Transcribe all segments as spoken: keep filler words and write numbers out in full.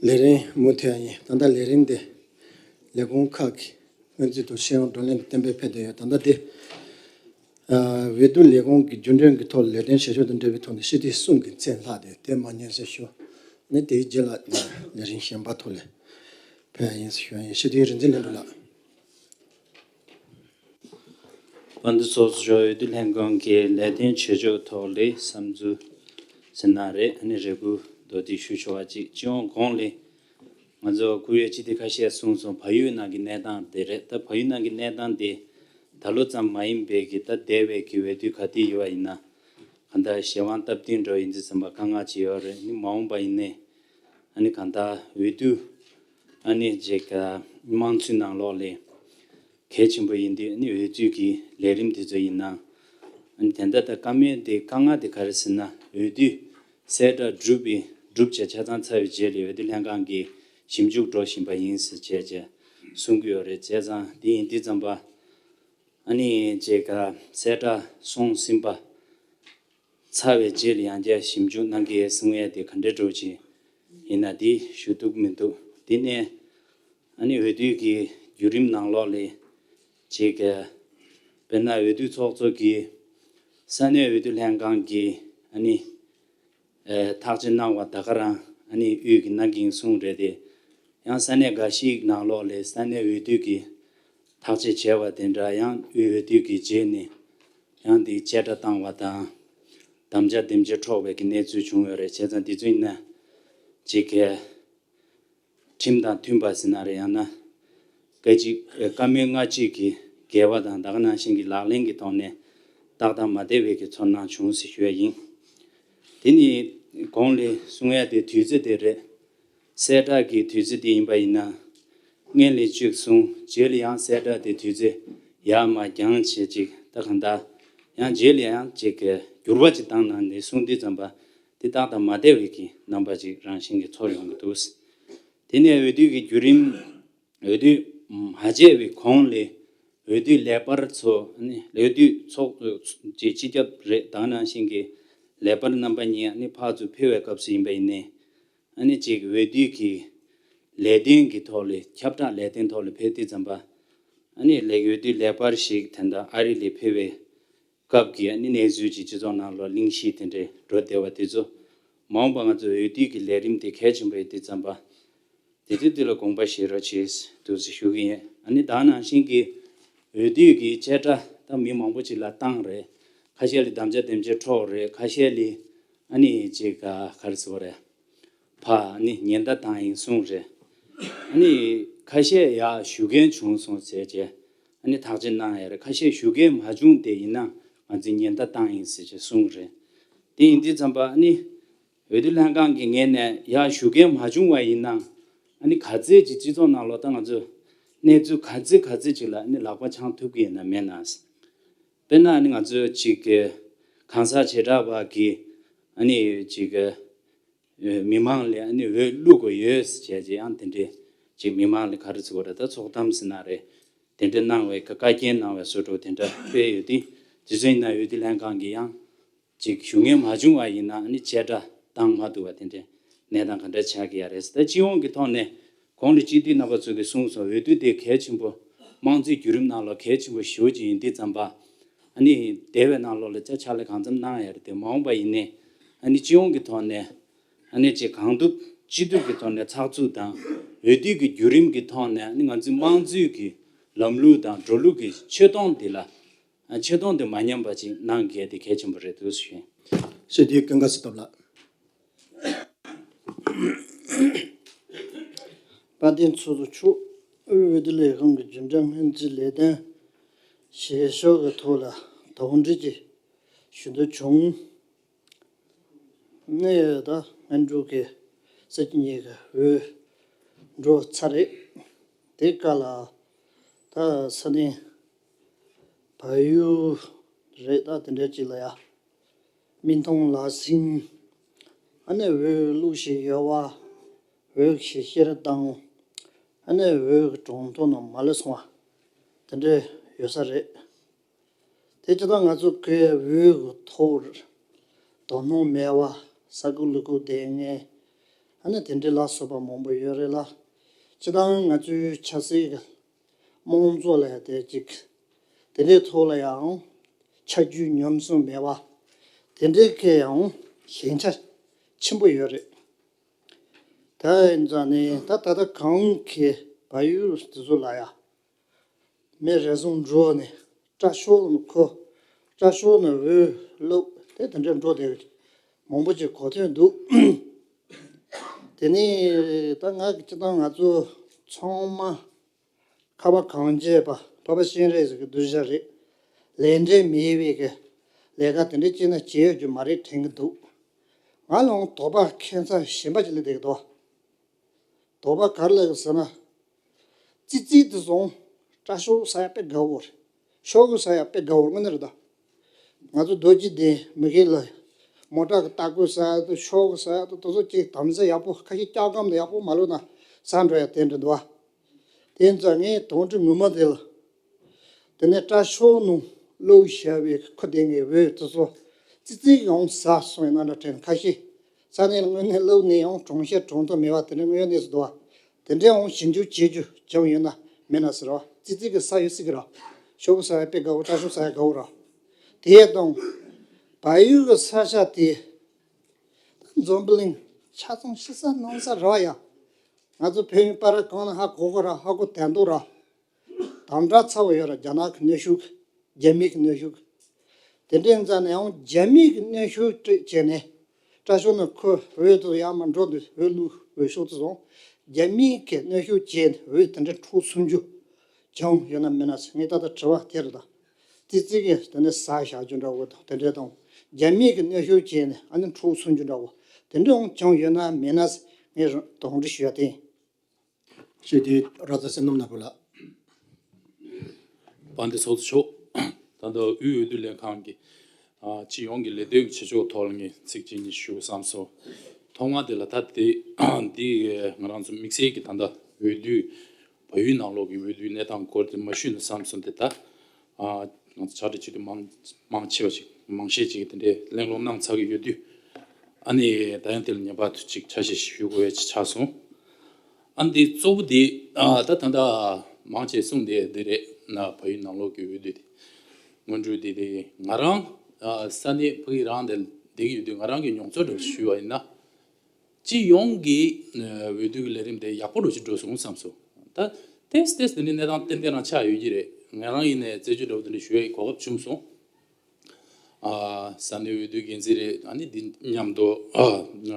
ལས་རིམ་མུ་མཐུད་ཡིན། ད་ལྟ་ལས་རིམ་འདི་ལས་ཁུངས་ཁག་གི་སྔོན་རྩིས་དང་ཤེས་ཡོན་བགྲོ་གླེང་གཏན་འབེབས་ཕེབས་བསྡད་ཡོད། ད་ལྟ་འདི་འོས་བསྡུ་ལས་ཁུངས་ཀྱི་རྒྱུན་གྲོན་གྱི་ཐོག་ལས་དོན་བྱེད་ཕྱོགས་དང་འབྲེལ་བའི་ཐོག་ནས་སྤྱི་འཐུས་གསུམ་གྱི་མཚན་ལྷག་སྟེ་དེ་མ་ཉན་ཟེར་ཞུ། ནི་དེའི་རྗེས་ལ་ལས་རིམ་གཞན་པ་ཐོག་ལ་ཕེབས་ཡིན་ཟེར་ཞུ་ཡིན། སྤྱི་འཐུས་རིག་འཛིན་ལྷུན་གྲུབ་ལགས། དཔལ་ལྡན་ཚོགས་གཙོ་མཆོག་འོས་བསྡུ་ལྷན་ཁང་གི་ལས་དོན་བྱེད་ཕྱོགས་ཐོག་ལས་བསམ་ཚུལ་ཟེར་ན་རེད། ཨ་ནི་རེ་སྐུལ་མདོར་བསྡུས་ཞུ་ཆོག་པ་ཅིག་སྤྱི་ཡོངས་གོང་ལས་ང་ཚོ་སྐུ་ཡོད་སྤྱི་འཐུས་ཁ་ཤས་གསུངས་སོང་། བལ་ཡུལ་ནང་གི་གནས་སྟངས་དེ་རེད། ད་བལ་ཡུལ་ནང་གི་གནས་སྟངས་དེ་ད་ལོ་ཙམ་མ་ཡིན་པའི་གི་ད་འདས་པའི་གི་འོས་བསྡུ་ག་དུས་ཡོད་པ་ཡིན་ན་གང་ལྟར་གཞན་དབང་སྟབས་བསྟུན་འགྲོ་ཡིན་དུས་ཙམ་པ་དཀའ་ངལ་ཅིག་ཡོད་རེད། ནི་མ་འོངས་པ་ཡིན་ནའི་ཨ་ནི་གང་ལྟར་འོས་བསྡུ་ཨ་ནི་ཅིག་དམངས་གཙོའི་ནང་ལོགས་ལས་གལ་ཆེན་པོ་ཡིན་དུས་ཨ་ནི་འོས་བསྡུ་གི་ལས་རིམ་དེ་ཚོ་ཡིན་ན་ཨ་ནི་དེ་འདྲ་ད་བཀའ་མོལ་དེ་དཀའ་ངལ་དེ་ག་རེ་ཟེར་ན། འོས་བསྡུ་གསལ་བསྒྲགས་གྲུབ་པའི་གྲུབ་ཆ་ཆ་ཚང་ཚར་བའི་རྗེས་ལ་འོས་བསྡུ་ལྷན་ཁང་གིས་ཞིབ་འཇུག་འགྲོ་བཞིན་པ་ཡིན་ཟེར་བྱས་བྱས་གསུང་གི་ཡོད་རེད། བྱས་ཙང་དེ་ཡིན་དུས་ཙམ་པ་ཨ་ནི་ཅིག་གསལ་བསྒྲགས་སོང་ཟིན་པ་ཚར་བའི་རྗེས་ལ་ཡང་བསྐྱར་ཞིབ་འཇུག་གནང་གི་ཡོད་གསུང་ཡས་དེ་ག་འདྲ་འགྲོ་ཅིག་ཡིན་ན་དེ་ཞུ་ཐུབ་མི་འདུག་དེ་ནས་ཨ་ནི་འོས་བསྡུ་གི་བརྒྱུད་རིམ་ནང་ལོགས་ལས་ཅིག་དཔེར་ན་འོས་བསྡུ་ཚོགས་གཙོ་གིས་ས་གནས་འོས་བསྡུ་ལྷན་ཁང་གི་ཨ་ནི་ཐག་གཅོད་གནང་བ་ད་ག་རང་ཨ་ནི་དབུས་ཀྱི་གནང་གི་ཡིན་གསུངས་རེད་དེ། ཡང་ས་གནས་འགའ་ཞིག་ནང་ལོགས་ལས་ས་གནས་འོས་བསྡུ་གི་ཐག་གཅོད་བྱས་པ་དེ་འདྲ་ཡང་དབུས་འོས་བསྡུ་གི་རྗེས་ནས་ཡང་དེ་བཅད་ཁྲ་བཏང་བ་དང་དམ་བཅའ་དེམ་ཅིག་འཕྲོག་པའི་གི་གནས་ཚུལ་བྱུང་ཡོད་རེད། བྱས་ཙང་དེ་ཚོ་ཡིན་ན་ཅིག་གི་ཁྲིམས་དང་མཐུན་པ་ཟེར་ན་རེད། ཡང་ན་སྐད་ཅིག་བཀའ་མོལ་སྔ་ཕྱི་གི་འགལ་བ་དང་ད་ག་ནང་བཞིན་གྱི་ལག་ལེན་གྱི་ཐོག་ནས་ཏག་ཏག་མ་བསྡད་པའི་གི་ཚོར་སྣང་བྱུང་ཟེར་ཞུ་ཡ་ཡིན། དེ་ནི་གོང་ལས་གསུང་ཡ་དེ་དུས་ཚོད་དེ་རེད། གསལ་བསྒྲགས་ཀྱི་དུས་ཚོད་དེ་ཡིན་པ་ཡིན་ན་སྔོན་ལས་གཅིག་གསུང་རྗེས་ལ་ཡང་གསལ་བསྒྲགས་དེ་དུས་ཚོད་ཡར་མར་འགྱངས་བྱས་ཅིག་ད་གང་ལྟར་ཡང་རྗེས་ལ་ཡང་ཅིག་གི་འགྱུར་བ་ཅིག་བཏང་གནང་ནས་གསུང་དུས་ཙམ་པ་དེ་ཏག་ཏག་མ་བསྡད་པའི་གི་རྣམ་པ་ཅིག་རང་བཞིན་གྱི་ཚོར་ཡོང་གི་འདུག་དེ་ནས་འོས་བསྡུ་གི་བརྒྱུད་རིམ་འོས་བསྡུ་མ་བྱས་པའི་གོང་ལས་འོས་བསྡུ་ལས་པར་ཚོ་ནི་འོས་བསྡུ་ཚོགས་ཀྱི་སྤྱི་ཁྱབ་རེད། ད་ག་ནང་བཞིན་གྱི་ལས་པར་རྣམ་པ་གཉིས་ནི་ཕར་ཚུར་ཕུལ་བའི་སྐབས་སུ་ཡིན་པ་ཡིན་ནའི་ཨ་ནི་ཅིག་འོས་བསྡུ་གི་ལས་དོན་གྱི་ཐོག་ལས་ཁྱབ་བསྒྲགས་ལས་དོན་ཐོག་ལས་ཕེབས་དུས་ཙམ་པ་ཨ་ནི་ལས་འོས་བསྡུ་ལས་པར་ཞིག་དེ་འདྲ་ཨ་རི་ལས་ཕེབས་པའི་སྐབས་ཀྱི་ཨ་ནི་གནས་ཚུལ་ཅིག་སྤྱི་ཚོགས་ནང་ལ་གླེང་གཞི་དེ་འདྲའི་འགྲོ་བསྡད་པ་དེ་ཚོ་མ་འོངས་པ་ང་ཚོ་འོས་བསྡུ་གི་ལས་རིམ་དེ་གལ་ཆེན་པོ་ཡིན་དུས་ཙམ་པ་དེ་དུས་དེ་ལ་དགོངས་པ་བཞེས་རོགས་བྱེད་འདུག་ཟེར་ཞུ་གི་ཡིན། ཨ་ནི་ད་ནང་བཞིན་གྱི་འོས་བསྡུ་གི་བཅད་ཁྲ་ད་མི་མང་པོ་ཅིག་ལ་བཏང་རེད། ཁ་ཤས་ལ་དམ་བཅའ་དེམ་ཅིག་འཕྲོག་རེད། ཁ་ཤས་ལ་ཨ་ནི་ཅིག་ག་ག་རེ་ཟེར་བ་རེད། ཕར་ནི་ཉེན་བརྡ་བཏང་ཡིན་གསུངས་རེད། ཨ་ནི་ཁ་ཤས་ཡ་ཞུ་མཁན་བྱུང་སོང་ཟེར་བྱས་ཨ་ནི་ཐག་གཅོད་གནང་ཡ་རེད། ཁ་ཤས་ཞུ་མཁན་མ་བྱུང་དེ་ཡིན་ན་ང་ཚོས་ཉེན་བརྡ་བཏང་ཡིན་ཟེར་བྱས་གསུངས་རེད། དེ་ཡིན་དུས་ཙམ་པ་ཨ་ནི་འོས་བསྡུ་ལྷན་ཁང་གི་ངོས་ནས་ཡ་ཞུ་མཁན་མ་བྱུང་བ་ཡིན་ན་ཨ་ནི་ག་ཚད་ཅིག་སྤྱི་ཚོགས་ནང་ལོགས་ད་ང་ཚོས་གནས་ཚུལ་ག་ཚད་ག་ཚད་ཅིག་ལ་ཨ་ནི་ལག་པ་འཆང་ཐུབ་ཀྱི་ཡིན་ན་མེད་ན། དཔེར་ན་ཨ་ནི་ང་ཚོས་ཅིག་གི་གང་ཟག་བྱེ་བྲག་པ་གི་ཨ་ནི་ཅིག་གི་མི་མང་ལ་ཨ་ནི་འོས་བླུག་དགོས་ཡོད་ཟེར་བྱས་ཅིག་ཡང་དེ་འདྲས་ཅིག་མི་མང་ལ་ག་རེ་ཟེར་དགོས་རེད། ད་ཚོགས་གཏམ་ཟེར་ན་རེད། དེ་འདྲས་གནང་བའི་བཀའ་བཀའ་རྒྱ་གནང་བའི་བཟོ་འདྲ་དེ་འདྲ་སྤེལ་ཡོད་དུས་དེ་ཚོ་ཡིན་ན་འོས་བསྡུ་ལྷན་ཁང་གིས་ཡང་ཅིག་ཞུ་མཁན་མ་བྱུང་བ་ཡིན་ན་ཨ་ནི་བཅད་ཁྲ་བཏང་མ་ཐུབ་པ་དེ་འདྲས་གནས་སྟངས་ག་འདྲ་ཆགས་ཀྱི་ཡ་རེད་ཟེར། ད་སྤྱི་ཡོངས་ཀྱི་ཐོག་ནས་གོང་ལ་སྤྱི་འཐུས་རྣམ་པ་ཚོ་གིས་གསུངས་སོང་། འོས་བསྡུ་དེ་གལ་ཆེན་པོ་དམངས་གཙོའི་བརྒྱུད་རིམ་ནང་ལ་གལ་ཆེན་པོ་ཞེ་པོ་ཅིག་ཡིན་དུས་ཙམ་པ་ཨ་ནི་འདས་པའི་ནང་ལོགས་ལ་ཅིག་ཕྱག་ལས་གང་འཚམ་གནང་ཡ་རེད་དེ་མ་འོངས་པ་ཡིན་ནའི་ཨ་ནི་སྤྱི་ཡོངས་ཀྱི་ཐོག་ནས་ཨ་ནི་ཅིག་གང་ཐུབ་ཅི་ཐུབ་ཀྱི་ཐོག་ནས་ཚགས་ཚུད་དང་འོས་བསྡུ་གི་བརྒྱུད་རིམ་གྱི་ཐོག་ནས་ཨ་ནི་ང་ཚོའི་དམངས་གཙོའི་གི་ལམ་ལུགས་དང་འགྲོ་ལུགས་ཀྱི་ཆོད་སྟངས་འདི་ལ་ཆོད་སྟངས་འདི་མ་ཉམས་པ་ཅིག་གནང་དགོས་དེ་གལ་ཆེན་པོ་རེད་འདུག་ཞུ། སྤྱི་འཐུས་ཀུན་དགའ་བསོད་སྟོབས་ལགས། དཔལ་ལྡན་ཚོགས་གཙོ་མཆོག་དབུས་འོས་བསྡུ་ལས་ཁང་གི་རྒྱུན་ལས་སྔོན་རྩིས་ལས་དོན་བྱེད་ཕྱོགས་ཀྱི་ཐོག་ལ་དོགས་འདྲི་ཅིག་ཞུ་འདོད་བྱུང་། ནས་ད་སྔོན་འགྲོ་གི་སྲིད་སྤྱི་གཉིས་ཀྱི་འོས་འགྲོ་ཚར་རེད། དེ་ག་ལ་ད་ས་གནས་བལ་ཡུལ་རེད། ད་དེ་འདྲ་ཅིག་ལ་ཡ་མི་མཐོང་ལག་ཟིན། ཨ་ནི་འོས་བླུགས་བཞིན་ཡོད་པ། འོས་ཀྱི་བཤེར་བཏང་། ཨ་ནི་འོས་ཀྱི་གྲངས་ཐོ་རྣམས་མ་ལུས་སོང་བ་དེ་འདྲ་ཡོད་ས་རེད། དེ་ཅི་ལྟར་ང་ཚོ་གི་འོས་ཀྱི་ཐོག་དོ་སྣང་མེད་པ། ས་ཁུག་ལུག་ཁུག་བསྡད་མཁན། ཨ་ནི་དེ་འདྲའི་ལ་སོགས་པ་མང་པོ་ཡོད་རེད་ལ། སྤྱིར་བཏང་ང་ཚོའི་ཆབ་སྲིད་ཀྱི་དམངས་གཙོ་ལ་ཡང་དེ་གཅིག་དེ་འདྲའི་ཐོག་ལ་ཡང་ཆ་རྒྱུས་ཉམས་སུ་མེད་པ་དེ་འདྲའི་གི་ཡང་ཞན་ཆ་ཆེན་པོ་ཡོད་རེད། ད་ཡིན་ཙང་ནི་ད་ད་ལྟ་གང་གི་བལ་ཡུལ་དེ་ཚོ་ལ་ཡང་མི་རེ་ཟུང་འགྲོ་ནས་སྐྲ་ཤོག་ནི་ཁུར། སྐྲ་ཤོག་ནི་འོས་བླུགས་དེ་དེ་འདྲ་འགྲོ་བསྡད་མང་པོ་ཅིག་གོ་ཐོས་འདུག་དེ་ནས་ད་ང་གི་སྤྱིར་བཏང་ང་ཚོ་ཚང་མ་ཁ་བ་གངས་ཅན་པ་འཕགས་པ་སྤྱན་རས་གཟིགས་ཀྱི་གདུལ་བྱ་རེད། ལས་འབྲས་མེད་པའི་གི་ལས་ཀ་དེ་འདྲ་བྱས་ན་བྱེད་ཡོད་རྒྱུ་མ་རེད་དྲན་གྱི་འདུག་ང་ལའང་དོགས་པ་ཁྱད་མཚར་གཞན་པ་ཅིག་སླེབས་བསྡད་ཀྱི་འདུག་དོགས་པ་ག་རེ་ལབ་ཀྱི་ཟེར་ན། ཙི་ཙི་དེ་བཟུང་སྐྲ་ཤོག་ཟ་ཡ་དཔེ་དགའ་བོ་རེད། ཤོག་གུ་ཟ་ཡ་དཔེ་དགའ་བོ་རེད། དངོས་གནས་རེད་ད། ང་ཚོ་རྡོ་རྗེ་གདན་མི་གེ་ལ་མོ་ཊ་གི་ལྟག་གོས་ཟ་ཡ་དང་ཤོག་གུ་ཟ་ཡ་དང་དེ་ཚོ་ཅིག་དམ་ཟ་ཡག་པོ་ཁ་ཤས་སྐྱག་སྒམ་དང་ཡག་པོ་མ་བླུགས་ན་ཟ་འགྲོ་ཡ་དེ་འདྲ་འདུག་ཨ། དེ་ཚོ་ངས་དོན་དུ་ངོ་མ་དེ་ལ། དེ་ནས་སྐྲ་ཤོག་ནང་བླུགས་བཞག་པའི་ཁུ་དེ་ངའི་འོད་དེ་ཚོ་ཙི་ཙི་ཡང་ཟ་སོང་ཡིན་ན་འདྲ་དྲན། ཁ་ཤས་ས་གནས་ལ་དངོས་གནས་བླུགས་ནས་ཡང་གྲོང་ཤེས་གྲོང་ཐོག་མེད་པ་དེ་འདྲ་དངོས་གནས་སུ་འདུག་བ། དེ་འདྲའི་ཡང་ཞིབ་འཇུག་བྱེད་རྒྱུ་བྱུང་ཡོད་ན་མེད་ན་ཟེར་བ། ཙི་ཙི་གི་ས་ཡོད་སྲིད་ཀྱི་ར། ཤོག་གུ་ས་ཡ་དཔེ་དགའ་བོ་སྐྲ་ཤོག་ས་ཡ་དགའ་བོ་ར། དེ་དང་། བལ་ཡུལ་གྱི་ས་ཆ་དེ། འཛམ་བུ་གླིང་ཆ་ཚང་ཕྱི་ས་ནང་ས་ར་ཡ། ང་ཚོ་བོད་མི་པར་གང་ན་ཧ་གོ་གོ་ར་ཧ་གོ་དན་དོ་ར། དམ་དྲག་ཚ་བོ་ཡོད་ར། རྒྱ་ནག་གི་གནོན་ཤུགས། རྒྱ་མི་གི་གནོན་ཤུགས། དེ་འདྲའི་ཙང་ནས་ཡང་རྒྱ་མི་གི་གནོན་ཤུགས་སྤྲད་བྱས་ནས། སྐྲ་ཤོག་ནི་ཁོ་འོད་དུ་ཡར་མར་འགྲོ་འདུག་འོད་བླུགས་འོད་ཤོག་ཏུ་སོང་། རྒྱ་མི་གི་གནོན་ཤུགས་བྱས་ནས་འོད་དེ་འདྲ་འཕྲོ་སུམ་ཅུ་བྱུང་ཡོད་ན་མེད་ན་ཟེར་ངས་ད་ལྟ་དྲི་བ་དེ་རེད་ད། ཙི་ཙི་གི་དེ་ནས་ཟ་བཞག་རྒྱུ་འདྲ་བོ་དང་དེ་འདྲ་དང་། རྒྱ་མི་གི་གནོན་ཤུགས་བྱས་ནས་ཨ་ནི་འཕྲོ་སུམ་ཅུ་འདྲ་བོ་དེ་འདྲ་འོང་བྱུང་ཡོད་ན་མེད་ན་ཟེར་ངས་དོགས་འདྲི་ཞུ་ཡ་དེ་ཡིན། ཞེས་དེ་ར་ཙ་བསོད་ནམས་ནག་པོ་ལགས། དཔལ་ལྡན་ཚོགས་གཙོ་མཆོག་ད་ལྟ་དབུས་འོས་བསྡུ་ལྷན་ཁང་གི་ཨ་སྤྱི་ཡོངས་ཀྱི་ལས་དོན་གྱི་བྱེད་ཕྱོགས་ཐོག་ལ་ངས་ཚིག་གཅིག་གཉིས་ཞུ་བསམ་སོང་། ཐོག་མ་དེ་ལ་ད་དེ་འདི་ང་རང་ཚོ་དམིགས་བསལ་གྱི་ད་ལྟ་འོས་བསྡུ་བལ་ཡུལ་ནང་ལོགས་ཀྱི་འོས་བསྡུའི་གནས་སྟངས་སྐོར་དེ་མ་ཞུས་ན་བསམ་སོང་། དེ་ད་ཨ་ང་ཚོ་ཕྱག་བྲིས་བྱེད་དུས་མང་མང་ཆེ་བ་ཞིག་མང་ཤས་ཅིག་གིས་དེ་འདྲའི་གླེང་སློང་གནང་ཚར་གྱི་ཡོད་དུས། ཨ་ནི་ད་ཡང་དེ་ལ་ངེས་པར་དུ་ཅིག་ཆ་ཤས་ཤིག་ཞུ་དགོས་ཡ་ཅིག་ཆགས་སོང་། ཨ་ནི་གཙོ་བོ་དེ་ཨ་ད་ད་ལྟ་མང་ཆེ་གསུངས་བསྡད་དེ་རེད་ན། བལ་ཡུལ་ནང་ལོགས་ཀྱི་འོས་བསྡུ་དེ་སྔོན་འགྲོ་དེ་དེ་ང་རང་ཨ་ས་གནས་ཕ་གི་རང་དེ་བསྡད་ཀྱི་ཡོད་དུས་ང་རང་གི་མྱོང་ཚོར་འདྲ་ཞུས་པ་ཡིན་ན། སྤྱི་ཡོངས་ཀྱི་ཨ་འོས་བསྡུ་གི་ལས་རིམ་དེ་ཡག་པོ་འདྲ་ཞིག་འགྲོ་སོང་བསམ་སོང་། ད་ཏེས་ཏེས་དེ་འདྲའི་གནས་སྟངས་ཏན་ཏན་རང་ཆགས་ཡོད་ཀྱི་རེད། ང་རང་ཡིན་ནའི་རྩད་གཅོད་འདྲ་བོ་དེ་འདྲ་ཞུ་ཡའི་གོ་སྐབས་བྱུང་སོང་། ཨ་ས་གནས་འོས་བསྡུ་འགན་འཛིན་རེད། ཨ་ནི་འདི་མཉམ་དུ་ཨ་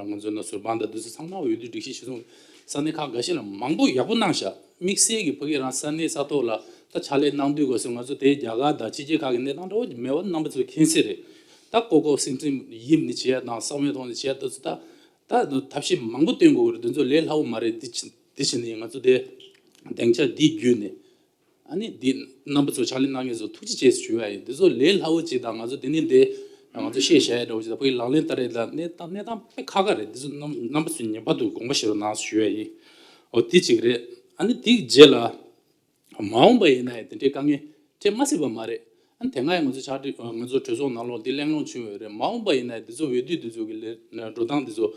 ང་ཚོ་ན་ཟུར་དཔང་དང་འདི་ཚོ་ཚང་མ་འོས་བསྡུ་སྒྲིག་གཞི་གཞིར་བཟུང་ས་གནས་ཁག་འགའ་ཤས་ལ་མང་པོ་ཡག་པོ་གནང་ཤག་དམིགས་བསལ་གྱི་ཕ་གི་རང་ས་གནས་ས་ཐོག་ལ་ད་ཕྱག་ལས་གནང་དུས་སྐབས་སུ་ང་ཚོ་དེ་རྒྱ་གར་དང་ཕྱི་རྒྱལ་ཁག་གི་གནས་སྟངས་འདྲ་བོ་མེད་པ་རྣམ་པ་ཚོས་མཁྱེན་གསལ་རེད། ད་ཀོ་ཀོ་སིམ་སིམ་ཡིབ་ནས་བྱེད་ཡ་དང་བསམ་བློའི་ཐོག་ནས་བྱེད་ཡ་དེ་ཚོ་ད་ད་ཐབས་ཤེས་མང་པོ་བཏོན་དགོས་ཀྱི་རེད། འདི་ཚོ་ལས་སླ་བོ་མ་རེད། འདི་ཕྱི་འདི་ཕྱི་ནས་ང་ཚོ་དེ་སྡིངས་ཆ་འདི་བརྒྱུད་ནས། ཨ་ནི་འདི་རྣམ་པ་ཚོ་ཕྱག་ལས་གནང་མཁན་ཚོ་ཐུགས་རྗེ་ཆེ་ཞུ་ཡ་ཡིན། འདི་ཚོ་ལས་སླ་བོ་ཅིག་དང་ང་ཚོ་འདི་ནས་འདི་ང་ཚོ་བཤད་བཞག་ཡ་འདྲ་བོ་ཅིག་དང་ཕ་གི་ལག་ལེན་བསྟར་ཡ་ལ་གནས་སྟངས་གནས་སྟངས་དཔེ་ཁག་ཁག་རེད། འདི་ཚོ་རྣམ་རྣམ་པ་ཚོས་ངེས་པར་དུ་དགོངས་པ་བཞེས་རོགས་གནང་ཞུ་ཡ་ཡིན། འོ་དེ་གཅིག་རེད། ཨ་ནི་དེའི་རྗེས་ལ་མ་འོངས་པ་ཡིན་ན་ཡང་དེ་འདྲའི་དཀའ་ངལ་འཕྲད་མ་སྲིད་པ་མ་རེད། ཨ་ནི་དེ་སྔ་ཡང་ང་ཚོ་ཕྱག་བྲིས་ང་ཚོ་གྲོས་ཚོགས་ནང་ལོགས་འདི་གླེང་སློང་བྱུང་ཡོད་རེད། མ་འོངས་པ་ཡིན་ན་ཡང་འདི་ཚོ་འོས་བསྡུ་འདི་ཚོ་གི་ལས་འགྲོ་སྟངས་འདི་ཚོ་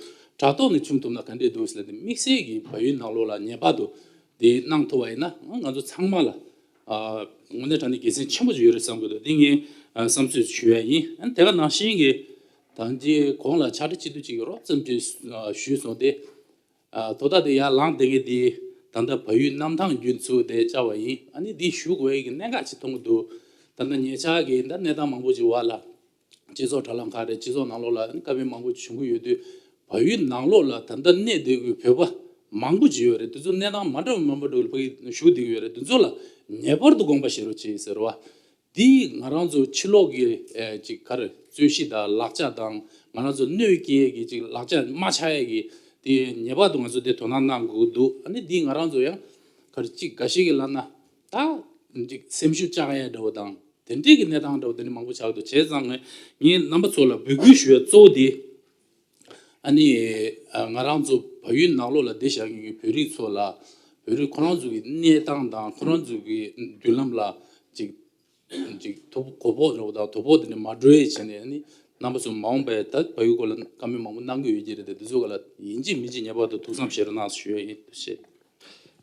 དྲ་ཐོག་ནས་བྱུང་ཐུབ་ན་ག་འདྲས་འདུག་ཟེར་ལ། དེ་དམིགས་བསལ་གྱི་བལ་ཡུལ་ནང་ལོགས་ལ་ངེས་པར་དུ་དེ་གནང་ཐུབ་པ་ཡིན་ན་ང་ཚོ་ཚང་མ་ལ་ཨ་དངོས་གནས་དྲང་གནས་དགེ་མཚན་ཆེན་པོ་ཞིག་ཡོད་རེད་བསམ་གྱི་འདུག་དེ་ངས་ཨ་བསམ་ཚུལ་ཞུ་ཡ་ཡིན། ཨ་ནི་དེ་ག་ནང་བཞིན་གྱི་ད་ལྟའི་གོང་ལ་ཕྱག་བྲིས་སྤྱི་འཐུས་གཅིག་གིས་རོབ་ཙམ་ཅིག་ཨ་ཞུས་སོང་སྟེ། ཨ་དོ་བདག་དེ་ཡར་ལངས་བསྡད་མཁན་དེ་ད་ལྟ་བལ་ཡུལ་གནམ་ཐང་རྒྱུན་ཚུགས་དེ་བཅར་བ་ཡིན། ཨ་ནི་འདི་ཞུ་དགོས་ཡས་ཀྱི་གནད་འགག་ཅིག་མཐོང་གི་འདུག་ད་ལྟ་ཉེ་ཆར་གྱི་ད་གནས་སྟངས་མང་པོ་ཅིག་བར་ལ་སྤྱི་ཚོགས་དྲ་ལམ་ཁག་རེད། སྤྱི་ཚོགས་ནང་ལོགས་ལ་ཨ་ནི་བཀའ་མོལ་མང་པོ་བྱུང་གི་ཡོད་དུས། བལ་ཡུལ་ནང་ལོགས་ལ་ད་ལྟ་གནས་བསྡད་ཡོད་བོད་པ་མང་པོ་ཅིག་ཡོད་རེད། དེ་ཚོ་གནས་སྟངས་མ་འདྲ་བ་མང་པོ་འདྲ་བོ་ལ་ཕ་གི་བཞུགས་བསྡད་ཀྱི་ཡོད་རེད། དེ་ཚོ་ལ་ངེས་པར་དུ་དགོངས་པ་བཞེས་རོགས་བྱེད་ཟེར་བ། འདི་ང་རང་ཚོ་ཕྱི་ལོགས་ཀྱི་ཨེ་ཅིག་ག་རེ་རྩོད་གཞི་དང་ལག་ཆ་དང་ང་རང་ཚོ་གནོད་སྐྱེལ་གྱི་ཅིག་ལག་ཆ་མ་ཆགས་ཡས་ཀྱི་དེ་ངེས་པར་དུ་ང་ཚོ་དེ་དོ་སྣང་གནང་དགོས་ཀྱི་འདུག་ཨ་ནི་འདི་ང་རང་ཚོ་ཡང་ག་རེ་ཅིག་འགའ་ཞིག་གིས་ལབ་ན་ད་ཅིག་སེམས་ཤུགས་བཅག་ཡས་འདྲ་བོ་དང་དེ་འདྲས་ཀྱི་གནས་སྟངས་འདྲ་བོ་དེ་འདྲས་མང་པོ་ཆགས་འདུག་བྱས་ཙང་ངས་ངས་རྣམ་པ་ཚོ་ལ་འབོད་སྐུལ་ཞུ་ཡ་གཙོ་བོ་དེ། ཨ་ནི་ཨ་ང་རང་ཚོ་བལ་ཡུལ་ནང་ལོགས་ལ་བསྡད་བཞག་མཁན་གྱི་བོད་རིགས་ཚོ་ལ་བོད་རིགས་ཁོ་རང་ཚོ་གི་གནས་སྟངས་དང་ཁོ་རང་ཚོ་གི་མདུན་ལམ་ལ་ཅིག་ཅིག་དོ་གོ་ཕོག་འདྲ་བོ་དང་དོ་ཕོག་དེ་འདྲ་མ་འགྲོ་ཡས་བྱས་ནས་ཨ་ནི་ རྣམ་པ་ཚོ་མ་འོངས་པའི་ད་བལ་ཡུལ་སྐོར་ལ་བཀའ་མོལ་མང་པོ་གནང་གི་ཡོད་ཀྱི་རེད་དེ། འདི་ཚོ་ག་ལ་ཡིན་གཅིག་མིན་གཅིག་ངེས་པར་དུ་ཐུགས་བསམ་བཞེས་རོགས་གནང་ཞུ་ཡ་ཡིན། ཐུགས་རྗེ་ཆེ།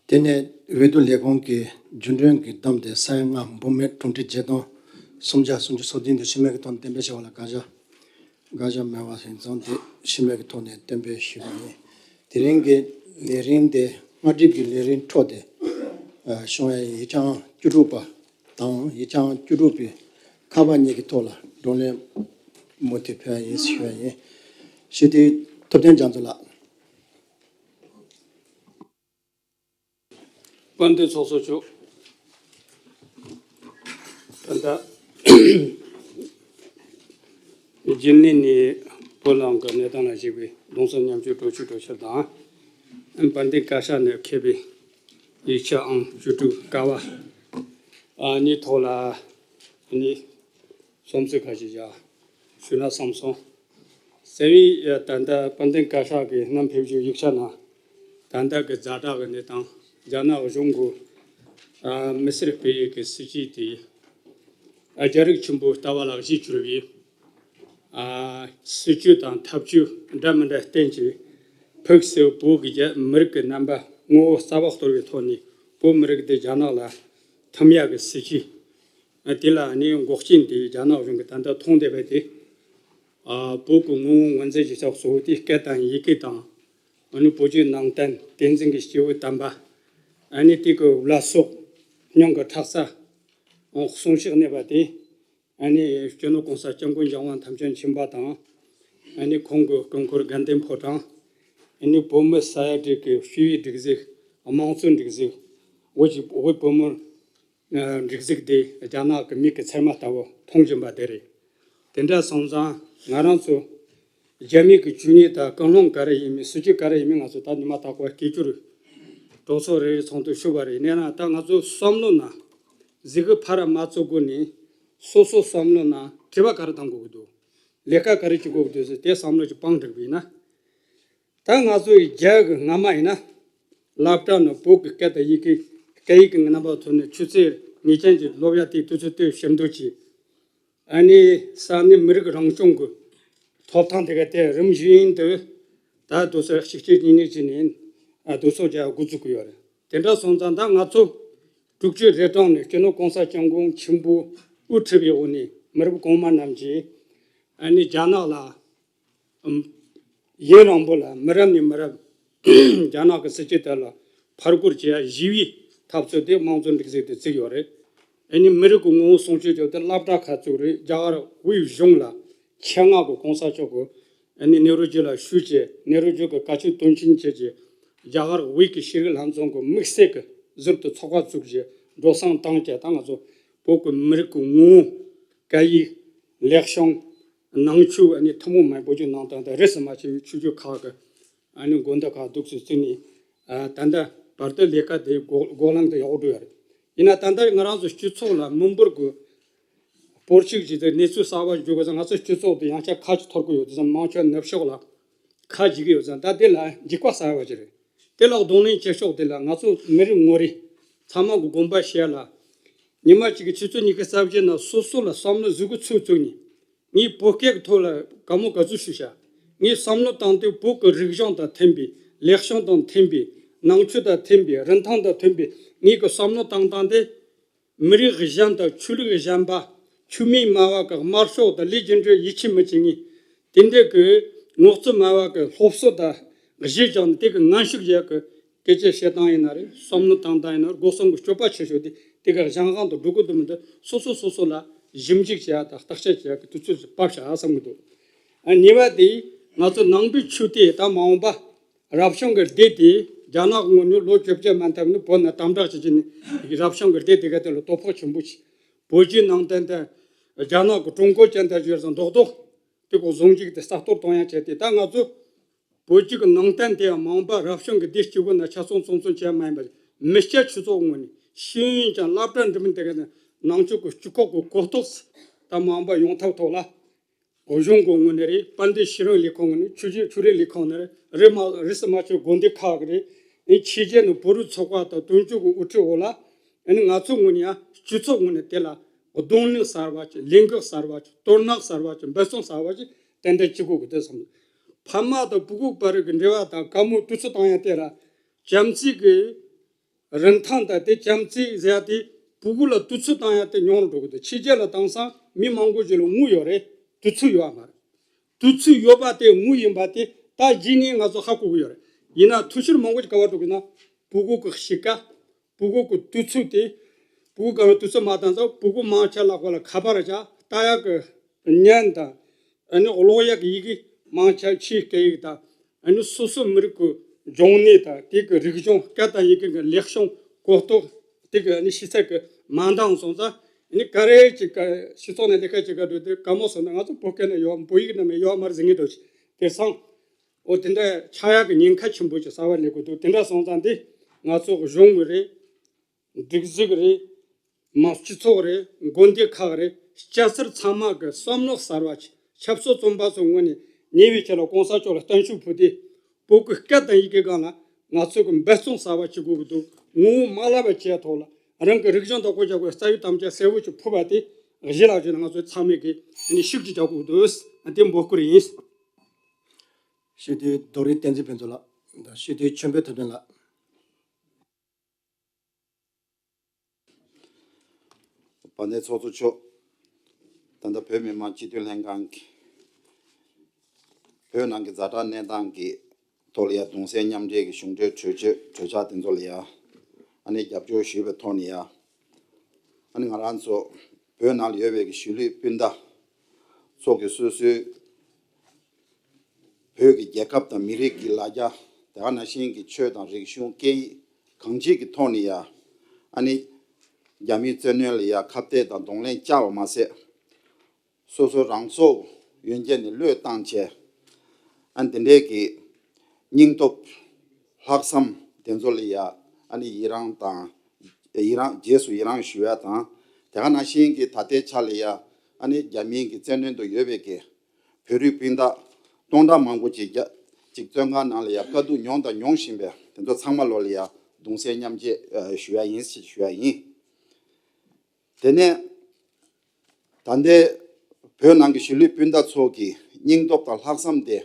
དེ་ནས་འོས་བསྡུ་ལས་ཁུངས་ཀྱི་རྒྱུན་གྲོན་གྱི་བདམས་ཏེ་ས་ཡ་ལྔ་འབུམ་མེད་དྲུག་ཁྲི་བརྒྱད་སྟོང་སུམ་བརྒྱ་སུམ་ཅུ་སོ་བདུན་དེ་ཤི་རྨས་ཀྱི་ཐོག་ནས་གཏན་འབེབས་བྱས་པ་ལ་དགག་བྱ་དགག་བྱ་མེད་པ་ཡིན་ཙང་དེ་ཤི་རྨས་ཀྱི་ཐོག་ནས་གཏན་འབེབས་ཞུས་པ་ཡིན། དེ་རིང་གི་ལས་རིམ་དེ་སྔ་སྒྲིག་གི་ལས་རིམ་འཕྲོ་དེ་ཨ་བྱུང་བའི་ཡིག་ཆ་བཅུ་དྲུག་པ་དང་ཡིག་ཆ་བཅུ་དྲུག་པའི་ཁག་པ་གཉིས་ཀྱི་ཐོག་ལ་བགྲོ་གླེང་མུ་མཐུད་ཕེབས་པ་ཡིན་ཞུ་བ་ཡིན། ཞུ་དེ་ཐུབ་བསྟན་རྒྱ་མཚོ་ལགས། དཔལ་ལྡན་ཚོགས་གཙོ་མཆོག་ད་ལྟ་རྒྱུན་ལས་ནས་བོད་ནང་གི་གནས་སྟངས་ལ་གཞིགས་པའི་གདུང་སེམས་མཉམ་སྐྱེད་གྲོས་ཆོད་གྲོས་འཆར་དང་། དཔལ་ལྡན་བཀའ་ཤག་ནས་ཁེབས་པའི་ཡིག་ཆ་ཨང་བཅུ་དྲུག་ཀ་བ་ཨ་ནི་ཐོག་ལ་ནི་བསམ་ཚུལ་ཁ་ཤས་བཞག་ཞུས་ན་བསམ་སོང་། ཟེར་བའི་ད་ལྟ་དཔལ་ལྡན་བཀའ་ཤག་གི་གནམ་ཕེབས་ཞུ་ཡིག་ཆ་ནང་ད་ལྟ་གི་ཛ་དྲག་གི་གནས་སྟངས། རྒྱ་ནག་གཞུང་གི་ཨ་མི་སེར་སྤེལ་ཡུལ་གྱི་སྲིད་ཇུས་དེ་ཨ་རྒྱ་རིགས་ཆེན་པོའི་ལྟ་བ་ལ་གཞི་གྱུར་བའི་ཨ་སྲིད་ཇུས་དང་ཐབས་ཇུས་འདྲ་མི་འདྲ་བསྟན་ཅིང་། ཕུགས་སུ་བོད་ཀྱི་རྒྱ་མི་རིགས་ཀྱི་རྣམ་པ་ངོ་བོ་གསར་པ་གཏོར་བའི་ཐོག་ནས་བོད་མི་རིགས་དེ་རྒྱ་ནག་ལ་ཐིམ་ཡག་གི་སྲིད་ཇུས། ཨ་དེ་ལ་ནི་འགོག་རྐྱེན་དེ་རྒྱ་ནག་གཞུང་གིས་ད་ལྟ་མཐོང་བསྡད་པ་དེ། ཨ་བོད་ཀྱི་ངོ་བོ་ངོས་འཛིན་བྱེད་ཕྱོགས་གཙོ་བོ་དེ་སྐད་དང་ཡི་གེ་དང་། ཨ་ནི་བོད་བརྒྱུད་ནང་བསྟན་བསྟན་འཛིན་གྱི་སྐྱེས་བུ་དམ་པ། ཨ་ནི་དེ་གི་བླ་སྲོག་སྙིང་གི་ཁྲག་རྩ་གསུང་བཤད་གནས་པ་དེ། ཨ་ནི་སྤྱི་ནོར་༸གོང་ས་༸སྐྱབས་མགོན་ཆེན་པོ་ཐམས་ཅད་མཁྱེན་པ་དང་། ཨ་ནི་ཁོང་གི་སྐུ་འཁོར་དགའ་ལྡན་ཕོ་བྲང་། ཨ་ནི་བོད་མི་ས་ཡ་དྲུག་གི་སྤྱི་པའི་སྒྲིག་འཛུགས། དམངས་གཙོའི་སྒྲིག་འཛུགས། བོད་ཀྱི་བོད་བོད་མི་སྒྲིག་འཛུགས་དེ་རྒྱ་ནག་གི་མིག་གི་ཚེར་མ་ལྟ་བུ་མཐོང་བཞིན་པ་དེ་རེད། དེ་འདྲ་སོང་ཙང་ང་རང་ཚོ་རྒྱ་མི་གི་ཇུས་ཉེས་དང་ཀུན་སློང་ག་རེ་ཡིན་མིན་སྲིད་ཇུས་ག་རེ་ཡིན་མིན་ང་ཚོ་ད་ཉི་མ་ད་ཁོ་སྐད་སྒྱུར་གྲོགས་ཚོགས་རེ་རེ་ཚོགས་འདུ་ཞུ་བ་རེད། ཡིན་ན་ད་ང་ཚོ་བསམ་བློ་ནང་གཟིགས་གི་ཕར་མ་བཙུགས་གོ་ནས་སོ་སོ་བསམ་བློ་ནང་དྲི་བ་ག་རེ་བཏང་དགོས་ཀྱི་འདུག་ལས་ཀ་ག་རེ་བྱེད་དགོས་ཀྱི་འདུག་ཟེར་དེ་བསམ་བློ་ཅིག་སྤང་བསྒྲིགས་པ་ཡིན་ན། ད་ང་ཚོ་ཡི་རྒྱ་གི་སྔ་མ་ཡིན་ན། སློབ་གྲྭ་ནང་བོད་ཀྱི་སྐད་དང་ཡི་གེ་སྐད་ཡིག་གི་རྣམ་པ་ཐོག་ནས་ཆུ་ཚད་ངེས་ཅན་གྱི་སློབ་ཡ་དེ་དུས་ཚོད་དེ་ཞིབ་འདོད་ཀྱིས། ཨ་ནི་ས་གནས་མི་རིགས་རང་སྐྱོང་གི་ཐོབ་ཐང་དེ་ག་དེ་རིམ་བཞིན་དུ་ད་དུས་ཚོད་གཅིག་གཅིག་གཉིས་གཉིས་ཀྱི་ནས་ཨ་དུས་ཚོད་རྒྱག་འགོ་བཙུགས་ཀྱི་ཡོད་རེད། དེ་འདྲ་སོང་ཙང་ད་ང་ཚོ་དྲུག་ཅུ་རེ་གྲངས་ནས་སྤྱི་ནོར་༸གོང་ས་༸སྐྱབས་མགོན་ཆེན་པོ་དབུ་ཁྲིད་པའི་འོག་ནས་མི་རབས་གོང་མ་རྣམས་ཀྱིས་ཨ་ནི་རྒྱ་ནག་ལ་ཨམ། ཡུན་རིང་པོ་ལ་མི་རབས་ནས་མི་རབས་རྒྱ་ནག་གི་སྲིད་ཇུས་དེ་ལ་ཕར་རྒོལ་བྱེད་ཡ་ཞི་བའི་འཐབ་རྩོད་དེ་དམངས་གཙོ་སྒྲིག་འཛུགས་དེ་བཙུགས་ཡོད་རེད། ཨ་ནི་མི་རིགས་ཀྱི་ངོ་བོ་སྲུང་སྐྱོབ་བྱེད་དེ་སློབ་གྲྭ་ཁག་བཙུགས་རེད། རྒྱ་གར་དབུས་གཞུང་ལ་ཆེད་མངགས་ཀྱི་༸གོང་ས་མཆོག་གི་ཨ་ནི་ནེ་རུ་ཇུ་ལ་ཞུས་བྱས། ནེ་རུ་ཇུ་གི་བཀའ་ཆོས་དོན་ཆེན་བྱས་རྗེས་རྒྱ་གར་དབུས་ཀྱི་ཤེས་རིག་ལྷན་ཚོགས་ཀྱི་དམིགས་བསལ་གྱི་ཟུར་དུ་ཚོགས་པ་བཙུགས་རྗེས་འགྲོ་སོང་བཏང་བྱས། ད་ང་ཚོ་བོད་ཀྱི་མི་རིགས་ཀྱི་ངོ་བོ་སྐད་ཡིག་ལེགས་བྱུང་ནང་ཆོས། ཨ་ནི་ཐུན་མོང་མ་ཡིན་བོད་བརྒྱུད་ནང་བསྟན་དང་རིས་སུ་མ་ཆད་པའི་ཆོས་བརྒྱུད་ཁག་གི་ཨ་ནི་དགོན་སྡེ་ཁག་འདུག་སེ་བཙུགས་ནས། ཨ་ད་ལྟ་བར་དུ་ལས་ཀ་དེ་འགོ་འགོ་ལམ་དུ་ཡག་པོ་འགྲོ་ཡ་རེད། ཡིན་ན་ད་ལྟ་ང་རང་ཚོ་སྤྱི་ཚོགས་ལ་མི་འབོར་གྱི་སྤོར་ཤུགས་ཀྱི་དེ་གནས་ཚུལ་གསར་པ་འཇོག་དགོས་ཙང་། ང་ཚོ་སྤྱི་ཚོགས་དེ་ཡང་བསྐྱར་ཁ་ཅིག་འཐོར་གི་ཡོད་དུས་ཙང་། མང་ཆེ་བ་ནུབ་ཕྱོགས་ལ་ཁ་འཇིགས་ཀྱི་ཡོད་ཙང་། ད་དེ་ལ་འཇིགས་པ་ཟ་བ་ཅིག་རེད། དེ་ལ་གདོང་ལེན་བྱེད་ཕྱོགས་དེ་ལ་ང་ཚོ་མི་རེ་ངོ་རེ་ཚང་མ་གི་དགོངས་པ་བཞེས་ལ། ཉི་མ་གཅིག་གི་ཆུ་ཚོད་ཉི་ཤུ་རྩ་བཞི་ནང་སོ་སོ་ལ་བསམ་བློ་གཟུགས་ཀྱི་ཚུལ་བཙུགས་ནས། ངས་བོད་སྐད་ཀྱི་ཐོག་ལ་བཀའ་མོལ་ག་ཚོད་ཞུས་བྱ། ངས་བསམ་བློ་བཏང་དུས་བོད་ཀྱི་རིག་གཞུང་དང་མཐུན་པའི། ལེགས་བྱུང་དང་མཐུན་པའི། ནང་ཆོས་དང་མཐུན་པའི། རིན་ཐང་དང་མཐུན་པའི་ངེད་ཀྱི་བསམ་བློ་བཏང་སྟངས་དེ། མི་རིགས་གཞན་དང་ཆོས་ལུགས་གཞན་པ། ཆོས་མེད་སྨྲ་བ་གི་དམར་ཤོག་དང་ལས་རྒྱུ་འབྲས་ཡིད་ཆེས་མི་བྱེད་ངེས། དེ་འདྲ་གི་ངོ་བརྩི་སྨྲ་བ་གི་སློབ་གསོ་དང་གཞི་བཞག་ནས། དེ་གི་ངན་ཤུགས་ཡག་གི་སྐད་ཆ་བཤད་སྟངས་ཡིན་ན་རེད། བསམ་བློ་བཏང་སྟངས་ཡིན་ན་རེད། སྒོ་གསུམ་གི་སྤྱོད་པ་ཆེ་ཤོས་དེ་དེ་གི་གཞན་དབང་དུ་འགྲོ་གི་འདུག་མི་འདུག་སོ་སོ་སོ་སོ་ལ་ཞིབ་འཇུག་བྱེད་ཡ་དང་བརྟག་དཔྱད་བྱེད་ཡ་གི་དུས་ཚོད་ཅིག་བབས་བཞག་བསམ་གི་འདུག་ཨ་གཉིས་པ་དེ་ང་ཚོ་ནང་པའི་ཆོས་དེ་ད་མ་འོངས་པ་རབ་བྱུང་གི་སྡེ་དེ་རྒྱ་ནག་གི་ངོས་ནས་ལོ་བཅོ་བརྒྱད་མ་མཐའ་ནས་བོད་ནང་དམ་དྲག་བྱེད་ཀྱི་ནི། རབ་བྱུང་གི་སྡེ་དེ་ག་དེ་ལ་དོ་ཕོག་ཆེན་པོ་བྱས། བོད་བརྒྱུད་ནང་བསྟན་དེ་རྒྱ་ནག་གི་ཀྲུང་གོ་ཅན་དང་བརྗེ་ཙང་རྡོག་རྡོག་དེ་གོ་ཟུང་འཇུག་དེ་གསར་གཏོད་གཏོང་ཡ་བྱས་ཏེ། ད་ང་ཚོ་བོད་བརྒྱུད་ཀྱི་ནང་བསྟན་དེ་ཡང་མ་འོངས་པ་རབ་བྱུང་གི་སྡེ་གཅིག་པུ་ན་ཆ་ཚང་ཚང་ཚང་བྱས་མ་ཡིན་པར། མི་སྐྱ་ཆོས་ཚོགས་ངོས་ནས་ཤེས་ཡོན་ཅན་སློབ་གྲྭ་འགྲིམས་དེ་ག་ནང་ཆོས་ཀྱི་སྤྱི་ཁོག་གི་གོ་རྟོགས་ད་མ་འོངས་པ་ཡོང་ཐབས་ཐོག་ལ། གཞུང་གི་ངོས་ནས་རེད། དཔལ་ལྡན་ཤེས་རིག་ལས་ཁུངས་ངོས་ནས། ཆོས་བརྒྱུད་ཆོས་རིག་ལས་ཁུངས་ནས་རེད། རེད་མ་རེད་སུ་མ་ཆོས་དགོན་སྡེ་ཁག་གི་རེད། ཨེ་ཕྱི་རྒྱལ་ནས་བོད་རིགས་ཚོགས་པ་དང་དོན་གཅོད་ཀྱི་དབུ་ཁྲིད་འོག་ལ། ཨེ་ནི་ང་ཚོའི་ངོས་ནས་ཡང་སྤྱི་ཚོགས་ངོས་ནས་དེ་ལ་ རྡུང་ལེན་གསར་བ་ཅིག་ལེན་ག་གསར་བ་ཅིག་དོར་སྣང་གསར་བ་ཅིག་འབད་བརྩོན་གསར་བ་ཅིག་ཏན་ཏན་བྱེད་དགོས་ཀྱི་དེ་བསམ། ཕ་མ་དང་ཕྲུ་གུ་བར་གྱི་འབྲེལ་བ་དང་དགའ་མོ་དུས་ཚོད་བཏང་ཡ་དེ་ར་བྱམས་བརྩེ་གི་རིན་ཐང་དང་དེ་བྱམས་བརྩེ་ཟེར་ཡ་དེ་ཕྲུ་གུ་ལ་དུས་ཚོད་བཏང་ཡ་དེ་ཉུང་རུ་འགྲོ་གི་འདུག་ཕྱི་རྒྱལ་ལ་དེང་སང་མི་མང་པོ་ཞིག་ལ་དངུལ་ཡོད་རེད། དུས་ཚོད་ཡོད་མ་རེད། དུས་ཚོད་ཡོད་པ་དེ་དངུལ་ཡིན་པ་དེ་ད་གཞི་ནས་ང་ཚོ་ཧ་གོ་གི་ཡོད་རེད། ཡིན་ན་ཐུགས་ཕྱིར་མང་པོ་ཞིག་ག་པར་འགྲོ་གི་ན་ཕྲུ་གུ་གི་གཤིས་ཀ་ཕྲུ་གུ་གི་དུས་ཚོད་དེ། ཕྲུ་གུ་གང་དུས་ཚོད་མ་བཏང་ཙང་ཕྲུ་གུ་མང་ཆེ་ལ་གོ་ལ་ཁ་པར་བྱ་ལྟ་ཡག་གི་བརྙན་དང་། ཨ་ནི་ཀློག་ཡག་གི་ཡི་གེ་མང་ཆེ་ཕྱིའི་སྐད་ཡིག་དང་། ཨ་ནི་སོ་སོ་མི་རིགས་ཀྱི་འབྱུང་གནས་དང་དེ་གི་རིག་གཞུང་སྐད་དང་ཡི་གེ་གི་ལེགས་བྱུང་གོ་རྟོགས་དེ་གི་ཨ་ནི་ཤེས་ཚད་ཀྱི་མ་འདང་སོང་ཙང་། ཨ་ནི་ག་རེ་ཅིག་ག་སྤྱི་ཚོགས་ནས་ལས་ཀ་བྱེད་ག་འགྲོ་དུས་དཀའ་མོ་སོང་ན་ང་ཚོ་བོད་སྐད་ནས་ཡོད་བོད་ཡིག་ནང་མི་ཡོད་མ་རེད་ཟེར་ངེས་འགྲོ་ཆེ། དེ་སང་། འོ་དེ་འདྲ་ཆགས་ཡག་གི་ཉེན་ཁ་ཆེན་པོ་ཅིག་གསར་བ་སླེབས་དགོས་འདུག་དེ་འདྲ་སོང་ཙང་འདི་ང་ཚོ་གི་གཞུང་གི་རེད། སྒྲིག་འཛུགས་རེད། མི་སྤྱི་ཚོགས་རེད། དགོན་སྡེ་ཁག་རེད། སྐྱ་སེར་ཚང་མ་གི་བསམ་བློ་གསར་བ་ཆབ་སྲིད་བཙོན་པ་ཚོའི་ངོས་ནས་ཉེ་བའི་ཆར་ལ་གོང་ས་མཆོག་ལ་བརྟན་བཞུགས་ཕུལ་ཏེ། བོད་ཀྱི་སྐད་དང་ཡི་གེ་སྒང་ལ་ང་ཚོ་གི་འབད་བརྩོན་གསར་བ་བྱེད་དགོས་ཀྱི་འདུག་ངོ་བོ་མ་བརླག་པ་བྱས་ཐོག་ལ་རང་གི་རིག་གཞུང་དང་གོ་རྒྱག་པའི་རྩ་བའི་དམ་བཅའ་གསལ་བོ་ཅིག་ཕུལ་བ་དེ་གཞི་ལ་བཞག་ནས་ང་ཚོ་ཚང་མས་གི་ནི་ཤུགས་ཀྱིས་རྒྱག་དགོས་ཀྱི་འདུག་དེ་འབོད་སྐུལ་ཡིན། སྤྱི་འཐུས་རྡོ་རིང་བསྟན་འཛིན་ཕུན་ཚོགས་ལགས་དང་སྤྱི་འཐུས་ཆོས་འཕེལ་ཐུབ་བསྟན་ལགས། དཔལ་ལྡན་ཚོགས་གཙོ་མཆོག་ད་ལྟ་བོད་མི་མང་སྤྱི་འཐུས་ལྷན་ཁང་གི་བོད་ནང་གི་ཛ་དྲག་གནས་སྟངས་ཀྱི་ཐོག་ལ་ཡ་གདུང་སེམས་མཉམ་འབྲེལ་གྱི་གཞུང་འབྲེལ་གྲོས་ཆོད་གྲོས་འཆར་དེ་ཚོ་ལ་ཡ་ཨ་ནི་རྒྱབ་སྐྱོར་ཞུས་པའི་ཐོག་ནས་ཡ་ཨ་ནི་ང་རང་ཚོ་བོད་ནང་ལ་ཡོད་པའི་གི་གཞིས་ལུས་སྤུན་ཟླ་ཚོ་གི་སོ་སོའི་བོད་ཀྱི་རྒྱལ་ཁབ་དང་མི་རིགས་ཀྱི་ལ་རྒྱ་དེ་ག་ནང་བཞིན་གྱི་ཆོས་དང་རིག་གཞུང་སྐད་ཡིག་གང་ཅིའི་གི་ཐོག་ནས་ཡ་ཨ་ནི་རྒྱ་མིའི་བཙན་གནོན་ལ་ཡ་ཁ་གཏད་དང་གདོང་ལེན་བཅའ་བ་མ་ཟད། སོ་སོ་རང་སྲོག་ཡོན་ཆད་ནས་བློས་བཏང་བྱས། ཨ་འདི་འདྲའི་གི་སྙིང་སྟོབས་ལྷག་བསམ་དེ་ཚོ་ལ་ཡ་ཨ་ནི་ཡི་རང་དང་ཡི་རང་རྗེས་སུ་ཡི་རང་ཞུ་ཡ་དང་དེ་ག་ནང་བཞིན་གི་ད་ལྟའི་ཆ་ལ་ཡ་ཨ་ནི་རྒྱ་མིའི་གི་བཙན་གནོན་དུ་ཡོད་པའི་གི་བོད་རིགས་སྤུན་ཟླ་སྟོང་ཕྲག་མང་པོ་ཅིག་རྒྱ་ཅིག་བཙོན་ཁང་ནང་ལ་ཡ་དཀའ་སྡུག་མྱོང་དང་མྱོང་བཞིན་པའི་དེ་ཚོ་ཚང་མ་ལོ་ལ་ཡ་གདུང་སེམས་མཉམ་སྐྱེད་ཞུ་ཡ་ཡིན་ཞེས་ཞུ་ཡ་ཡིན། དེ་ནས་ད་ལྟའི་བོད་ནང་གི་གཞིས་ལུས་སྤུན་ཟླ་ཚོ་གི་སྙིང་སྟོབས་དང་ལྷག་བསམ་དེ་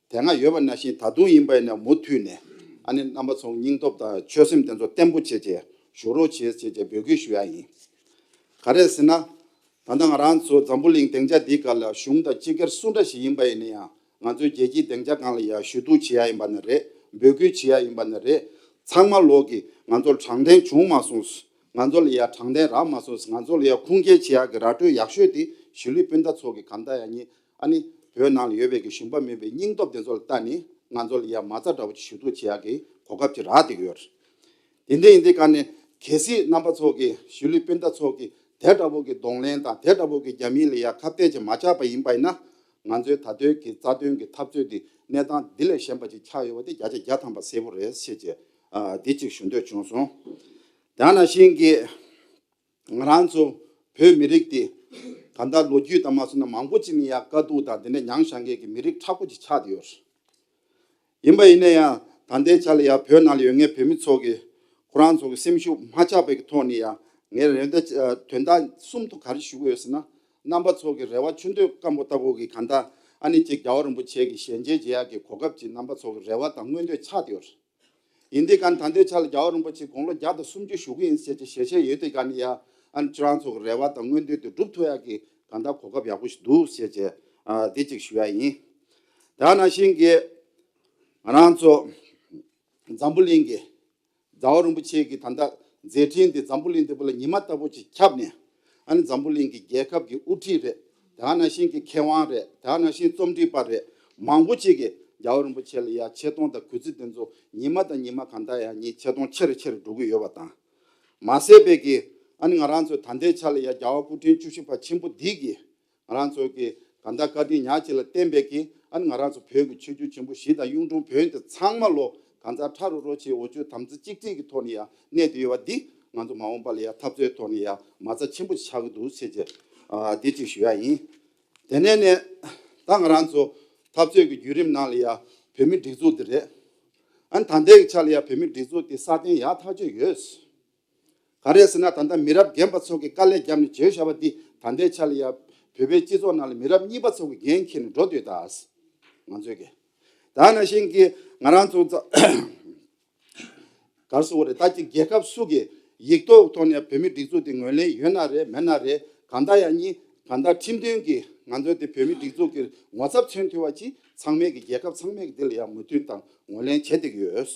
དེ་སྔ་ཡོད་པ་ནང་བཞིན་ད་དུང་ཡིན་པ་ཡིན་ན་མུ་མཐུད་ནས་ཨ་ནི་རྣམ་པ་ཚོ་སྙིང་སྟོབས་དང་ཆོད་སེམས་དེ་ཚོ་བརྟན་པོ་བྱས་བྱས་བཞུགས་རོགས་བྱས་བྱས་བྱས་འབོད་སྐུལ་ཞུ་ཡ་ཡིན། ག་རེ་ཟེར་ན། ད་ལྟ་ང་རང་ཚོ་འཛམ་བུ་གླིང་སྡིངས་ཆ་འདིའི་སྒང་ལ་གཞུང་དང་སྤྱི་སྒེར་སུ་འདྲ་ཞིག་ཡིན་པ་ཡིན་ན་ཡང་ང་ཚོའི་རྒྱལ་སྤྱིའི་སྡིངས་ཆ་སྒང་ལ་ཡང་ཞུ་གཏུག་བྱེད་ཡ་ཡིན་པ་ནི་རེད། འབོད་སྐུལ་བྱེད་ཡ་ཡིན་པ་ནི་རེད། ཚང་མ་ལོག་གིས་ང་ཚོར་དྲང་བདེན་བྱུང་མ་སོང་། ང་ཚོ་ལ་ཡ་དྲང་བདེན་རག་མ་སོང་། ང་ཚོ་ལ་ཡ་ཁུངས་སྐྱེལ་བྱེད་ཡག་གི་ར་སྤྲོད་ཡག་ཤོས་དེ་གཞིས་ལུས་སྤུན་ཟླ་ཚོ་གི་གང་ལྟར་ཡ་ཉིད་ཨ་ནི་བོད་ནང་ལ་ཡོད་པའི་གི་ཞུམ་པ་མེད་པའི་སྙིང་སྟོབས་དེ་ཚོ་ལ་ལྟ་ནས་ང་ཚོ་ལ་ཡ་མ་རྩ་འདྲ་བོ་ཅིག་ཞུ་གཏུག་བྱེད་ཡག་གི་གོ་སྐབས་ཅིག་རག་བསྡད་ཀྱི་ཡོད་རེད། དེ་འདྲ་ཡིན་དུས་ག་ནས་གལ་སྲིད་རྣམ་པ་ཚོ་གི་གཞིས་ལུས་སྤུན་ཟླ་ཚོ་གི་དེ་འདྲ་བོ་གི་གདོང་ལེན་དང་དེ་འདྲ་བོ་གི་རྒྱ་མི་ལ་ཡ་ཁ་གཏད་ཅིག་མ་བཅག་པ་ཡིན་པ་ཡིན་ན་ང་ཚོའི་ད་ལྟའི་གི་རྩ་དོན་གི་འཐབ་རྩོད་འདི་གནས་སྟངས་འདི་ལས་གཞན་པ་ཅིག་ཆགས་ཡོད་པ་དེ་བརྒྱ་ཆ་བརྒྱ་ཐམ་པ་གསལ་པོ་རེད་ཟེར་བྱས་ཨ་འདི་གཅིག་ཞུ་འདོད་བྱུང་སོང་། དེ་ནང་བཞིན་གྱི་ང་རང་ཚོ་བོད་མི་རིགས་དེ་ད་ལྟ་ལོ་རྒྱུས་དང་མ་སོང་ན་མང་པོ་ཅིག་ནས་ཡ་དཀའ་སྡུག་དང་དེ་འདྲ་མྱངས་བཞག་མཁན་གྱི་མི་རིགས་མཁྲེགས་པོ་ཅིག་ཆགས་བསྡད་ཡོད་རེད། ཡིན་པ་ཡིན་ན་ཡང་ད་ལྟའི་ཆ་ལ་ཡ་བོད་ནང་ལ་ཡོད་མཁན་བོད་མི་ཚོ་གི་ཁོ་རང་ཚོ་གི་སེམས་ཤུགས་མ་ཆག་པའི་གི་ཐོག་ནས་ཡ་ངས་རེ་འདུན་དོན་དག་གསུམ་དུ་ག་རེ་ཞུ་གི་ཡོད་ཟེར་ན། རྣམ་པ་ཚོ་གི་རེ་བ་ཆུ་འདོད་སྐམ་པོ་ལྟ་བུ་གི་གང་ལྟར་ཨ་ནི་ཅིག་རྒྱལ་བ་རིན་པོ་ཆེ་གི་ཞལ་མཇལ་བྱེད་ཡག་གི་གོ་སྐབས་ཅིག་རྣམ་པ་ཚོ་གི་རེ་བ་དང་མངོན་འདོད་ཆགས་བསྡད་ཡོད་རེད། ཡིན་དུས་ག་ནས་ད་ལྟའི་ཆ་ལ་རྒྱལ་བ་རིན་པོ་ཆེ་དགུང་ལོ་བརྒྱ་དང་སུམ་ཅུ་བཞུགས་ཀྱི་ཡིན་ཟེར་གྱི་ཞལ་བཞེས་ཡོད་དུས་ག་ནས་ཡ་ཨ་ནི་ཁྱོད་རང་ཚོ་གི་རེ་བ་དང་མངོན་འདོད་དེ་སྒྲུབ་ཐུབ་ཡག་གི་གང་ལྟར་གོ་སྐབས་ཡག་པོ་ཞིག་འདུག་ཟེར་བྱས་ཨ་འདི་གཅིག་ཞུ་ཡ་ཡིན། དེ་ནང་བཞིན་གྱི་ང་རང་ཚོ་འཛམ་བུ་གླིང་གི་རྒྱལ་བ་རིན་པོ་ཆེ་གི་ད་ལྟ་མཛད་འཕྲིན་འདི་འཛམ་བུ་གླིང་འདི་པོ་ལ་ཉི་མ་ལྟ་བུ་ཅིག་ཁྱབ་ནས་ཨ་ནི་འཛམ་བུ་གླིང་གི་རྒྱལ་ཁབ་ཀྱི་དབུ་ཁྲིད་རེད། དེ་ནང་བཞིན་གྱི་མཁས་དབང་རེད། དེ་ནང་བཞིན་རྩོམ་སྒྲིག་པ་རེད། མང་པོ་ཅིག་གིས་རྒྱལ་བ་རིན་པོ་ཆེ་ལ་ཡ་ཆེ་མཐོང་དང་གུས་བརྩི་དེ་ཚོ་ཉི་མ་དང་ཉི་མ་གང་ལྟར་ཡ་ཉིད་ཆེ་མཐོང་ཆེ་རུ་ཆེ་རུ་འགྲོ་གི་ཡོད་པ་དང་། མ་ཟད་པའི་གི་ཨ་ནི་ང་རང་ཚོ་ད་ལྟའི་ཆ་ལ་ཡ་རྒྱལ་བ་སྐུ་ཕྲེང་བཅུ་བཞི་པ་ཆེན་པོ་འདི་གིས་ང་རང་ཚོ་གི་གང་ལྟར་བཀའ་དྲིན་ཉག་གཅིག་ལ་བརྟེན་པའི་གི་ཨ་ནི་ང་རང་ཚོ་བོད་ཀྱི་ཆོས་བརྒྱུད་ཆེན་པོ་བཞི་དང་གཡུང་དྲུང་བོན་དེ་ཚང་མ་ལོ་གང་ཚ་ཁྲ་རུ་རུ་བྱས་འོ་ཆུ་དམ་ཚིག་གཅིག་སྒྲིལ་གྱི་ཐོག་ནས་ཡ་གནས་བསྡད་ཡོད་པ་འདི་ང་ཚོ་མ་འོངས་པ་ལ་ཡ་འཐབ་རྩོད་ཐོག་ནས་ཡ་མ་རྩ་ཆེན་པོ་ཆགས་ཀྱི་འདུག་ཟེར་བྱས་ཨ་འདི་གཅིག་ཞུ་ཡ་ཡིན། དེ་ནས་ནས་ད་ང་རང་ཚོ་འཐབ་རྩོད་ཀྱི་བརྒྱུད་རིམ་ནང་ལ་ཡ་བོད་མི་སྒྲིག་འཛུགས་འདི་རེད། ཨ་ནི་ད་ལྟའི་ཆ་ལ་ཡ་བོད་མི་སྒྲིག་འཛུགས་འདི་སྲ་བརྟན་ཡག་ཐག་ཆོད་ཡོད། ག་རེ་ཟེར་ན། ད་ལྟ་མི་རབས་རྒན་པ་ཚོ་གིས་དཀའ་ལས་བརྒྱབ་ནས་བྱས་བཞག་པ་འདི་ད་ལྟའི་ཆ་ལ་ཡ་བོད་པའི་སྤྱི་ཚོགས་ནང་ལ་མི་རབས་གཉིས་པ་ཚོ་གིས་འགན་འཁྱེར་ནས་འགྲོ་སྡོད་ད། ང་ཚོས་ཀྱི་ད་ནང་བཞིན་གྱི་ང་རང་ཚོ་ཚ- ག་རེ་ཟེར་དགོས་རེད། ད་ཅིག་རྒྱལ་ཁབ་སུ་གི་ཡིག་ཐོག་ཐོག་ནས་བོད་མིའི་སྒྲིག་འཛུགས་དེ་ངོས་ལེན་ཡོད་ན་རེད། མེད་ན་རེད། གང་ལྟར་ཡང་ནི་གང་ལྟར་ཁྲིམས་མཐུན་གྱི་ང་ཚོའི་དེ་བོད་མིའི་སྒྲིག་འཛུགས་ཀྱི་ངོ་ཚབ་མཚོན་ཐུབ་པ་ཅིག་ཚང་མས་ཀྱི་རྒྱལ་ཁབ་ཚང་མས་ཀྱི་དེ་ལ་ཡང་མོས་མཐུན་དང་ངོས་ལེན་བྱེད་བསྡད་ཀྱི་ཡོད།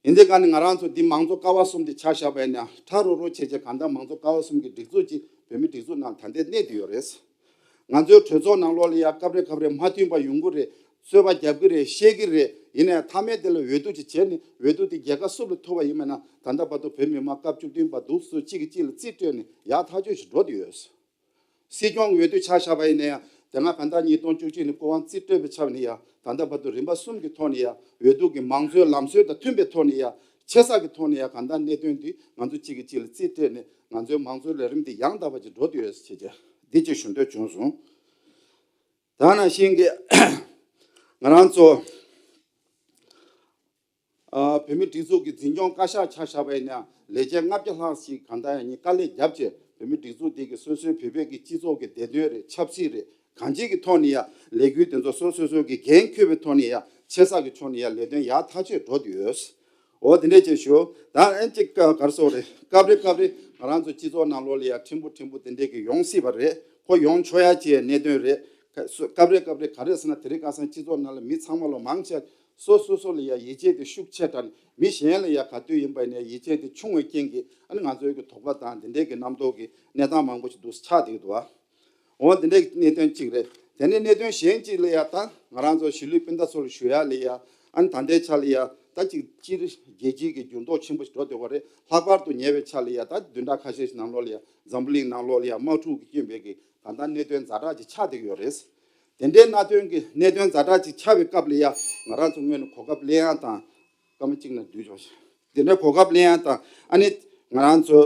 ཡིན་དེ་ག་ནི་ང་རང་ཚོ་འདི་མང་གཙོ་ཀ་བ་གསུམ་དེ་ཆ་བཞག་པ་ཡིན་ན། ཁྲ་རོ་རོ་བྱས་བྱས་གང་ལྟར་མང་གཙོ་ཀ་བ་གསུམ་གྱི་སྒྲིག་འཛུགས་ཅིག་བོད་མིའི་སྒྲིག་འཛུགས་ནང་ད་ལྟའི་གནས་བསྡད་ཡོད་རེད། ང་ཚོའི་གྲོས་ཚོགས་ནང་ལོགས་ལ་ཡ་སྐབས་རེ་སྐབས་རེ་མ་མཐུན་པ་ཡོང་གི་རེད། རྩོད་པ་རྒྱབ་ཀྱི་རེད། བཤད་ཀྱི་རེད། ཡིན་ནའི་མཐའ་མའི་དེ་ལ་འོས་བསྡུ་ཅིག་བྱས་ནས་འོས་བསྡུ་དེ་རྒྱལ་ཁ་སུ་ལ་ཐོབ་པ་ཡིན་པ་ན། ད་ལྟ་བར་དུ་བོད་མི་མང་སྐབས་བཅུ་བདུན་པ་འདུག་སེ་གཅིག་གིས་གཅིག་ལ་རྩིས་སྤྲོད་ནས་ཡག་ཐག་ཆོད་ཞིག་འགྲོ་བསྡད་ཡོད། སྲིད་སྐྱོང་འོས་བསྡུ་ཆ་བཞག་པ་ཡིན་ན་ཡང་། དེ་སྔ་གང་ལྟར་ཉིས་སྟོང་བཅུ་གཅིག་ནས་སྐུ་དབང་རྩིས་སྤྲོད་པའི་ཆ་ནས་ཡང་། ད་ལྟ་བར་དུ་རིམ་པ་གསུམ་གྱི་ཐོག་ནས་ཡང་འོས་བསྡུ་གི་མང་གཙོའི་ལམ་སྲོལ་དང་མཐུན་པའི་ཐོག་ནས་ཡང་ཆེ་ས་གི་ཐོག་ནས་ཡང་གང་ལྟར་གནད་དོན་འདི་ང་ཚོ་གཅིག་གིས་གཅིག་ལ་རྩིས་སྤྲད་ནས་ང་ཚོའི་མང་གཙོའི་ལས་རིམ་འདི་ཡང་དག་པ་ཅིག་འགྲོ་བསྡད་ཡོད་ཟེར་བྱས་བྱས་འདི་གཅིག་ཞུ་འདོད་བྱུང་སོང་། ད་ནང་བཞིན་གྱི་ང་རང་ཚོ་ཨ། བོད་མིའི་སྒྲིག་འཛུགས་ཀྱི་འཛིན་སྐྱོང་བཀའ་ཤག་ཆ་བཞག་པ་ཡིན་ན་ལས་བྱེད་ལྔ་བརྒྱ་ལྷག་ཞིག་གང་ལྟར་ཡང་ནི་དཀའ་ལས་བརྒྱབ་བྱས། བོད་མིའི་སྒྲིག་འཛུགས་དེ་གི་སོ་སོའི་བོད་པའི་གི་སྤྱི་ཚོགས་ཀྱི་བདེ་དོན་རེད། ཆབ་སྲིད་རེད། གང་ཅིའི་གི་ཐོག་ནས་ཡང་ལས་འགུལ་དེ་ཚོ་སོ་སོ་སོ་གི་འགན་འཁྱེར་བའི་ཐོག་ནས་ཡང་ཆེ་ས་གི་ཕྱོགས་ནས་ཡང་ལས་དོན་ཡག་ཐག་ཆོད་འགྲོ་བསྡད་ཡོད། འོ་དེ་འདྲས་བྱས་ཞུ། ད་ཨན་ཅིག་ག- ག་རེ་ཟེར་དགོས་རེད། སྐབས་རེ་སྐབས་རེ་ང་རང་ཚོ་སྤྱི་ཚོགས་ནང་ལོགས་ལ་ཡང་ཕྲན་བུ་ཕྲན་བུ་དེ་འདྲས་ཀྱི་ཡོང་སྲིད་པ་རེད། ཁོ་ཡོང་ཆོག་ཡ་ཅིག་གནད་དོན་རེད། ཁ- སོ- སྐབས་རེ་སྐབས་རེ་ག་རེ་ཟེར་ན། དེ་རིང་ཁ་སང་སྤྱི་ཚོགས་ནང་ལ་མི་ཚང་མ་ལོ་མང་ཆེ་སོ་སོ་སོ་ལ་ཡང་ཡིད་ཆེས་དེ་ཤུགས་ཆེ་དྲགས་ནས། མི་གཞན་ལ་ཡང་ག་དུས་ཡིན་པ་ཡིན་ནའི་ཡིད་ཆེས་དེ་ཆུང་བའི་རྐྱེན་གྱིས། ཨ་ནི་ང་ཚོའི་གི་དོགས་པ་དང་དེ་འདྲས་ཀྱི་རྣམ་རྟོག་གི་གནས་སྟངས་མང་པོ་ཞིག་འདུག་ཆགས་བསྡད་ཀྱི་འདུག་བ། འོ་དེ་འདྲའི་གནད་དོན་གཅིག་རེད། དེ་ནས་གནད་དོན་གཞན་གཅིག་ལ་ཡ། ད་ང་རང་ཚོ་གཞིས་ལུས་སྤུན་ཟླ་ཚོ་ལ་ཞུ་ཡ་ལ་ཡ། ཨ་ནི་ད་ལྟའི་ཆ་ལ་ཡ་ད་ཅིག་སྤྱིར་རྒྱལ་སྤྱིའི་གི་འགྱུར་ལྡོག་ཆེན་པོ་ཞིག་འགྲོ་བསྡད་པ་རེད། ལྷག་པར་དུ་ཉེ་བའི་ཆ་ལ་ཡ། ད་བདུན་ཕྲག་ཁ་ཤས་ཤིག་ནང་ལོགས་ལ་ཡ་འཛམ་བུ་གླིང་ནང་ལོགས་ལ་ཡ་དམག་འཁྲུག་གི་རྐྱེན་པས་གི་གང་ལྟར་གནད་དོན་ཛ་དྲག་ཅིག་ཆགས་བསྡད་ཀྱི་ཡོད་རེད། དེ་འདྲའི་གནད་དོན་གྱི་གནད་དོན་ཛ་དྲག་ཅིག་ཆགས་པའི་སྐབས་ལ་ཡ། ང་རང་ཚོ་སྔོན་ནས་གོ་སྐབས་ལེན་ཡ་དང་། སྐར་མ་གཅིག་ནང་བསྡུས་ཆོག་ཤག་དེ་འདྲའི་གོ་སྐབས་ལེན་ཡ་དང་། ཨ་ནི་ང་རང་ཚོ་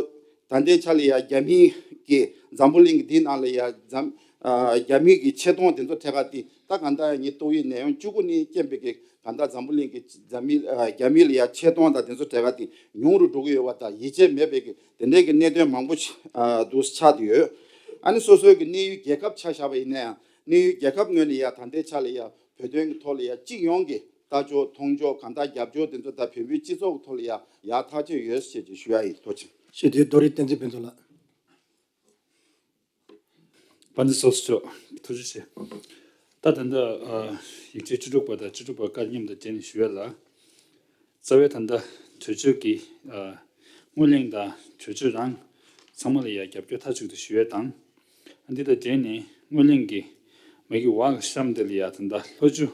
ད་ལྟའི་ཆ་ལ་ཡ་རྒྱ་མི་གི་འཛམ་བུ་གླིང་གི་འདི་ནང་ལ་ཡ་འཛམ- ཨ། རྒྱ་མི་གི་ཆེ་མཐོང་དེ་ཚོ་ཐད་ཀར་དེ་ད་གང་ལྟར་ཡ་ནི་ཏོག་དབྱིབས་ནད་ཡམས་བཅུ་དགུ་ནི་རྐྱེན་པས་གི་གང་ལྟར་འཛམ་བུ་གླིང་གི་འཛམ་མི- ཨ། རྒྱ་མི་ལ་ཡ་ཆེ་མཐོང་དང་དེ་ཚོ་ཐད་ཀར་དེ་ཉུང་རུ་འགྲོ་གི་ཡོད་པ་དང་། ཡིད་ཆེས་མེད་པའི་གི་དེ་འདྲའི་གི་གནད་དོན་མང་པོ་ཞིག་ཨ། འདུག་ཆགས་བསྡད་ཡོད། ཨ་ནི་སོ་སོའི་གི་གནས་ཡུལ་རྒྱལ་ཁབ་ཆ་བཞག་པ་ཡིན་ན་ཡང་། གནས་ཡུལ་རྒྱལ་ཁབ་ངོས་ནས་ཡ་ད་ལྟའི་ཆ་ལ་ཡ་བོད་དོན་གྱི་ཐོག་ལ་ཡ་སྤྱི་ཡོངས་ཀྱི་ལྟ་ཕྱོགས་མཐོང་ཕྱོགས་གང་ལྟར་རྒྱབ་སྐྱོར་དེ་ཚོ་ད་བོད་མིའི་སྤྱི་ཚོགས་ཀྱི་ཐོག་ལ་ཡ་ཡག་ཐག་ཆོད་ཡོད་ཟེར་ཅིག་ཞུ་ཡ་ཡིན། ཐུགས་རྗེ་ཆེ། ཞེས་དུས་རྡོ་རིང་བསྟན་འཛིན་ཕུན་ཚོགས་ལགས། དཔལ་ལྡན་ཚོགས་གཙོ་མཆོག་ཐུགས་རྗེ་ཆེ། ད་ད་ལྟ་ཨ། ཡིག་ཆའི་བཅུ་དྲུག་པ་དང་བཅུ་དྲུག་པ་བཀའ་མཉམ་དུ་དྲན་ནས་ཞུ་ཡ་ལ། རྩ་བའི་ད་ལྟ་གྲོས་ཆོད་ཀྱི་ཨ། སྔོན་གླེང་དང་གྲོས་ཆོད་རང་ཚང་མ་ལ་ཡ་རྒྱབ་སྐྱོར་མཐའ་གཅིག་ཏུ་ཞུ་ཡས་དང་། འདི་དང་འབྲེལ་ནས་སྔོན་གླེང་གི་མ་གི་བག་གཤམ་དེ་ལ་ཡ་ད་ལྟ་ལྷོ་ཆུ་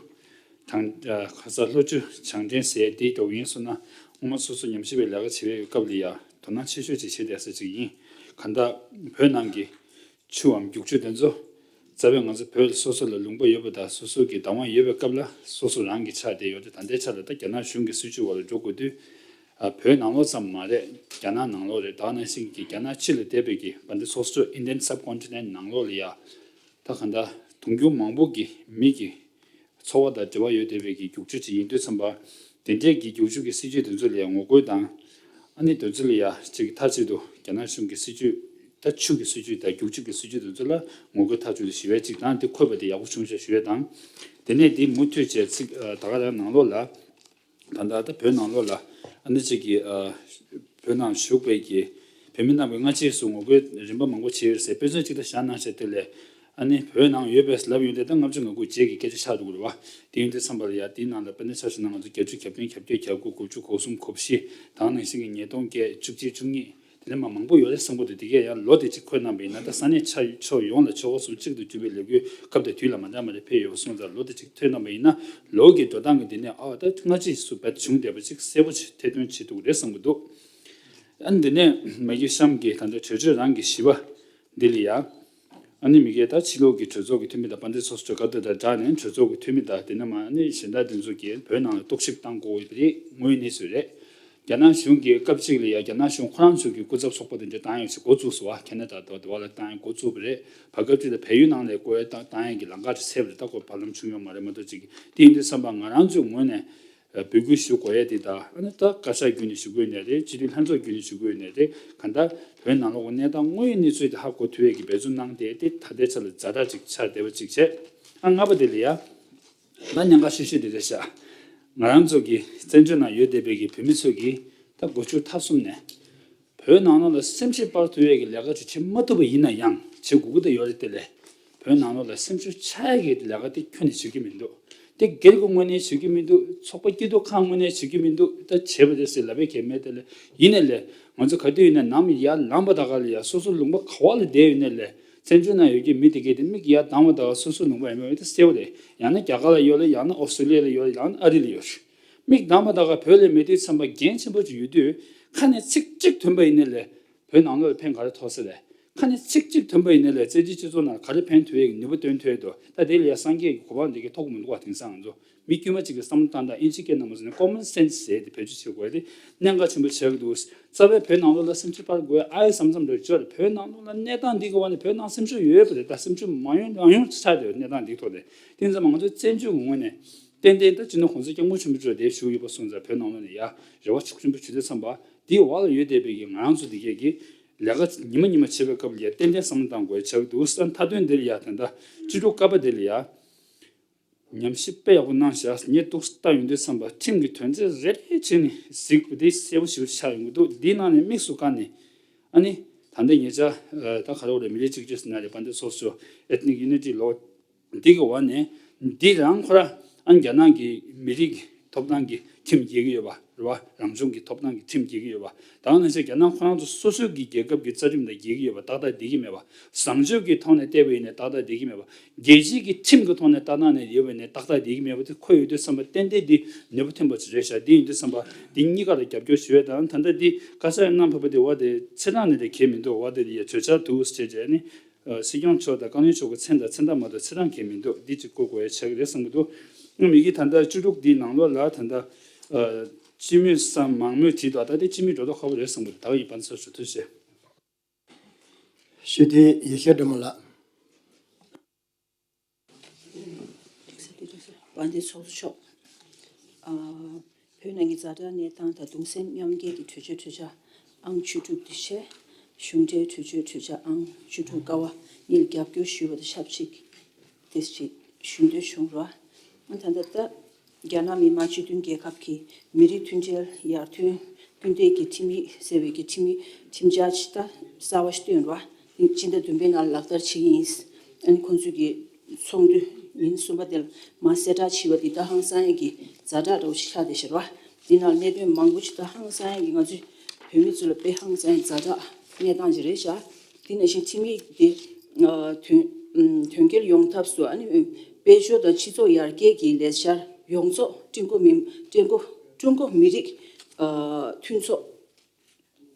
དང་། ཨ། ཁ་ས་ལྷོ་ཆུ་བྱང་འདྲེན་ཟེར་དེའི་འགྲོ་གི་ཡིན་སོང་ན། སྔོན་མ་སོ་སོ་ཉམས་ཞིབ་པའི་ལས་ཀ་བྱེད་པའི་སྐབས་ལ་ཡ་དོ་སྣང་ཆེ་ཤོས་ཅིག་བྱེད་བསྡད་ས་ཅིག་ཡིན། གང་ལྟར་བོད་ནང་གི་ཆུའམ་རྒྱུག་ཆུ་དེ་ཚོ་རྩ་བའི་ང་ཚོ་བོད་སོ་སོ་ལ་ལུང་པ་ཡོད་པ་དང་། སོ་སོ་གི་བདག་དབང་ཡོད་པའི་སྐབས་ལ་སོ་སོ་རང་གི་ཆགས་བསྡད་ཡོད་དེ། ད་ལྟའི་ཆ་ལ་ད་རྒྱ་ནག་གཞུང་གི་སྲིད་བྱུས་འོག་ལ་འགྲོ་དགོས་དུས། ཨ། བོད་ནང་ལོགས་ཙམ་མ་རེད། རྒྱ་ནག་ནང་ལོགས་རེད། ད་ནང་བཞིན་གྱི་རྒྱ་ནག་ཕྱི་ལ་བསྡད་པའི་གི་བན་དེ་སོ་སོ་Indian subcontinent་ནང་ལོགས་ལ་ཡ། ད་གང་ལྟར་དུང་ཕྱུར་མང་པོ་གི་མི་གི་འཚོ་བ་དང་འབྲེལ་བ་ཡོད་བསྡད་པའི་གི་རྒྱུག་ཆུ་ཅིག་ཡིན་དུས་ཙམ་པ། དེ་འདྲས་ཀྱི་རྒྱུག་ཆུ་གི་སྲིད་ཇུས་དེ་ཚོ་ལ་ཡང་ངོ་རྒོལ་དང་། ཨ་ནི་དེ་ཚོ་ལ་ཡ་ཅིག་མཐའ་གཅིག་ཏུ་རྒྱ་ནག་གཞུང་གི་སྲིད་ཇུས། ད་ཆུ་གི་སྲིད་ཇུས་དང་རྒྱུག་ཆུ་གི་སྲིད་ཇུས་དེ་ཚོ་ལ་ངོ་རྒོལ་མཐའ་གཅིག་ཏུ་ཞུ་ཡས་ཅིག་དང་། དེ་འཁོད་པ་དེ་ཡག་པོ་བྱུང་ཤག་ཞུ་ཡས་དང་། དེ་ནས་དེ་མུ་མཐུད་བྱས་ཚིག་ཨ། ད་ག་རང་ནང་ལོགས་ལ། ད་ལྟ་ད་བོད་ནང་ལོགས་ལ་ཨ་ནི་ཅིག་གི་ཨ། བོད་ནང་བཞུགས་པའི་གི་བོད་མི་རྣམས་ཀྱིས་སྔ་རྗེས་སུ་ངོ་རྒོལ་རིམ་པ་མང་པོ་བྱས་ཡོད་ཟེར། དཔེ་མཚོན་གཅིག་ད་བཞག་གནང་བྱས། དེ་ལས་ཨ་ནི་བོད་ནང་ཡོད་པས་ལབ་ཡོང་དུས་ད་ལྔ་བཅུ་ང་དགུ་རྗེས་ཀྱི་སྐད་ཆ་ཆགས་འདུག་རེད་བ། དེ་ཡིན་དུས་ཙམ་པ་ལ་ཡ་དེའི་ནང་ལ་དཔེར་ན་ཆ་བཞག་ན་ང་ཚོ་བརྒྱད་ཅུ་གྱ་བདུན་གྱ་བརྒྱད་གྱ་དགུ་གོ་བཅུ་གོ་གསུམ་གོ་བཞི། ད་ག་ནང་བཞིན་གྱི་ཉིས་སྟོང་བརྒྱད་བཅུ་གཅིག་བཅུ་གཉིས། དེ་ནས་མ་མང་པོ་ཡོད་རེད་བསམ་གྱི་འདུག་དེ་གས་ཡང་ལོ་དེ་གཅིག་འཁོད་གནང་བ་ཡིན་ན། ད་ས་གནས་ཆ- ཕྱོགས་ཡོངས་ལ་ཆོལ་ཁ་གསུམ་གཅིག་ཏུ་བསྒྲིལ་བའི་ལས་འགུལ་སྐབས་དེ་དུས་ལ་མ་འདྲ་མ་འདྲ་ཕེབས་ཡོད་པ་སོང་ཙང་། ལོ་དེ་གཅིག་འཁོད་གནང་བ་ཡིན་ན་ལོ་གི་འགྲོ་སྟངས་ཀྱི་འདི་ནས། ཨ། ད་སྔ་རྗེས་སུ་རྦད་བྱུང་བསྡད་པ་ཅིག་གསལ་པོ་ཅིག་ཐེར་འདོན་བྱེད་ཐུབ་ཀྱི་རེད་བསམ་གྱི་འདུག་ཨ་ནི་འདི་ནས་མ་གི་གཤམ་གྱི་ད་ལྟ་གྲོས་ཆོད་རང་གི་བཞི་པ་འདི་ལ་ཡ། ཨ་ནི་མ་གི་ད་ཕྱི་ལོགས་ཀྱི་གྲོས་ཚོགས་ཀྱི་འཐུས་མི་དང་། དཔལ་ལྡན་ཚོགས་གཙོ་ག་དུས་དང་སྦྲགས་ནས་གྲོས་ཚོགས་ཀྱི་འཐུས་མི་དང་། དེ་ནས་མ་ཨ་ནི་གཞན་དག་དེ་ཚོ་གིས་བོད་ནང་ལ་རྟོག་ཞིབ་བཏང་དགོས་པ་རེད། དངོས་གནས་སུ་རེད། རྒྱ་ནག་གཞུང་གིས་སྐབས་གཅིག་ལ་ཡ་རྒྱ་ནག་གཞུང་ཁོ་རང་ཚོ་གི་སྐུ་ཚབ་ཚོགས་པ་དེ་འདྲ་བཏང་ཡག་ཅིག་འགོ་བཙུགས་སོང་བ། ཁེ་ན་ཌ་དང་དེ་བ་ལ་བཏང་ཡག་འགོ་བཙུགས་པ་རེད། བར་སྐབས་ཅིག་ལ་བལ་ཡུལ་ནང་ལ་སྐོར་བཏང་ཡག་གི་ལམ་ཁ་ཅིག་བཙལ་བ་རེད། ད་ཁོ་བར་ལམ་བྱུང་ཡོད་མ་རེད་མ་གཏོགས་ཅིག་དེ་ཡིན་དུས་ཙམ་པ་ང་རང་ཚོའི་ངོས་ནས། འབོད་སྐུལ་ཞུ་དགོས་ཡས་དེ་དང་། ཨ་ནི་ད་བཀའ་ཤག་བརྒྱུད་ནས་ཞུ་དགོས་ནས་རེད། སྤྱི་འཐུས་ལྷན་ཚོགས་བརྒྱུད་ནས་ཞུ་དགོས་ནས་རེད། གང་ལྟར་བོད་ནང་ལོགས་ཀྱི་གནས་སྟངས་དངོས་ཡོད་གནས་ཚུལ་དེ་ཧ་གོ་ཐུབ་ཡས་ཀྱི་འབད་བརྩོན་གནང་སྟེ། དེ་ད་ལྟའི་ཆ་ལ་ཛ་དྲག་ཅིག་ཆགས་བསྡད་པ་ཅིག་བྱས། ཨ། ལྔ་པ་དེ་ལ་ཡ། ད་གནད་འགག་ཤོས་ཤོས་དེ་རེད་ཤག་ང་རང་ཚོ་གི་བཙན་བྱོལ་ནང་ཡོད་བསྡད་པའི་གི་བོད་མི་ཚོ་གིས་ད་དགུ་བཅུ་ཐ་གསུམ་ནས་བོད་ནང་ལོགས་ལ་སེམས་ཤུགས་སྤར་ཐུབ་ཡས་ཀྱི་ལས་ཀ་ཅིག་བྱེད་མ་ཐུབ་པ་ཡིན་ན་ཡང་། བྱེད་དགོས་ཀྱི་ད་ཡོད་རེད། དེ་ལས་བོད་ནང་ལོགས་ལ་སེམས་ཤུགས་ཆག་ཡས་ཀྱི་ལས་ཀ་དེ་ཁྱོན་ནས་བྱེད་ཀྱི་མི་འདུག་དེ་སྒེར་གྱི་ངོས་ནས་བྱེད་ཀྱི་མི་འདུག་ཚོགས་པ་སྐྱིད་སྡུག་ཁང་ངོས་ནས་བྱེད་ཀྱི་མི་འདུག་ད་བྱས་པ་རེད་ཟེར་ལབ་པའི་གལ་མེད། དེ་ལས་ཡིན་ནའི་ལས་ང་ཚོ་ག་དུས་ཡིན་ན་ནམ་ཡར་ལངས་པ་ད་ག་ལ་ཡ་སོ་སོ་ལུང་པ་ག་བ་ལ་བསྡད་ཡོད་ནའི་ལས། བཙན་བྱོལ་ནང་ཡོད་ཀྱི་མི་དེ་གས་དེ་མིག་ཡར་གདངས་པ་ད་ག་སོ་སོ་ལུང་པ་ཡིན་པ་དེ་གསལ་པོ་རེད། ཡང་ན་རྒྱ་གར་ལ་ཡོད་ལ། ཡང་ན་ཨོ་སི་ཀྲོ་ལི་ཡ་ལ་ཡོད་ལ། ཡང་ན་ཨ་རི་ལ་ཡོད། མིག་གདངས་པ་ད་ག་བོད་ལ་མེད་དུས་ཙམ་པ་འགན་ཆེན་པོ་ཅིག་ཡོད་དུས། ཁ་ནས་ཚིག་གཅིག་ཐོན་པ་ཡིན་ནའི་ལས་བོད་ནང་ལོགས་ལ་ཕན་ག་རེ་ཐོགས་ས་རེད། ཁ་ནས་ཚིག་གཅིག་ཐོན་པ་ཡིན་ནའི་ལས་བཙན་བྱོལ་སྤྱི་ཚོགས་ནང་ག་རེ་ཕན་ཐོགས་ཡས་ཀྱི་ནུས་པ་བཏོན་ཐུབ་ཡས་འདུག་ད་དེ་ལ་ཡ་སངས་རྒྱས་ཀྱི་གོ་འཕང་དེ་གས་ཐོབ་གི་མི་འདུག་བ། དེང་སང་ང་ཚོ་མི་དཀྱུས་མ་གཅིག་གི་བསམ་བློ་བཏང་དང་། ཨིན་ཇི་སྐད་ནང་མ་སོང་ནས་ཀོ་མན་སེན་སི་ཟེར་དེ་བེད་སྤྱོད་བྱེད་དགོས་ཡས་དེ་གནད་འགག་ཆེན་པོ་ཆགས་ཀྱི་འདུག་རྩ་བའི་བོད་ནང་ལོགས་ལ་སེམས་ཤུགས་སྤར་དགོས་ཨ་ཡེ་བསམ་བསམ་རེ་བྱོས་རེད། བོད་ནང་ལོགས་ལ་གནས་སྟངས་འདི་གི་འོག་ནས་བོད་ནང་སེམས་ཤུགས་ཡོད་པ་རེད། ད་སེམས་ཤུགས་མ་ཡོང་རང་ཡོང་ཆགས་བསྡད་ཡོད། གནས་སྟངས་འདིའི་ཐོག་ནས། དེ་ཙམ་ང་ཚོ་བཙན་བྱོལ་གྱི་ངོས་ནས་ཏན་ཏན་ད་སྤྱི་ནོར་གོང་ས་སྐྱབས་མགོན་ཆེན་པོ་མཆོག་དེ་བཞུགས་ཡོད་པ་སོང་ཙང་། བོད་ནང་ལོགས་ནས་ཡ་རེ་བ་ཆེན་པོ་ཞུ་དུས་ཙམ་པ། དེའི་འོག་ལ་ཡོད་བསྡད་པའི་གི་ང་རང་ཚོ་འདི་གས་ཀྱི་ལས་ཀ་ཉི་མ་ཉི་མ་བྱེད་པའི་སྐབས་ལ་ཡ་ཏན་ཏན་བསམ་བློ་བཏང་དགོས་ཆགས་འདུག་ས། མཐའ་དོན་འདི་ལ་ཡ་ད་ལྟ་སྤྱི་འཐུས་ཀ་པ་འདི་ལ་ཡ་ཉམས་ཞིབ་དཔེ་ཡག་པོ་གནང་བཞག་ངས་འདུག་ལྟ་ཡོང་དུས་ཙམ་པ། ཁྲིམས་ཀྱི་དོན་ཚན་རེ་རེ་བྱས་ནས་གཟིགས་པ་དེ་གསལ་པོ་ཞེ་པོ་ཆགས་ཡོང་གི་འདུག་འདིའི་ནང་ནས་དམིགས་སུ་བཀར་ནས། ཨ་ནི་ད་ལྟ་ཉེ་ཆར་ད་ག་རེ་རེད། མི་རིགས་གཅིག་གྱུར་ཟེར་ན་རེད། བྷན་དེ་སོགས་སུ་Ethnic Unity Law འདི་གི་འོག་ནས་འདི་རང་ཁོ་ར་ཨ་རྒྱ་ནག་གི་མི་རིགས་ཀྱི་ཐོབ་ཐང་གི་ཁྲིམས་འགལ་གྱི་ཡོད་པ་རེད་བ། རང་སྐྱོང་གི་ཐོབ་ཐང་གི་ཁྲིམས་འགལ་གྱི་ཡོད་པ། ད་ག་ནང་བཞིན་རྒྱ་ནག་ཁོ་རང་ཚོ་སོ་སོའི་གི་རྒྱལ་ཁབ་ཀྱི་རྩ་ཁྲིམས་དང་འགལ་གྱི་ཡོད་པ་ཏག་ཏག་བསྡད་ཀྱི་མེད་པ། བཟང་སྤྱོད་ཀྱི་ཐོག་ནས་བལྟས་པ་ཡིན་ནའི་ཏག་ཏག་བསྡད་ཀྱི་མེད་པ། རྒྱལ་སྤྱིའི་གི་ཁྲིམས་ཀྱི་ཐོག་ནས་ལྟ་སྟངས་ནས་ཡོད་པ་ཡིན་ནའི་ཏག་ཏག་བསྡད་ཀྱི་མེད་པ་དེ་ཁོ་ཡོད་དུས་ཙམ་པ། ཏན་ཏན་འདི་ནུས་པ་ཐོན་པ་ཅིག་རེད་ཤག་འདི་ཡིན་དུས་ཙམ་པ་འདི་གཉིས་ཀ་ལ་རྒྱབ་སྐྱོར་ཞུ་ཡས་དང་། ད་ལྟ་འདི་བཀའ་ཤག་གནང་ཕོད་པ་དེ་བ་དེ་ཚེ་ཐང་ནས་དེ་གལ་མི་འདུག་བ། དེ་ཡ་གྲོས་འཆར་འདུག་ཟེར་བྱས་ནས། ཨ། སྲིད་སྐྱོང་མཆོག་དང་བཀའ་བློན་མཆོག་གི་མཚན་དང་མཚན་རྟགས་མ་གཏོགས་ཚེ་ཐང་གལ་མི་འདུག་འདི་གཅིག་བཀོད་དགོས་ཡ་ཆགས་ཀྱི་རེད་བསམ་གྱི་འདུག་ཨ། མི་གིས་ད་ལྟ་བཅུ་དྲུག་འདིའི་ནང་ལོགས་ལ་ད་ལྟ་ཨ་སྤྱི་མོས་སམ་མང་མོས་བྲིས་འདུག་ད་དེ་སྤྱི་མོས་འགྲོ་ལྡོག་ཁག་པོ་རེད་བསམ་གྱི་འདུག་ད་ག་ཡིན་པ་ཚོ་ཞུ། ཐུགས་རྗེ་ཆེ། ཞུ་དེ་ཡེ་ཤེས་སྒྲོལ་མ་ལགས། བན་དེ་ཚོགས་གཙོ་མཆོག་ཨ། བོད་ནང་གི་ཛ་དྲག་གནས་སྟངས་དང་གདུང་སེམས་མཉམ་སྐྱེད་ཀྱི་གྲོས་ཆོད་གྲོས་འཆར་ཨང་བཅུ་དྲུག་དེ་བྱས། གཞུང་འབྲེལ་གྲོས་ཆོད་གྲོས་འཆར་ཨང་བཅུ་དྲུག་ཀ་བ་གཉིས་ལ་རྒྱབ་སྐྱོར་ཞུས་པ་དང་ཆབས་ཅིག་དེ་ཞིག་ཞུ་འདོད་བྱུང་ར། ཨ། ད་ལྟ་ད་རྒྱ་ནག་མི་དམངས་སྤྱི་མཐུན་རྒྱལ་ཁབ་ཀྱི་མི་རིགས་མཐུན་སྒྲིལ་ཡར་ཐོན་སྐུལ་འདེད་ཀྱི་ཁྲིམས་ཡིག་ཟེར་བའི་གི་ཁྲིམས་ཡིག་ཁྲིམས་འཆར་ཅིག་ད་གསར་པ་ཞིག་བཏོན་ར། དེ་སྤྱི་ཟླ་བདུན་པའི་ནང་ལག་བསྟར་བྱེད་ཀྱི་ཡིན། ཨ་ནི་ཁོང་ཚོས་ཀྱི་ཚོགས་འདུ་ཉིན་གསུམ་པ་དེ་ལ་མར་གསལ་བསྒྲགས་བྱས་པ་འདི་ད་ཧང་སང་ཡས་ཀྱི་ཛ་དྲག་འདྲ་པོ་ཞིག་ཆགས་བསྡད་ཤག་ར། འདི་ནང་གནད་དོན་མང་པོ་ཞིག་ད་ཧང་སང་ཡས་ཀྱི་ང་ཚོའི་བོད་མི་ཚོ་ལ་དཔེ་ཧང་སང་ཡས་ཛ་དྲག་གནས་སྟངས་ཅིག་རེད་ཤག་དེ་ནང་བཞིན་ཁྲིམས་ཡིག་འདི་ཨ་དོན་ཨམ་དོན་འཁྱོལ་ཡོང་ཐབས་སུ། ཨ་ནི་དཔལ་འབྱོར་དང་སྤྱི་ཚོགས་ཡར་རྒྱས་ཀྱི་ལས་འཆར་ཡོངས་རྫོགས་ཀྲུང་གོ་མི་ཀྲུང་གོ་ཀྲུང་གོ་མི་རིགས་ཨ་མཐུན་ཚོགས།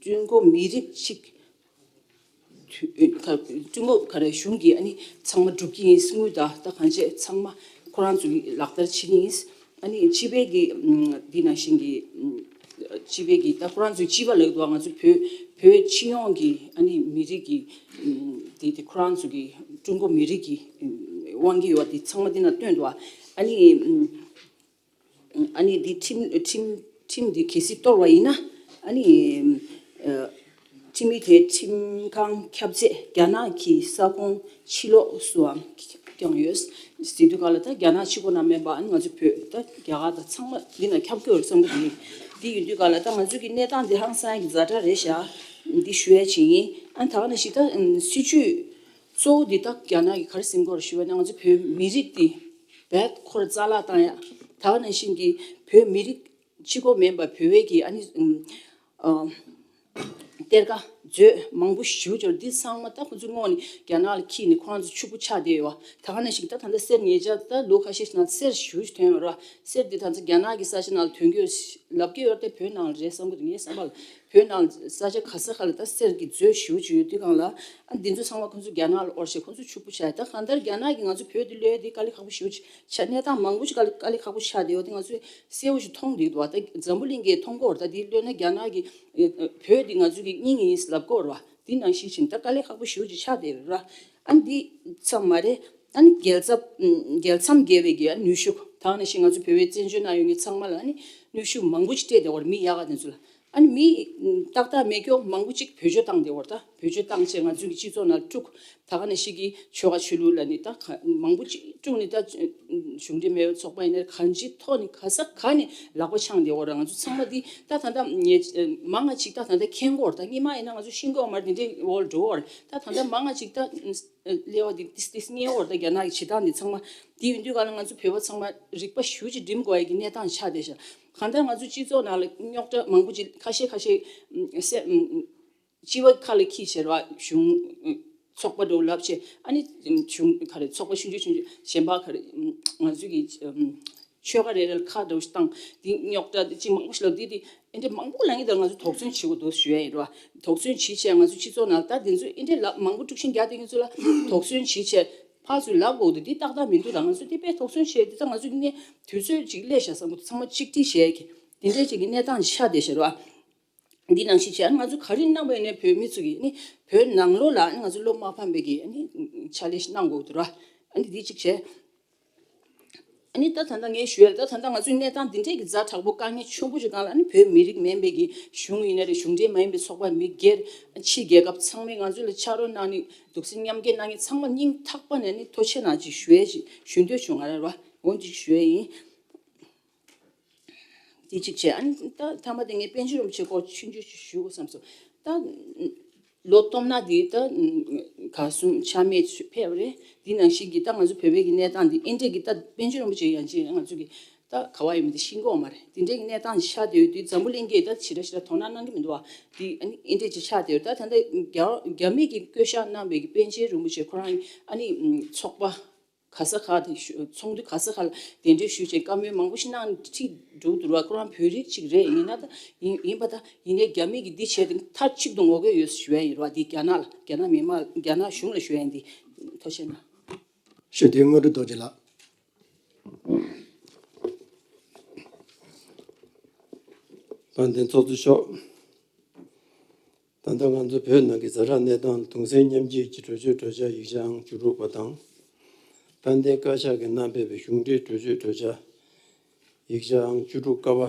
ཀྲུང་གོ་མི་རིགས་གཅིག་ཀྲུང་གོ་ག་རེ་གཞུང་གིས་ཨ་ནི་ཚང་མ་སྒྲུབ་ཀྱི་ཡིན། དངུལ་དང་ད་གང་བྱས་ཚང་མ་ཁོ་རང་ཚོ་གིས་ལག་བསྟར་བྱེད་ཀྱི་ཡིན། ཨ་ནི་སྤྱི་པའི་གི་འདི་ནང་བཞིན་གྱི་སྤྱི་པའི་གི་ད་ཁོ་རང་ཚོའི་སྤྱི་པ་ལབ་འདུག་ང་ཚོ་བོད་བོད་སྤྱི་ཡོངས་ཀྱི་ཨ་ནི་མི་རིགས་ཀྱི་འདི་དེ་ཁོ་རང་ཚོ་གི་ཀྲུང་གོ་མི་རིགས་ཀྱི་དབང་གི་ཡོད་པ་དེ་ཚང་མ་འདི་ན་བཏོན་འདུག་ཨ་ནི། ཨ་ནི་འདི་ཁྲིམས་ཁྲིམས་ཁྲིམས་འདི་གལ་སྲིད་གཏོར་བ་ཡིན་ན། ཨ་ནི་ཨ་ཁྲིམས་མི་དེ་ཁྲིམས་ཁང་ཁྱབ་ཚད་རྒྱ་ནག་གི་ས་ཁོངས་ཕྱི་ལོགས་སུའང་བསྐྱངས་ཡོད་ཟེར་དུས་ག་ལ། ད་རྒྱ་ནག་གཅིག་པོ་ན་མེད་པ། ཨ་ནི་ང་ཚོ་བོད་ད་རྒྱ་གར་དང་ཚང་མ་འདི་ན་ཁྱབ་ཀྱི་ཡོད་བསམ་གྱི་འདུག་འདི་ཡིན་དུས་ག་ལ་ད་ང་ཚོ་གི་གནས་སྟངས་འདི་ཧང་སང་གི་ཛ་དྲག་རེད་ཤག་འདི་ཞུ་ཡ་བྱེད་ཡིན། ཨ་ནི་ད་ག་ནང་བཞིན་ད་སྲིད་ཇུས་གཙོ་བོ་འདི་ད་རྒྱ་ནག་གི་ག་རེ་ཟིན་དགོས་རེད་ཞུ་བ་ན། ང་ཚོ་བོད་མི་རིགས་འདི་རྦད་ཁོ་ར་རྩ་བརླག་བཏང་ཡ། ད་ག་ནང་བཞིན་གྱི་བོད་མི་རིགས་གཅིག་པོ་མིན་པ་བོད་པའི་གི་ཨ་ནི་ཨ་གཏེར་ཁ་མཛོད་མང་པོ་ཞེ་པོ་ཅིག་འདི་ཚང་མ་ད་ཁོ་ཚོའི་སྔོན་ནས་རྒྱ་ནག་ལ་ཁྱེར་ནས་ཁོ་རང་ཚོ་ཕྱུག་པོ་ཆགས་བསྡད་ཡོད་པ། ད་ག་ནང་བཞིན་ད་ད་ལྟ་གསེར་ཉེ་ཆར་ད་ལོ་ཁ་ཤས་ཤིག་ནང་གསེར་ཞེ་པོ་ཅིག་ཐོན་ཡོད་རེད་པ། གསེར་འདི་ད་ཚོ་རྒྱ་ནག་གི་ས་ཆ་ནང་ལ་ཐོན་གྱི་ཡོད་ལབ་ཀྱི་ཡོད་རེད་དེ། བོད་ནང་ལ་རེད་བསམ་གྱི་འདུག་ངའི་བསམ་པ་ལ། བོད་ནང་ས་ཆ་ག་ས་ག་ལ་ད་གསེར་གྱི་མཛོད་ཞེ་པོ་ཅིག་ཡོད་དུས་གང་ལ། ཨ་འདི་ཚོ་ཚང་མ་ཁོང་ཚོ་རྒྱ་ནག་ལ་དབོར་བྱས་ཁོང་ཚོ་ཕྱུག་པོ་ཆགས་ཡ། ད་གང་ལྟར་རྒྱ་ནག་གིས་ང་ཚོ་བོད་འདི་གློད་ཡ་དེ་དཀའ་ལས་ཁག་པོ་ཞེ་པོ་ཅིག་ཆགས། གནས་སྟངས་མང་པོ་ཞིག་དཀའ་ལས་དཀའ་ལས་ཁག་པོ་ཆགས་བསྡད་ཡོད་དེ་ང་ཚོས་གསལ་པོ་ཞིག་མཐོང་བསྡད་འདུག་བ། ད་འཛམ་བུ་གླིང་གིས་མཐོང་གི་ཡོད་རེད། ད་འདི་གློད་ན་རྒྱ་ནག་གིས་བོད་འདི་ང་ཚོ་གི་སྙིང་ཡིན་ལབ་ཀྱི་ཡོད་རེད་བ། འདི་ནང་བཞིན་བྱས་ད་དཀའ་ལས་ཁག་པོ་ཞེ་པོ་ཅིག་ཆགས་བསྡད་ཡོད་རེད། ཨ་འདི་ཙམ་མ་རེད། ཨ་ནི་རྒྱལ་ཚབ་རྒྱལ་མཚམས་བརྒལ་བའི་གི་ནུས་ཤུགས། ད་ནི་ཤི་ང་ཚོ་བོད་པའི་བཙན་བྱོལ་ནང་ཡོད་མཁན་ཚང་མ་ལ་ཨ་ནི་ནུས་ཤུགས་མང་པོ་ཅིག་སྤྲད་བསྡད་པ་རེད། མི་ཡག་ག་དེ་ཚོ་ལ། ཨ་ནི་མི་ཏག་ཏག་མེད་མཁན་མང་པོ་ཅིག་བེད་སྤྱོད་བཏང་བསྡད་པ་རེད། ད་བེད་སྤྱོད་བཏང་བྱས་ང་ཚོའི་གི་སྤྱི་ཚོགས་ནང་དཀྲུགས། ད་ག་ནང་ཤི་གི་ཆོལ་ཁ་ཆོས་ལུགས་ལ་ནི་ད་ག་མང་པོ་ཅིག་དཀྲུགས་ནི། ད་གཞུང་འབྲེལ་མེད་པའི་ཚོགས་པ་ཡིན་ན་གང་ཅིའི་ཐོག་ནས་ག་ས་ག་ནས་ལག་པ་འཆང་བསྡད་པ་རེད། ང་ཚོ་ཚང་མ་འདི་ད་ད་ལྟ་ངས་མང་ང་ཅིག་ད་ད་ལྟ་མཁྱེན་གྱི་ཡོད་རེད། ད་སྔོན་མ་ཡིན་ན་ང་ཚོ་ཤེས་ཀྱི་ཡོད་མ་རེད། འདི་འདྲའི་འོག་འགྲོ་གི་ཡོད་རེད། ད་ད་ལྟ་མང་ང་ཅིག་ད་ཀླད་པ་འདི་ཏིས་ཏིས་ཉན་གྱི་ཡོད་རེད། ད་རྒྱ་ནག་གི་བྱེད་སྟངས་འདི་ཚང་མ། དེ་ཡིན་དུས་ག་ལ་ང་ཚོ་བོད་པ་ཚང་མ་རིག་པ་ཞེ་པོ་ཅིག་སྒྲིམ་དགོས་ཡ་གི་གནས་སྟངས་ཆགས་བསྡད་ཤག་གང་ལྟར་ང་ཚོ་སྤྱི་ཚོགས་ནང་ལ་རྙོག་དྲ་མང་པོ་ཅིག་ཁ་ཤས་ཁ་ཤས་སེ་སྤྱི་པ་ཁ་ལ་འཁྱེར་བྱས་ར་གཞུང་ཚོགས་པ་འདྲ་བོ་ལབ་བྱས། ཨ་ནི་གཞུང་ག་རེ་ཚོགས་པ་ཆུང་ཆུང་ཆུང་ཆུང་གཞན་པ་ག་རེ་ང་ཚོ་གི་ཆོལ་ཁ་རེ་རེ་ལ་ཁ་འདྲ་བོ་ཞིག་བཏང་། འདི་རྙོག་དྲ་འདི་ཅིག་མང་པོ་ཞིག་ལབ། འདི་འདི་ཨེ་འདྲ་མང་པོ་ལབ་མཁན་དེ་ང་ཚོ་དོགས་ཟོན་བྱེད་དགོས་འདུག་ཞུ་ཡ་ཡིན་ར། དོགས་ཟོན་བྱེད་བྱས་ང་ཚོ་སྤྱི་ཚོགས་ནང་ད་འདི་ཚོ་ཨེ་འདྲ་ལབ་མང་པོ་དཀྲུག་ཤིང་རྒྱག་བསྡད་མཁན་ཚོ་ལ་དོགས་ཟོན་བྱེད་བྱས་ཕར་ཚུར་ལབ་དགོས་འདུག་འདི་ཏག་ཏག་མི་འདུག་ད་ང་ཚོ་འདི་དཔེ་དོགས་ཟོན་བྱས་འདི་ད་ང་ཚོ་ནས་དུས་ཚོད་ཅིག་སླེབས་ཤག་བསམ་གྱི་འདུག་ཚང་མ་གཅིག་སྒྲིལ་བྱས་ཀྱི་འདི་འདྲ་ཅིག་གི་གནས་སྟངས་ཆགས་བསྡད་ཤག་ར། འདི་ནང་བཞིན་བྱས་ང་ཚོ་ག་རེ་གནང་བ་ཡིན་ནའི་བོད་མི་ཚོ་གིས་ནི་བོད་ནང་ལོགས་ལ་ནི་ང་ཚོ་བློ་མ་ཕམ་པའི་གི་ནི་ཕྱག་ལས་ཤིག་གནང་དགོས་འདུག་ར། ཨ་ནི་འདི་གཅིག་བྱས། ཨ་ནི་ད་ད་ལྟ་ངས་ཞུ་ཡ་ད་ད་ལྟ་ང་ཚོའི་གནས་སྟངས་འདི་འདྲའི་གི་ཛ་དྲག་པོ་དཀའ་ངལ་ཆེན་པོ་ཞིག་སྒང་ལ་ཨ་ནི་བོད་མི་རིགས་མིན་པའི་གི་གཞུང་ཡིན་ན་རེད། གཞུང་འབྲེལ་མ་ཡིན་པའི་ཚོགས་པ་མི་སྒེར་ཕྱི་རྒྱལ་ཁབ་ཚང་མས་ང་ཚོ་ལ་ཕྱག་རོགས་གནང་ནི་འདུག་སེ་མཉམ་འགན་གནང་མཁན་ཚང་མ་སྙིང་ཐག་པ་ནས་ནི་ཐུགས་རྗེ་གནང་ཅིག་ཞུ་ཡ་ཞིག་ཞུ་འདོད་བྱུང་། ང་རང་ར་འོ་འདི་ཞུ་ཡ་ཡིན། དེ་གཅིག་བྱས། ཨ་ནི་ད་མཐའ་མ་དེ་ངས་པཎ་ཆེན་རིན་པོ་ཆེ་སྐོར་ཆུང་ཆུང་ཞིག་ཞུ་དགོས་བསམ་སོང་། ད་ལོ་སྟོང་ན་དེ་ད་ག་གསུམ་ཆ་མེད་ཕེབས་རེད། དེ་ནང་བཞིན་གྱི་ད་ང་ཚོ་བོད་པའི་གི་གནས་སྟངས་འདི་ཨེ་འདྲས་ཀྱི་ད་པཎ་ཆེན་རིན་པོ་ཆེ་ཡང་ཅིག་ང་ཚོ་གི་ད་ག་བ་ཡོད་མེད་དེ་ཤེས་ཀྱི་ཡོད་མ་རེད། དེ་འདྲས་ཀྱི་གནས་སྟངས་ཤར་བསྡད་ཡོད་དུས་འཛམ་བུ་གླིང་གིས་ད་ཞེ་དྲག་ཞེ་དྲག་དོ་སྣང་གནང་གི་མི་འདུག་བ། དེ་ཨ་ནི་ཨེ་འདྲས་ཅིག་ཆགས་བསྡད་ཡོད། ད་ད་ལྟ་རྒྱ་རྒྱ་མི་གིས་བསྐོ་བཞག་གནང་བའི་གི་པཎ་ཆེན་རིན་པོ་ཆེ་ཁོ་རང་ཨ་ནི་ཚོགས་པ་ག་ས་ག་དེ་ཞུ་ཚོགས་འདུ་ག་ས་ག་ལ་གདན་འདྲེན་ཞུས་བྱས་བཀའ་མོལ་མང་པོ་ཞིག་གནང་ཁྲིད་འགྲོ་འདུག་ར། ཁོ་རང་བོད་རིགས་གཅིག་རེད། ཡིན་ན་ད་ཡིན་ཡིན་པ་ད་ཡིན་ནའི་རྒྱ་མི་གིས་འདི་བྱས་ཏེ་མཐའ་གཅིག་ཏུ་ངོ་རྒོལ་ཡོད་ཞུ་ཡ་ཡིན་ར། འདི་རྒྱ་ནག་ལ་རྒྱ་ནག་མི་མང་རྒྱ་ནག་གཞུང་ལ་ཞུ་ཡ་ཡིན། འདི་ཐུགས་རྗེ་གནང་། ཞུ་དེ་དངོས་གྲུབ་རྡོ་རྗེ་ལགས། དཔལ་ལྡན་ཚོགས་གཙོ་མཆོག་ད་ལྟ་ང་ཚོ་བོད་ནང་གི་ཛ་དྲག་གནས་སྟངས་གདུང་སེམས་མཉམ་སྐྱེད་ཀྱི་གྲོས་ཆོད་གྲོས་འཆར་ཡིག་ཆ་ཨང་བཅུ་དྲུག་པ་དང་། དཔལ་ལྡན་བཀའ་ཤག་གིས་གནང་ཕེབས་པའི་གཞུང་འབྲེལ་གྲོས་ཆོད་གྲོས་འཆར་ཡིག་ཆ་ཨང་བཅུ་དྲུག་ཀ་བ།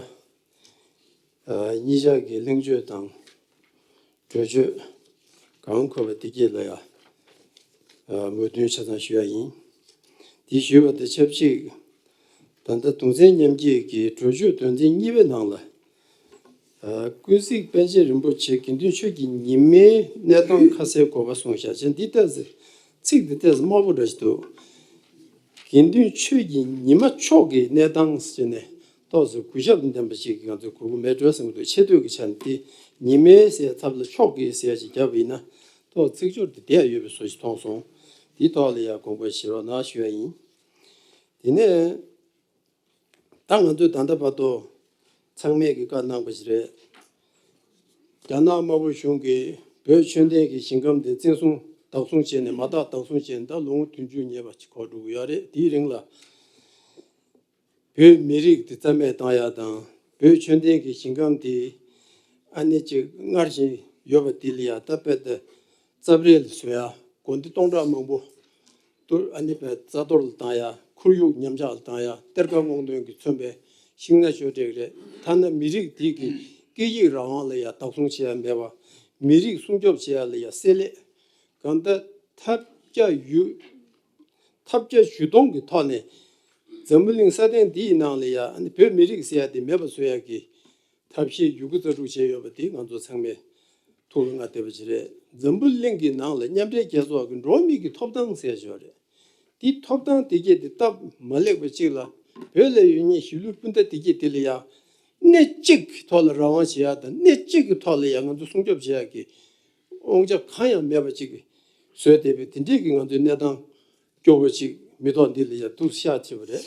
ཨ་གཉིས་ཆར་གྱི་གླེང་བརྗོད་དང་གྲོས་ཆོད་གང་འཁོད་པ་དེ་གྱད་ལ་ཡང་ཨ་མོས་མཐུན་ཆ་ཚང་ཞུ་ཡ་ཡིན། དེ་ཞུས་པ་དང་ཆབས་ཅིག་ད་ལྟ་གདུང་སེམས་མཉམ་སྐྱེད་ཀྱི་གྲོས་ཆོད་དོན་ཚན་གཉིས་པའི་ནང་ལ། ཨ་ཀུན་གཟིགས་པཎ་ཆེན་རིན་པོ་ཆེ་དགེ་འདུན་ཆོས་ཀྱི་ཉི་མའི་གནས་སྟངས་ཁ་གསལ་དགོས་པ་གསུངས་བཞག་བྱས། འདི་ལྟ་ཚེ་ཚིག་འདི་ལྟ་ཚེ་དམའ་པོ་འདྲ་ཞིག་འདུག་དགེ་འདུན་ཆོས་ཀྱི་ཉི་མ་མཆོག་གི་གནས་སྟངས་ཟེར་ནས་ཏོག་ཙམ་གུས་ཞབས་ལྡན་པ་ཞིག་གི་ང་ཚོས་གོ་གི་མེད་འགྲོ་བསམ་གྱི་འདུག་ཆེ་བསྟོད་ཀྱི་ཆ་ནས་དེ་ཉི་མའི་ཟེར་ཚབ་ལ་མཆོག་གི་ཟེར་ཞིག་བརྒྱབ་པ་ཡིན་ན་ཏོག་ཚིག་སྦྱོར་དེ་བསྡད་ཡོད་པའི་བཟོ་ཞིག་མཐོང་སོང་། དེའི་ཐོག་ལ་ཡང་དགོངས་པ་བཞེས་རོགས་གནང་ཞུ་ཡ་ཡིན། དེ་ནས། ད་ང་ཚོས་ད་ལྟ་བར་དུ་ཚང་མས་ཀྱི་བཀའ་གནང་པ་ཞིག་རེད། རྒྱ་ནག་དམར་པོ་གཞུང་གིས་བོད་ཆོས་ལྡན་གྱི་ཞིང་ཁམས་དེ་བཙན་བཟུང་བདག་བཟུང་བྱས་ནས་མ་དག་བདག་བཟུང་བྱས་ནས་ད་ལོ་ངོ་བདུན་ཅུ་ཉེ་བ་ཅིག་འགོར་འགྲོ་གི་ཡོད་རེད། དེའི་རིང་ལ་བོད་མི་རིགས་དེ་རྩ་མེད་བཏང་ཡ་དང་བོད་ཆོས་ལྡན་གྱི་ཞིང་ཁམས་དེ་ཨ་ནེ་ཅིག་སྔར་བཞིན་ཡོད་པ་དེ་ལ་ཡ་ད་དཔེ་ད་རྩབ་རལ་བཟོ་ཡ་དགོན་སྡེ་སྟོང་ཕྲག་མང་པོ། ཏུ་ཨ་ནི་པའི་རྩ་གཏོར་ལ་བཏང་ཡ། ཁོར་ཡུག་ཉམས་ཆག་ལ་བཏང་ཡ། གཏེར་ཁ་སྔོག་འདོན་གྱིས་མཚོན་པའི་ཤིང་སྣ་གཅོད་འབྲེག་རེད། ཐ་ན་མི་རིགས་དེ་གི་སྐད་ཡིག་རང་དབང་ལ་ཡ་བདག་བཟུང་བྱེད་ཡ་མེད་པ། མི་རིགས་སྲུང་སྐྱོབ་བྱེད་ཡ་ལ་ཡ་བསྲེ་ལྷད། གང་ལྟར་ཐབས་བརྒྱ་ཡུ་ཐབས་བརྒྱ་ཇུས་སྟོང་གི་ཐོག་ནས་འཛམ་བུ་གླིང་ས་སྟེང་འདི་ཡི་ནང་ལ་ཡ་ཨ་ནི་བོད་མི་རིགས་ཟེར་ཡ་དེ་མེད་པ་བཟོ་ཡ་གི་ཐབས་ཤེས་ཡོད་རྒུ་རྩལ་སྤྲུགས་བྱས་ཡོད་པ་དེ་ང་ཚོ་ཚང་མས་ཐུགས་ལ་མངའ་བསྡད་པ་ཅིག་རེད། འཛམ་བུ་གླིང་གི་ནང་ལ་མཉམ་འབྲེལ་རྒྱལ་ཚོགས་ཀྱི་འགྲོ་བ་མི་གི་ཐོབ་ཐང་ཟེར་ཡ་ཅིག་ཡོད་རེད། དེ་ཐོབ་ཐང་དེ་གྱད་དེ་སྟབས་མ་ལེགས་པ་ཅིག་ལ་བོད་ལ་ཡོད་མཁན་གཞིས་ལུས་སྤུན་ཟླ་དེ་གྱད་དེ་ལ་ཡ་སྣེ་གཅིག་གི་ཐོག་ལ་རང་དབང་བྱེད་ཡ་དང་སྣེ་གཅིག་གི་ཐོག་ལ་ཡ་ང་ཚོ་སྲུང་སྐྱོབ་བྱེད་ཡ་གི་དབང་ཆ་གང་ཡང་མེད་པ་ཅིག་བཟོས་བསྡད་པའི་དེ་འདྲའི་གི་ང་ཚོའི་གནས་སྟངས་སྐྱོ་བོ་ཅིག་མི་ཐོག་འདི་ལ་ཡ་འདུག་ཤག་བྱས་པ་རེད།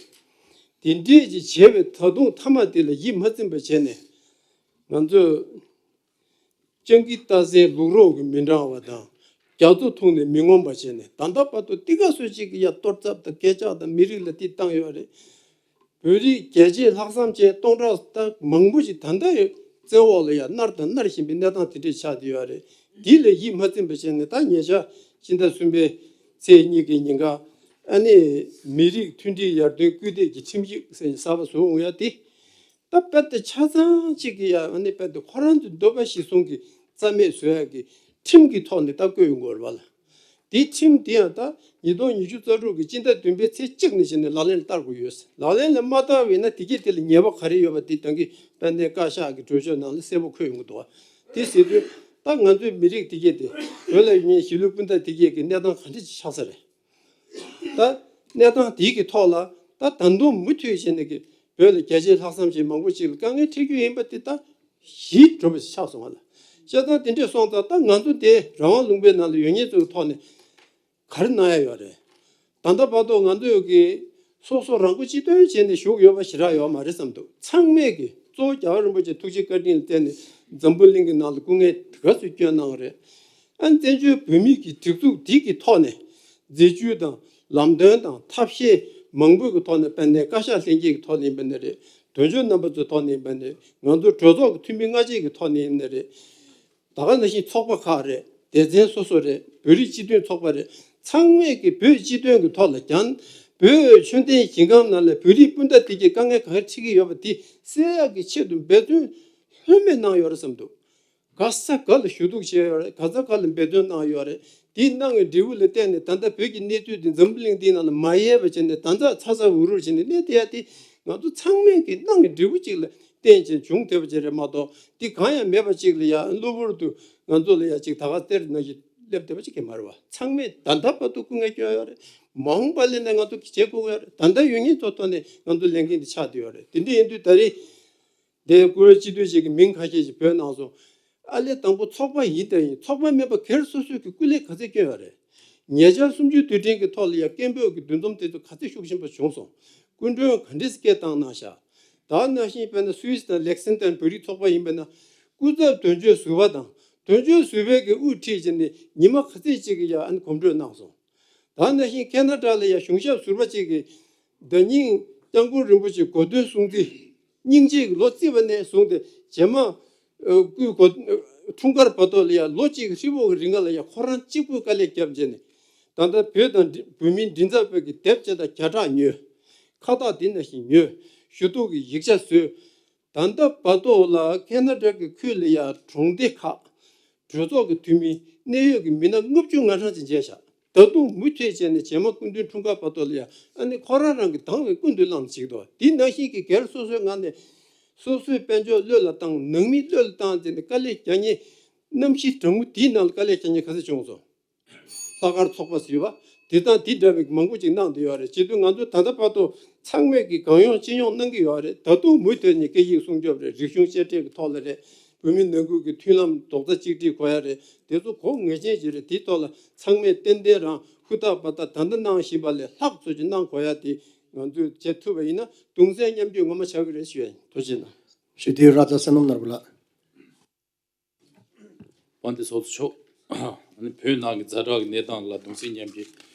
དེ་འདྲས་ཅིག་བྱས་པའི་ད་དུང་མཐའ་མ་དེ་ལ་ཡིད་མ་ཚིམ་པ་བྱས་ནས་ང་ཚོས་སྤྱང་ཀི་རྟ་སེར་ལུག་རོགས་ཀྱིས་མི་འགྲང་བ་དང་རྒྱ་མཚོ་འཐུང་ནས་མི་ངོམས་པ་བྱས་ནས་ད་ལྟ་བར་དུ་འདི་ག་ཚོད་ཅིག་གི་ཡ་གཏོར་ཚབ་དང་སྐད་ཆ་དང་མི་རིགས་ལ་འདི་བཏང་ཡོད་རེད། བོད་རིགས་རྒྱལ་གཅེས་ལྷག་བསམ་ཅན་སྟོང་ཕྲག་ད་མང་པོ་ཞིག་ད་ལྟ་ཡང་བཙན་འོག་ལ་ཡང་མནར་དང་མནར་བཞིན་པའི་གནས་སྟངས་དེ་འདྲས་ཆགས་བསྡད་ཡོད་རེད། འདི་ལ་ཡིད་མ་ཚིམ་པ་བྱས་ནས་ད་ཉེ་ཆར་ཕྱི་ཟླ་གསུམ་པའི་ཚེས་གཉིས་ཀྱི་ཉིན་ཀ་ ཨ་ནི་མི་རིགས་མཐུན་སྒྲིལ་ཡར་ཐོན་སྐུལ་འདེད་ཀྱི་ཁྲིམས་ཞིབ་ཟེར་གསར་པ་བཟོ་འོང་ཡ་དེ། ད་དཔེ་དེ་ཆ་ཚང་གཅིག་གི་ཡ་ཨ་ནི་དཔེ་དེ་ཁོ་རང་ཚོའི་འདོད་པ་གཞིར་བཟུང་གི་རྩ་མེད་བཟོ་ཡ་གི་ཁྲིམས་ཀྱི་ཐོག་ནས་ད་བཀོད་ཡོང་གི་ཡོད་རེད་པ་ལ། དེའི་ཁྲིམས་དེ་ཡང་ད་ཉིས་སྟོང་ཉི་ཤུ་རྩ་དྲུག་གི་སྤྱི་ཟླ་བདུན་པའི་ཚེས་གཅིག་ནས་བྱས་ནས་ལག་ལེན་ལ་བསྟར་དགོས་ཡོད། ལག་ལེན་ལ་མ་བསྟར་བས་ན་དེ་གས་དེ་ལ་ཉེས་པ་ག་རེ་ཡོད་པ་དེ་ད་གིན་དཔལ་ལྡན་བཀའ་ཤག་གི་གྲོས་ཆོད་ནང་ལ་གསལ་པོ་འཁོད་ཡོང་གི་འདུག་དེ་ཟེར་དུས་ད་ང་ཚོའི་མི་རིགས་དེ་གས་དེ་བོད་ལ་ཡོད་མཁན་གཞིས་ལུས་སྤུན་ཟླ་དེ་གས་ཀྱི་གནས་སྟངས་ག་འདྲ་ཅིག་ཆགས་ས་རེད། ད་གནས་སྟངས་དེའི་གི་ཐོག་ལ་ད་ད་དུང་མུ་མཐུད་བྱས་ནས་ཀྱི་བོད་ལ་རྒྱ་ཆེའི་ལྷག་བསམ་ཅན་མང་པོ་ཅིག་ལ་དཀའ་ངལ་འཕྲད་རྒྱུ་ཡིན་པ་དེ་ད་གཞི་གྲུབ་པ་ཞིག་ཆགས་སོང་བ་ལ། བྱས་ཙང་དེ་འདྲས་སོང་ཙང་ད་ང་ཚོ་དེ་རང་དབང་ལུང་པའི་ནང་ལ་ཡོད་མཁན་ཚོའི་ཐོག་ནས་ག་རེ་གནང་ཡ་ཡོད་རེད། ད་ལྟ་བར་དུ་ང་ཚོས་ཀྱི་སོ་སོ་རང་མགོ་གཅིག་ཏོན་བྱས་ནས་བཞུགས་ཡོད་པ་ཞེ་དྲག་ཡོད་མ་རེད་བསམ་འདུག་ཚང་མས་ཀྱི་གཙོ་བོ་རྒྱལ་བ་རིན་པོ་ཆེ་ཐུགས་རྗེ་བཀའ་དྲིན་ལ་བརྟེན་ནས་འཛམ་བུ་གླིང་གི་ནང་ལ་སྐུ་ངལ་དེ་ག་ཚོད་བསྐྱོན་གནང་བ་རེད། ཨ་ནི་བཙན་བྱོལ་བོད་མིའི་གི་སྒྲིག་འཛུགས་འདི་གི་ཐོག་ནས་མཛད་བྱུས་དང་ལམ་སྟོན་དང་ཐབས་ཤེས་མང་པོའི་གི་ཐོག་ནས་དཔལ་ལྡན་བཀའ་ཤག་ལྷན་རྒྱས་ཀྱི་ཐོག་ནས་ཡིན་པ་ནི་རེད། དོན་གཅོད་རྣམ་པ་ཚོའི་ཐོག་ནས་ཡིན་པ་ནི་རེད། ང་ཚོ་གྲོས་ཚོགས་ཀྱི་འཐུས་མི་སྔ་རྗེས་ཀྱི་ཐོག་ནས་ཡིན་པ་ནི་རེད། ད་ག་ནང་བཞིན་ཚོགས་པ་ཁག་རེད། སྡེ་ཚན་སོ་སོ་རེད། བོད་རིགས་སྤྱི་མཐུན་ཚོགས་པ་རེད། ཚང་མས་ཀྱི་བོད་སྤྱི་དོན་གྱི་ཐོག་ལ་ཀྱང་བོད་ཆོས་ལྡན་ཞིང་ཁམས་ནང་ལ་བོད་རིགས་སྤུན་ཟླ་དེ་གའི་དཀའ་ངལ་ག་རེ་འཕྲད་ཀྱི་ཡོད་པ་དེ་སེལ་ཡག་གི་ཆེད་དུ་འབད་བརྩོན་ལྷོད་མེད་གནང་ཡོད་རེད་བསམ་འདུག་ག་ས་ག་ལ་ཞུ་གཏུག་བྱས་ཡོད་རེད། ག་ས་ག་ལ་འབད་བརྩོན་གནང་ཡོད་རེད། དེ་གནང་བའི་འབྲས་བུ་ལ་བརྟེན་ནས་ད་ལྟ་བོད་ཀྱི་གནས་ཚུལ་འདི་འཛམ་བུ་གླིང་འདིའི་ནང་ལ་མ་ཡལ་བ་བྱས་ནས་ད་ལྟ་ཚ་ཚ་འུར་འུར་བྱས་ནས་གནས་བསྡད་ཡ་དེ་ང་ཚོ་ཚང་མས་ཀྱི་གནང་བའི་འབྲས་བུ་ཅིག་ལ་བརྟེན་ཅིང་བྱུང་བསྡད་པ་ཅིག་རེད་མ་གཏོགས། འདི་གང་ཡང་མེད་པ་ཅིག་ལ་ཡ་གློ་བུར་དུ་ང་ཚོ་ལ་ཡ་ཅིག་ད་ག་སྟེར་ནང་བཞིན་སླེབས་བསྡད་པ་ཅིག་གི་མ་རེད་བ། ཚང་མས་ད་ལྟ་བར་དུ་སྐུ་ངལ་བསྐྱོན་ཡོད་རེད། མ་འོངས་པ་ལ་ནས་ང་ཚོ་བྱེད་དགོས་ཡོད་རེད། ད་ལྟ་ཡོད་ངེས་ཐོག་ཐོག་ནས་ང་ཚོ་ལས་འགན་འདི་ཆགས་བསྡད་ཡོད་རེད། དེ་འདྲ་ཡིན་དུས་ད་རེས་འདི་བཀུར་འོས་སྤྱི་འཐུས་ཅིག་གི་མིང་ཁ་ཤས་ཤིག་བོས་གནང་སོང་། ཨ་ལས་དང་པོ་ཚོགས་པ་ཡིན་དང་ཡིན། ཚོགས་པ་མིན་པ་སྒེར་སོ་སོའི་གི་སྐུ་ལས་ག་ཚད་བསྐྱོན་ཡོད་རེད། ཉེ་ཆར་གསུམ་བཅུའི་དུས་དྲན་གྱི་ཐོག་ལ་ཡ་སྐད་འབོད་ཀྱི་འདུ་འཛོམས་དེ་ཚོ་ག་ཚད་ཤུགས་ཆེན་པོ་བྱུང་སོང་། སྐུ་མགྲོན་ག་འདྲས་སྐད་བཏང་གནང་ཤག་ད་ནང་བཞིན་དཔེར་ན་སུད་སི་དང་ལེག་སེན་ཏན་བོད་རིགས་ཚོགས་པ་ཡིན་པ་ན་སྐུ་ཚབ་དོན་གཅོད་ཟུར་པ་དང་དོན་གཅོད་ཟུར་པའི་གི་དབུ་ཁྲིད་བྱས་ནས་ཉི་མ་ག་ཚད་ཅིག་གི་ཡ་ཨ་ནི་གོམ་བགྲོད་གནང་སོང་། ད་ནང་བཞིན་ཁེ་ན་ཌ་ལ་ཡ་གཞུང་ཞབས་ཟུར་པ་ཅིག་གིས་ཟླ་སྙིང་སྐྱབས་མགོན་རིན་པོ་ཆེ་གོ་སྟོན་སྲུང་བརྩི་སྙིང་རྗེ་གི་ལོ་བརྩིས་པ་ནས་བཟུང་སྟེ་རྗེས་མ་ཨ་སྐུའི་གོ་འཁྲུངས་སྐར་བར་དུ་ལ་ཡ་ལོ་གཅིག་གི་ཧྲིལ་པོ་གི་རིང་ག་ལ་ཡ་ཁོ་རང་གཅིག་པུས་དཀའ་ལས་བརྒྱབ་བྱས་ནས་ད་ལྟ་བོད་དང་འབྲི་བོད་མིའི་མགྲིན་ཚབ་པའི་གི་དེབ་ཅིག་དང་བརྒྱ་ཕྲག་ཉོས། ཁ་བཏགས་འདི་ནང་བཞིན་ཉོས། ཞུ་གཏུག་གི་ཡིག་ཆ་བཟོས། ད་ལྟ་བར་དུ་ལ་ཁེ་ན་ཌ་གི་ཁུལ་ལ་ཡ་གྲོང་སྡེ་ཁག་གྲོས་ཚོགས་ཀྱི་འཐུས་མི་གནད་ཡོད་ཀྱི་མི་སྣ་ལྔ་བཅུ་ང་གྲངས་ཅིག་མཇལ་བཞག་ད་དུང་མུ་མཐུད་བྱས་ནས་རྗེས་མ་སྐུ་མདུན་འཁྲུངས་སྐར་བར་དུ་ལ་ཡ་ཨ་ནི་ཁོ་རང་རང་གི་དང་བའི་ཀུན་ཏུ་བླངས་བྱེད་ཀྱི་འདུག་དེ་ནང་བཞིན་གྱི་སྒེར་སོ་སོའི་ངང་ནས་སོ་སོའི་དཔལ་འབྱོར་བློས་ལ་བཏང་། ནང་མི་བློས་ལ་བཏང་བྱས་ནས་དཀའ་ལས་རྒྱག་མཁན་གནམ་གཤིས་གྲང་མོ་དེའི་ནང་ལ་དཀའ་ལས་རྒྱག་མཁན་ག་ཚོད་བྱུང་སོང་། ལྷག་དཀར་ཚོགས་པ་ཟེར་བ་དེ་དང་དེ་འདྲ་བའི་མང་པོ་ཅིག་གནང་བསྡད་ཡོད་རེད། བྱེད་དུས་ང་ཚོ་ད་ལྟ་བར་དུ་ཚང་མས་ཀྱི་གང་ཡོང་ཅི་ཡོང་གནང་གི་ཡོད་རེད། ད་དུང་མུ་མཐུད་ནས་སྐད་ཡིག་སྲུང་སྐྱོབ་རེད། རིག་གཞུང་གཅེས་སྤྲས་ཀྱི་ཐོག་ལ་རེད། བོད་མི་ནང་ཁུལ་གྱི་མཐུན་ལམ་རྡོག་རྩ་གཅིག་སྒྲིལ་དགོས་ཡ་རེད། དེ་ཚོ་གོ་ངེས་ཅན་ཅིག་རེད། དེའི་ཐོག་ལ་ཚང་མས་ཏན་ཏན་རང་ཧུར་ཐག་འབད་ཐག་ད་ལྟ་གནང་བཞིན་པ་ལས་ལྷག་ཙམ་ཅིག་གནང་དགོས་ཡ་དེ་ང་ཚོས་བྱེད་ཐུབ་པ་ཡིན་ན་གདུང་སེམས་མཉམ་སྐྱེད་ངོ་མ་ཆགས་ཀྱི་རེད་ཞུ་ཡ་ཡིན། ཐུགས་རྗེ་གནང་། ཞུ་དེ་ར་ཛ་བསོད་ནམས་ནོར་བུ་ལགས། དཔལ་ལྡན་ཚོགས་གཙོ་མཆོག་ཨ་ནི་བོད་ནང་གི་ཛ་དྲག་གི་གནས་སྟངས་ལ་གདུང་སེམས་མཉམ་སྐྱེད་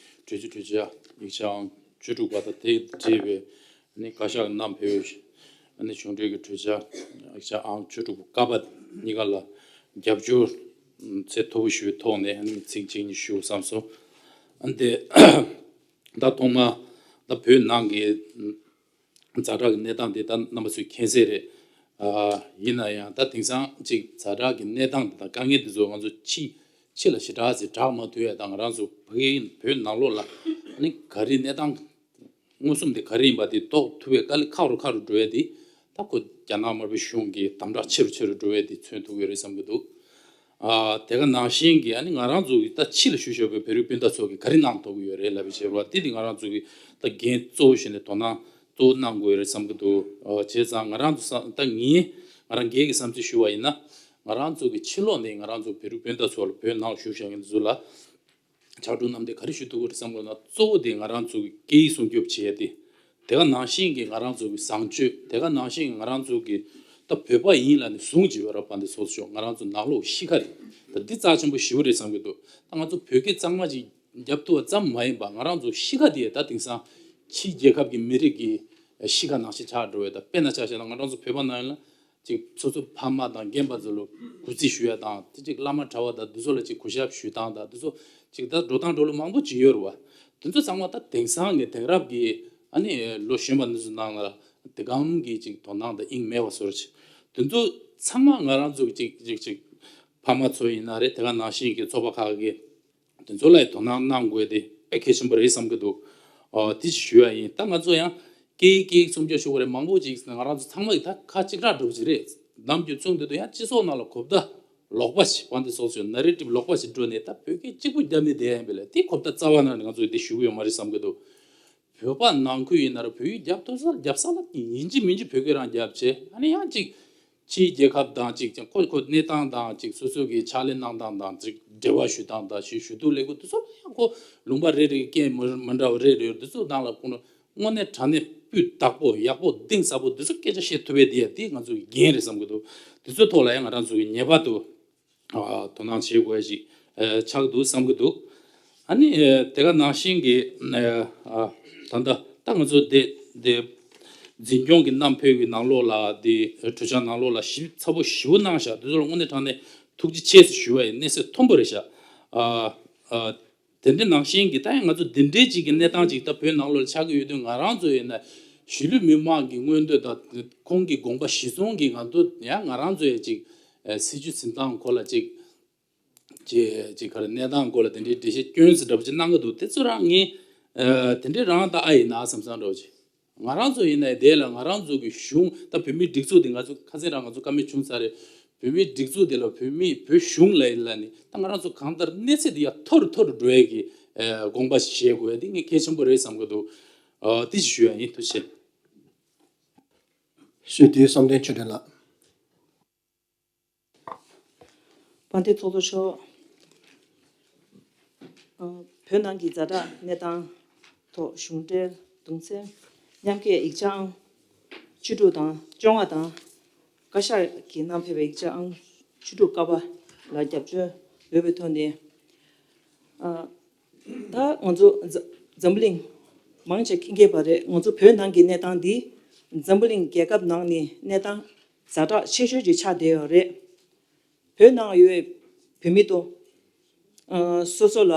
གྲོས་ཆོད་གྲོས་འཆར་ཡིག་ཆ་ཨང་བཅུ་དྲུག་པ་དང་དེ་འབྲེལ་བའི་ཨ་ནི་བཀའ་ཤག་གི་གནང་ཕེབས་ཨ་ནི་གཞུང་འབྲེལ་གྱི་གྲོས་འཆར་ཡིག་ཆ་ཨང་བཅུ་དྲུག་པ་ཀ་པ་གཉིས་ཀ་ལ་རྒྱབ་སྐྱོར་ཚད་མཐོ་པོ་ཞུ་བའི་ཐོག་ནས་ཨ་ནི་ཚིག་གཅིག་གཉིས་ཞུ་བསམ་སོང་། ཨ་ནི་དེ་ད་ཐོག་མ་ད་བོད་ནང་གི་ཛ་དྲག་གི་གནས་སྟངས་དེ་ད་རྣམ་པ་ཚོས་མཁྱེན་གསལ་རེད། ཨ་ཡིན་ན་ཡང་ད་དེང་སང་ཅིག་ཛ་དྲག་གི་གནས་སྟངས་དེ་དང་དཀའ་ངལ་དེ་ཚོ་ང་ཚོ་ཕྱི་ཕྱི་ལ་ཞེ་དྲག་ཅིག་བསྒྲགས་མ་ཐུབ་ཡ་དང་། ང་རང་ཚོ་བོད་བོད་ནང་ལོགས་ལ་ཨ་ནི་ག་རེ་གནས་སྟངས་མངོན་སུམ་དེ་ག་རེ་ཡིན་པ་དེ་རྟོགས་ཐུབ་པའི་དཀའ་ལས་ཁག་རུ་ཁག་རུ་འགྲོ་ཡ་དེ་ད་ཁོ་རྒྱ་ནག་དམར་པོའི་གཞུང་གི་དམ་དྲག་ཆེ་རུ་ཆེ་རུ་འགྲོ་ཡ་དེ་མཚོན་ཐུབ་ཀྱི་རེད་བསམ་གྱི་འདུག་ཨ་དེ་ག་ནང་བཞིན་གྱི་ཨ་ནི་ང་རང་ཚོ་གི་ད་ཕྱི་ལ་བཞུགས་བཞུགས་པའི་བོད་རིགས་སྤུན་ཟླ་ཚོ་གི་ག་རེ་གནང་ཐུབ་ཀྱི་ཡོད་རེད་ལབ་པའི་བྱས་པ་དེ་དེ་ང་རང་ཚོ་གི་ད་འགན་གཙོ་བོ་བཞིན་ནས་དོ་སྣང་གཙོ་བོ་གནང་དགོས་རེད་བསམ་གྱི་འདུག་ཨ་བྱས་ཙང་ང་རང་ཚོ་བསམ་ད་ངས་ང་རང་སྒེར་གྱི་བསམ་ཚུལ་ཞུ་བ་ཡིན་ན། ང་རང་ཚོ་གི་ཕྱི་ལོགས་ནས་ང་རང་ཚོ་བོད་རིགས་སྤུན་ཟླ་ཚོ་ལ་བོད་ནང་བཞུགས་བཞག་མཁན་ཚོ་ལ་ཕྱག་སྦྲེལ་གནང་སྟེ་ག་རེ་ཞུ་ཐུབ་ཀྱི་རེད་བསམ་དགོས་ན། གཙོ་བོ་དེ་ང་རང་ཚོ་གི་སྐད་ཡིག་སྲུང་སྐྱོབ་བྱེད་ཡ་དེ། དེ་ག་ནང་བཞིན་གྱི་ང་རང་ཚོ་གི་བཟང་སྤྱོད། དེ་ག་ནང་བཞིན་གྱི་ང་རང་ཚོ་གི་ད་བོད་པ་ཡིན་ལབ་ནས་ཟུང་བྱས་པ་ར་དཔལ་ལྡན་ཚོགས་གཙོ་མཆོག་ང་རང་ཚོ་ནང་ལོགས་གཤིས་ཀ་རེད། ད་འདི་རྩ་ཆེན་པོ་ཞེ་པོ་རེད་བསམ་གྱི་འདུག་ད་ང་ཚོ་བོད་སྐད་གཙང་མ་ཅིག་རྒྱབ་ཐུབ་པ་ཙམ་མ་ཡིན་པ། ང་རང་ཚོ་གཤིས་ཀ་དེ་ད་དེང་སང་ཕྱིའི་རྒྱལ་ཁབ་ཀྱི་མི་རིགས་ཀྱི་གཤིས་ཀ་ནང་བཞིན་ཆགས་འགྲོ་བས། ད་དཔེར་ན་ཆ་བཞག་ན་ང་རང་ཚོ་བོད་པ་ནང་ཡིན་ན། ཅིག་སོ་སོ་ཕ་མ་དང་རྒན་པ་ཚོ་ལ་གུས་བརྩི་ཞུ་ཡ་དང་། དེ་ཅིག་བླ་མ་གྲྭ་བ་དང་དེ་ཚོ་ལ་ཅིག་གུས་ཞབས་ཞུ་སྟངས་དང་། དེ་ཚོ་ཅིག་ད་འགྲོ་སྟངས་འགྲོ་ལུགས་མང་པོ་ཅིག་ཡོད་རེད་བ། དེ་ཚོ་ཚང་མ་ད་དེང་སང་གི་དེང་རབས་ཀྱི་ཨ་ནི་ལོ་གཞོན་པ་འདི་ཚོ་ནང་ལ་དེ་གམ་གྱི་ཅིག་དོ་སྣང་དང་དབྱིངས་མེད་པ་བཟོ་འདྲ་ཅིག་དེ་ཚོ་ཚང་མ་ང་རང་ཚོ་གི་ཅིག་ཅིག་ཅིག་ཕ་མ་ཚོ་ཡིན་ན་རེད། དེ་ག་ནང་བཞིན་གྱི་ཚོགས་པ་ཁག་གི་དེ་ཚོ་ལ་དོ་སྣང་གནང་དགོས་དེ་དཔེ་གལ་ཆེན་པོ་རེད་བསམ་གྱི་འདུག་ཨ་དེ་ཅིག་ཞུ་ཡ་ཡིན། ད་ང་ཚོ་ཡང་སྐད་ཡིག་སྐད་ཡིག་སུམ་བརྒྱ་ཞུ་བ་རེད། མང་པོ་ཅིག་ང་རང་ཚོ་ཚང་མ་གི་ད་ཁ་གཅིག་གྲགས་འགྲོ་གི་རེད། ནམ་རྒྱུན་ཚོགས་འདུ་དུ་ཡང་སྤྱི་ཚོགས་ནང་ལ་གོ་བརྡ་ལོག་པ་ཞིག་པ་འདི་སོགས་ཚོས་ནེ་རེ་ཊིབ་ལོག་པ་ཞིག་བསྒྲོན་ནས་ད་བོད་སྐད་གཅིག་པུ་བརྒྱབ་ནས་བསྡད་ཡ་ཡིན་པ་ལས་དེ་གོ་བརྡ་རྩ་བ་ནང་ནས་ང་ཚོས་འདི་ཞུ་གི་ཡོད་མ་རེད་བསམ་གྱི་འདུག་བོད་པ་ནང་ཁུལ་ཡིན་ན་ར་བོད་ཡིག་རྒྱབ་ཐུབ་ས་རྒྱབ་ས་ལ་ཡིན་གཅིག་མིན་གཅིག་བོད་སྐད་རང་རྒྱབ་བྱས། ཨ་ནི་ཡང་གཅིག་ཕྱིའི་རྒྱལ་ཁབ་དང་གཅིག་ཀྱང་ཁོ་ཁོ་གནས་སྟངས་དང་གཅིག་སོ་སོ་གི་ཕྱག་ལས་གནང་སྟངས་དང་གཅིག་འབྲེལ་བ་ཞུ་སྟངས་དང་ཞུ་ཞུ་གཏུག་ལས་འགུལ་དེ་ཚོ་ལ་ཡང་ཁོ་ལུང་པ་རེ་རེ་གི་སྐད་མི་མི་འདྲ་བ་རེ་རེ་ཡོད། དེ་ཚོ་ནང་ལ་ཁོ་ན་དངོས་གནས་དྲང་གནས་སྤུས་དག་པོ་ཡག་པོ་གཏིང་ཟབ་པོ་དེ་ཚོ་སྐད་ཆ་བཤད་ཐུབ་པའི་དེ་ཡ་དེ་ང་ཚོ་གི་འགན་རེད་བསམ་གྱི་འདུག་དེ་ཚོའི་ཐོག་ལ་ཡང་ང་རང་ཚོ་གི་ངེས་པར་དུ་ཨ་དོ་སྣང་བྱེད་དགོས་ཡ་ཞིག་ཨ་ཆགས་འདུག་བསམ་གྱི་འདུག་ཨ་ནི་ཨ་དེ་ག་ནང་བཞིན་གྱི་ཨ་ཨ་ད་ལྟ་ད་ང་ཚོ་དེ་དེ་འཛིན་སྐྱོང་གི་རྣམ་དཔྱོད་ཀྱི་ནང་ལོགས་ལ་དེ་གྲོས་འཆར་ནང་ལོགས་ལ་ཞིབ་ཚགས་པོ་ཞིབ་པོ་གནང་བཞག་དེ་ཚོ་ལ་དངོས་གནས་དྲང་གནས་ཐུགས་རྗེ་ཆེ་ཞེས་ཞུ་བ་ཡི་གནས་ཚད་མཐོན་པོ་རེད་ཤག་ཨ་ཨ། དེ་འདྲ་ནང་བཞིན་གྱི་ད་ཡང་ང་ཚོ་འདི་འདྲའི་ཅིག་གི་གནས་སྟངས་ཅིག་ད་བོད་ནང་ལོགས་ལ་ཆགས་ཀྱི་ཡོད་དུས། ང་རང་ཚོ་ཡིན་ན་གཞིས་ལུས་མི་མང་གི་མངོན་འདོད་དང་ཁོང་གི་དགོངས་པ་གཞིར་བཟུང་གིས་ང་ཚོ་ཡང་ང་རང་ཚོ་ཡང་ཅིག་ཨ་སྲིད་བྱུས་འཛིན་སྟངས་སྐོར་ལ་ཅིག་ཅིག་ཅིག་ག་རེ་གནས་སྟངས་སྐོར་ལ་དེ་འདྲའི་འགྲེལ་བཤད་སྐྱོན་ཟེར་འདྲ་པོ་ཅིག་གནང་གི་འདུག་དེ་ཚོ་རང་ངས་ཨ་དེ་འདྲའི་རང་ད་ཨ་ཡིན་ན་བསམ་བསམ་འདྲ་པོ་ཅིག་ང་རང་ཚོ་ཡིན་ནའི་དེ་ལ་ང་རང་ཚོ་གི་གཞུང་ད་བོད་མིའི་སྒྲིག་འཛུགས་དེ་ང་ཚོ་ཁ་སང་རང་ང་ཚོ་བཀའ་མོལ་བྱུང་ཚར་རེད། བོད་མིའི་སྒྲིག་འཛུགས་དེ་ལ་བོད་མིའི་བོད་གཞུང་ལ་ཡིན་ལ་ནི་ད་ང་རང་ཚོ་གང་ལྟར་གནས་ཚད་དེ་ཡར་མཐོ་རུ་མཐོ་རུ་འགྲོ་ཡས་ཀྱི་ཨ་དགོངས་པ་ཞིག་བཞེས་དགོས་ཡ་དེ་ངས་གལ་ཆེན་པོ་རེད་བསམ་གྱི་འདུག་ཨ་དེ་ཞིག་ཞུ་ཡ་ཡིན། ཐུགས་རྗེ་ཆེ། སྤྱི་འཐུས་བསམ་གཏན་ཆོས་སྒྲོན་ལགས། དཔལ་ལྡན་ཚོགས་གཙོ་མཆོག་ཨ་བོད་ནང་གི་ཛ་དྲག་གནས་སྟངས་ཐོག་གཞུང་འབྲེལ་གདུང་སེམས་མཉམ་སྐྱེད་ཡིག་ཆ་ཨང་བཅུ་དྲུག་དང་བཅོ་ལྔ་དང་། བཀའ་ཤག་གིས་བསྣམས་ཕེབས་པའི་ཡིག་ཆ་ཨང་བཅུ་དྲུག་ཀ་པ་ལ་རྒྱབ་སྐྱོར་ཡོད་པའི་ཐོག་ནས། ཨ་ད་ང་ཚོ་འཛམ་འཛམ་བུ་གླིང་མང་ཆེ་མཁྱེན་གྱི་ཡོད་པ་རེད། ང་ཚོ་བོད་ནང་གི་གནས་སྟངས་འདི་འཛམ་བུ་གླིང་རྒྱལ་ཁབ་ནང་ནས་གནས་སྟངས་ཛ་དྲག་ཆེ་ཤོས་ཅིག་ཆགས་བསྡད་ཡོད་རེད། བོད་ནང་ཡོད་པའི་བོད་མི་དང་ཨ་སོ་སོ་ལ་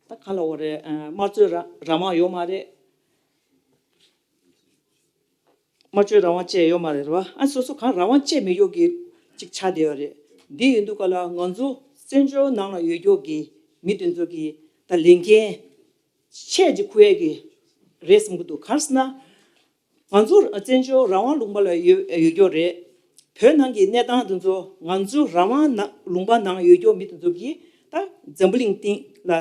ད་གང་ལབ་དགོས་རེད། ཨ་དམངས་གཙོའི་རང་རང་དབང་ཡོད་མ་རེད། དམངས་གཙོའི་རང་དབང་བཅས་ཡོད་མ་རེད་རེད་བ། ཨ་སོ་སོ་གང་རང་དབང་བཅས་མི་ཡོད་ཀྱི་ཅིག་ཆགས་བསྡད་ཡོད་རེད། འདི་ཡིན་དུས་ག་ལ་ང་ཚོ་བཙན་བྱོལ་ནང་ལ་ཡོད་རྒྱུ་གི་མི་དེ་ཚོ་གི་ད་ལས་འགན་ཆེ་ཅིག་ཁུར་ཡས་ཀྱི་རེད་བསམ་གྱི་འདུག་གང་ཟེར་ན། ང་ཚོ་བཙན་བྱོལ་རང་དབང་ལུང་པ་ལ་ཡོད་ཡོད་རྒྱུ་རེད། བོད་ནང་གི་གནས་སྟངས་དེ་ཚོ་ང་ཚོ་རང་དབང་ནང་ལུང་པ་ནང་ཡོད་རྒྱུ་མི་དེ་ཚོ་གིས་ད་འཛམ་བུ་གླིང་སྟེང་ལ་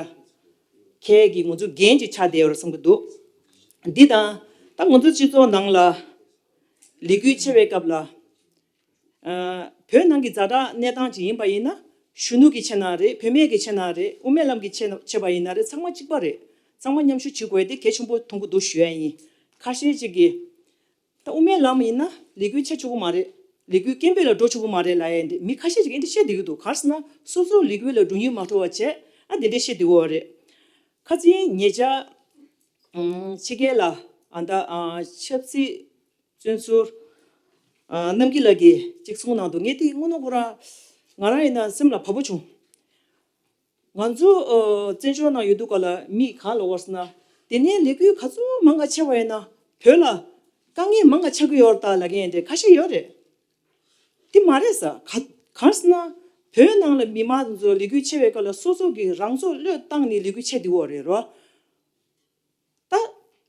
ཁྱེད་ཀྱིས་ང་ཚོ་འགན་ཅིག་ཆགས་བསྡད་ཡོད་རེད་བསམ་གྱི་འདུག་འདི་དང་ད་ང་ཚོ་སྤྱི་ཚོགས་ནང་ལ་ལས་འགུལ་ཆེ་བའི་སྐབས་ལ། ཨ་བོད་ནང་གི་ཛ་དྲག་གནས་སྟངས་ཅིག་ཡིན་པ་ཡིན་ན། གཞོན་ནུ་གི་ཆེད་ན་རེད། བུད་མེད་ཀྱི་ཆེད་ན་རེད། དབུ་མའི་ལམ་གྱི་ཆེད་ཆེད་པ་ཡིན་ན་རེད། ཚང་མ་གཅིག་པ་རེད། ཚང་མ་མཉམ་ཞུགས་བྱེད་དགོས་དེ་གལ་ཆེན་པོ་མཐོང་གི་འདུག་ཞུ་ཡ་ཡིན། ཁ་ཤས་ཅིག་གིས་ད་དབུ་མའི་ལམ་ཡིན་ན་ལས་འགུལ་བྱེད་ཆོག་གི་མ་རེད། ལས་འགུལ་སྐད་འབོད་ལ་འགྲོ་ཆོག་གི་མ་རེད་ལབ་ཡ་འདི་མི་ཁ་ཤས་ཅིག་འདི་འདྲ་བཤད་བསྡད་ཀྱི་འདུག་གང་ཟེར་ན་སོ་སོ་ལས་འགུལ་ལ་འགྲོ་མྱོང་མ་འགྲོ་བ་བྱས་ཨ་འདི་འདྲ་བཤད་བསྡད་ཀྱི་ཡོད་རེད། ཁ་སང་ཉེ་ཆར་ཕྱི་རྒྱལ་ལ་ཨ་ད་ཆབ་སྲིད་བཙོན་ཟུར་རྣམ་རྒྱལ་ལགས་ཀྱིས་ཅིག་གསུངས་གནང་འདུག་ངས་དེ་དངོས་གནས་ཁོ་རང་ང་རང་ཡིན་ན་སེམས་ལ་བབས་པོ་བྱུང་། ང་ཚོ་ཨ་བཙན་བྱོལ་ནང་ཡོད་དུས་ག་ལ་མི་གང་ལ་བར་སོང་ན་དེ་ནས་ལས་འགུལ་ག་ཚོད་མང་ག་ཆེ་བ་ཡིན་ན་བོད་ལ་དཀའ་ངལ་མང་ག་ཆགས་ཀྱི་ཡོད་རེད་ད་ལབ་མཁན་དེ་འདྲ་ཁ་ཤས་ཡོད་རེད། དེ་མ་རེད་ས། ག་གང་ཟེར་ན་བོད་ནང་ལ་མི་མང་ཚོ་ལས་འགུལ་ཆེ་བའི་སྐབས་ལ་སོ་སོ་གི་རང་ཚོ་བློས་བཏང་ནས་ལས་འགུལ་ཆེ་འདི་འོ་རེད་རོ། ད་